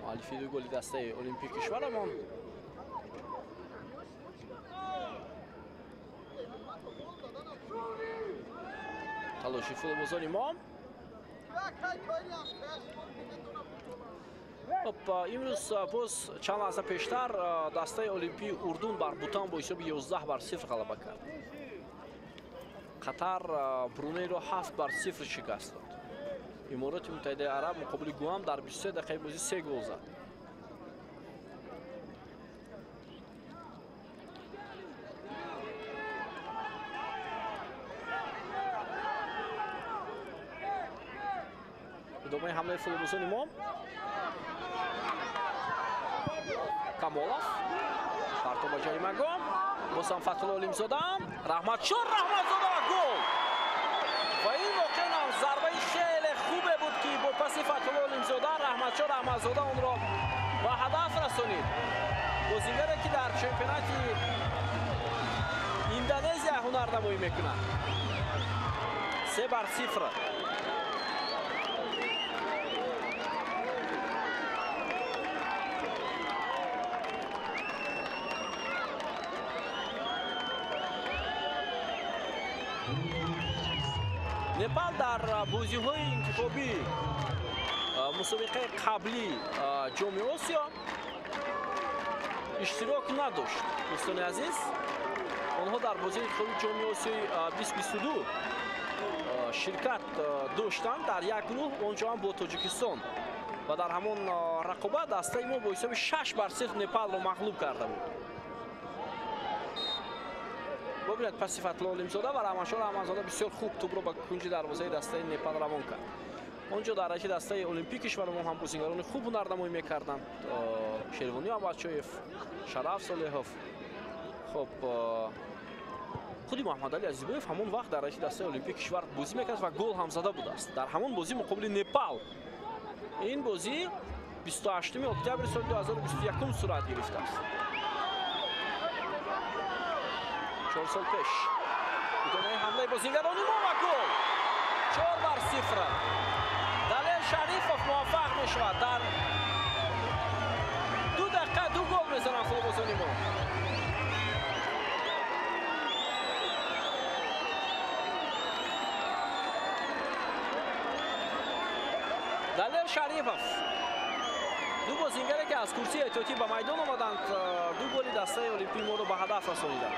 A: Муаллифи ду голи дастаи Олимпии кишварамон. Талоши футболбозони мо. Хуб, имрӯз боз чанд лаҳза пештар дастаи Олимпии Урдун бар Бутан бо ҳисоби 11-0 ғалаба кард. Қатар Брунейро 7-0 шикаст дод. Имороти Муттаҳидаи Араб муқобили Гуам дар 23 дақиқаи бозӣ 3 гол зад. Идомаи ҳамлаи футболбозони мо. Камолов партоб ба ҷаримагоҳ. Боз ҳам Фатулло Олимзода. Раҳматшо Раҳматзода гол! Ва ин воқеан ҳам зарбаи хеле хубе буд, ки бо паси Фатулло Олимзода Раҳматшо Раҳматзода онро ба ҳадаф расонид. Бозингаре, ки дар чемпионати Индонезия ҳунарнамоӣ мекунад. 3-0. Непал дар бозиҳои интихобӣ мусобиқаи қаблӣ Ҷоми Осиё иштирок надошт. Дӯстони азиз, онҳо дар бозии интихобии Ҷоми Осиёи 2022 ширкат доштанд дар як гурӯҳ, онҷо ҳам бо Тоҷикистон, ва дар ҳамон рақобат дастаи мо бо ҳисоби 6-0 Непалро мағлуб карда буд. Бубинед, паси Фатулло Олимзода ва Раҳматшоҳ Раҳматзода бисёр хуб тӯбро ба кунҷи дарвозаи дастаи Непал равон кард. Он ҷо дар ҳайати дастаи Олимпӣ кишвари мо ҳам бозингарони хуб ҳунарнамоӣ мекарданд. Шервонӣ Абачоев, Шараф Солеҳов. Хуб, худи Муҳаммадалӣ Азизбоев ҳамон вақт дар ҳайати дастаи Олимпии кишвар бозӣ мекард ва гол ҳам зада будааст дар ҳамон бозӣ муқобили Непал. Ин бозӣ 28 октябри соли 2021 сурат гирифтааст. 4 сол пеш. Идомаи ҳамлаи бозингарони мо ва гол. 4-0. Далер Шарифов муваффақ мешавад. Дар 2 дақиқа 2 гол мезананд футболбозони мо. Далер Шарифов, ду бозингаре ки аз курсии эҳтиётӣ ба майдон омаданд, 2 голи дастаи Олимпии моро ба ҳадаф расониданд.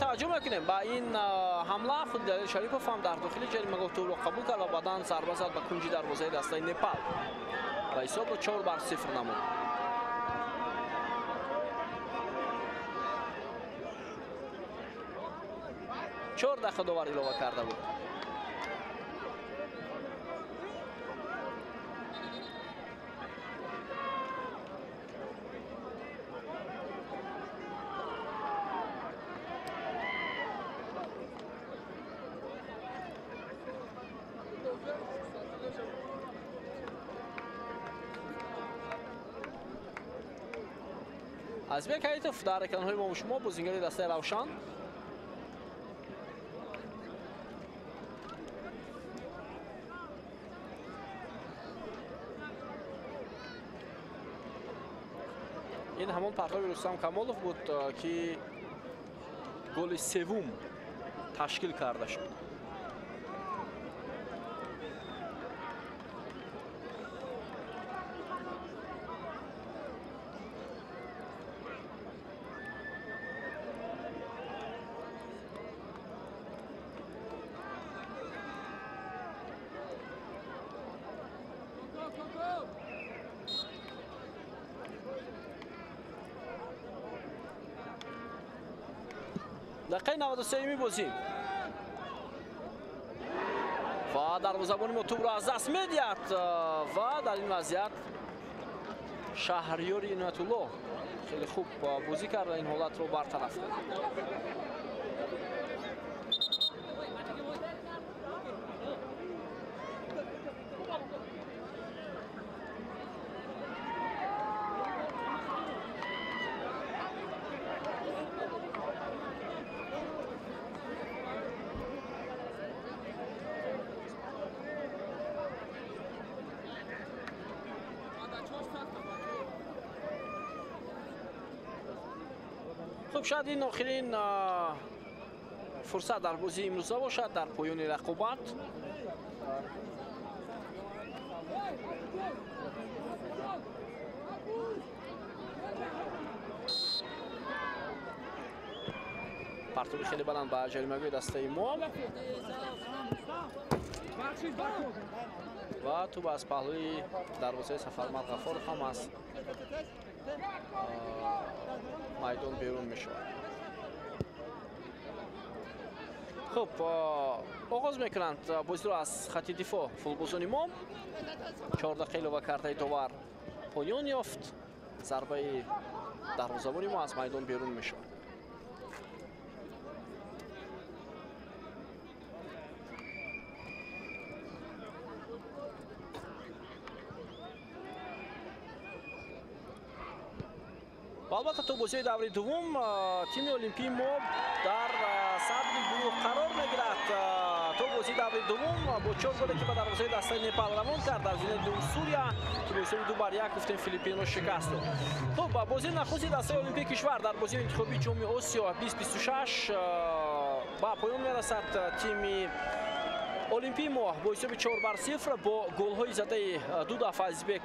A: Таваҷҷӯҳ мекунем ба ин ҳамла. Худи Далер Шарипов ҳам дар дохили ҷаримагоҳ тӯбро қабул кард ва баъдан зарба зад ба кунҷи дарвозаи дастаи Непал ва ҳисобро 4-0 намуд. 4 дақиқа довар илова карда буд. Азбек Ҳаитов дар экранҳои мо шумо, бозингари дастаи Равшан. Ин ҳамон партоби Рустам Камолов буд, ки голи севум ташкил карда шуд. Дақиқаи 93-ми бозӣ ва дарвозабони мо тӯбро аз даст медиҳад ва дар ин вазъият Шаҳриёри Иноятулло хеле хуб бозӣ кард ва ин ҳолатро бартараф кард. Хуб, шояд ин охирин фурсат дар бозии имрӯза бошад дар поёни рақобат. Партоби хеле баланд ба ҷаримагоҳи дастаи мо ва тӯб аз паҳлӯи дарвозаи Сафармад Ғафоров ҳам аз майдон берун мешавад. Хуб, оғоз мекунанд бозиро аз хати дифоъ футболбозони мо. 4 дақиқа илова кардаи довар поён ёфт. Зарбаи дарвозабони мо аз майдон берун мешавад. Албатта, то бозиҳои даври дуввум тими Олимпии мо дар садри гурӯҳ қарор мегирад. То бозии даври дуввум бо 4 голе ки ба дарвозаи дастаи Непал равон кард, дар зинаи дуввум Сурия, ки бо ҳисоби 2-1 гуфтем Филиппинро шикаст дод. Хуб, бозии нахусти дастаи Олимпии кишвар дар бозии интихобии Ҷоми Осиё 2026 ба поён мерасад. Тими Олимпии мо бо ҳисоби 4-0 бо голҳои задаи ду дафъа Азизбек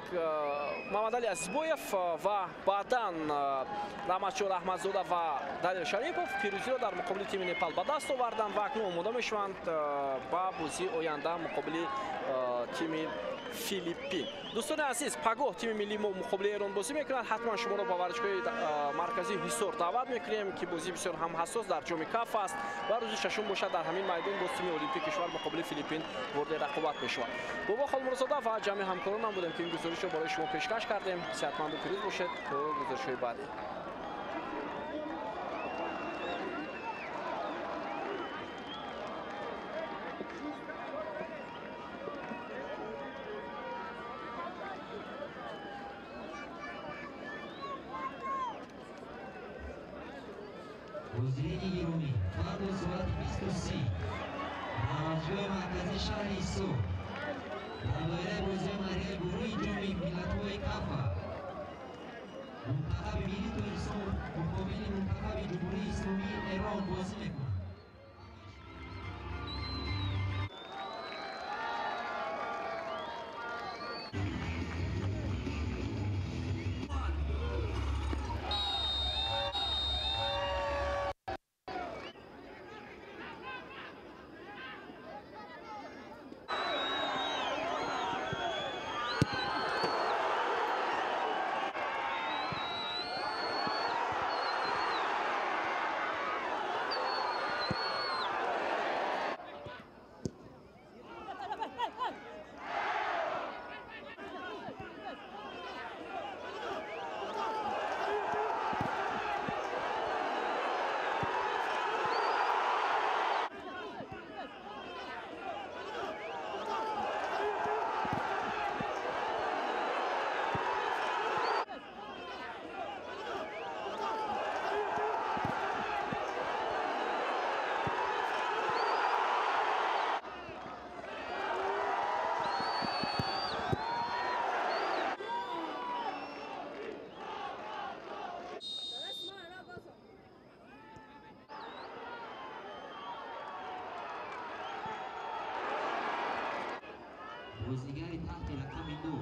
A: Мамадали Азизбоев ва баъдан Раҳматшоҳ Раҳматзода ва Далер Шарипов пирӯзиро дар муқобили тими Непал ба даст оварданд ва акнун омода мешаванд ба бозии оянда муқобили тими Филиппин. Дӯстони азиз, пагоҳ тими миллии мо муқобили Эрон бозӣ мекунад. Ҳатман шуморо ба варзишгоҳи марказии Ҳисор даъват мекунем, ки бозӣ бисёр ҳам ҳассос дар ҷоми Каф аст ва рӯзи шашум бошад дар ҳамин майдон боз тими Олимпии кишвар муқобили Филиппин вориди рақобат мешавад. Бобо Холмурозода ва ҷамъи ҳамкоронам будем, ки ин гузоришро барои шумо пешкаш кардем. Сеҳатманду пирӯз бошед то гузоришҳои баъдӣ.
B: Ҳозирини гиромӣ, фардо соати 23 дар варзишгоҳи марказии шаҳри Ҳисор дар доираи бозиҳои марҳилаи гурӯҳи ҷоми миллатҳои Кафа мунтахаби миллии Тоҷикистон муқобили мунтахаби Ҷумҳурии Исломии Эрон бозӣ мекунад. Бозигари таҳти рақами 9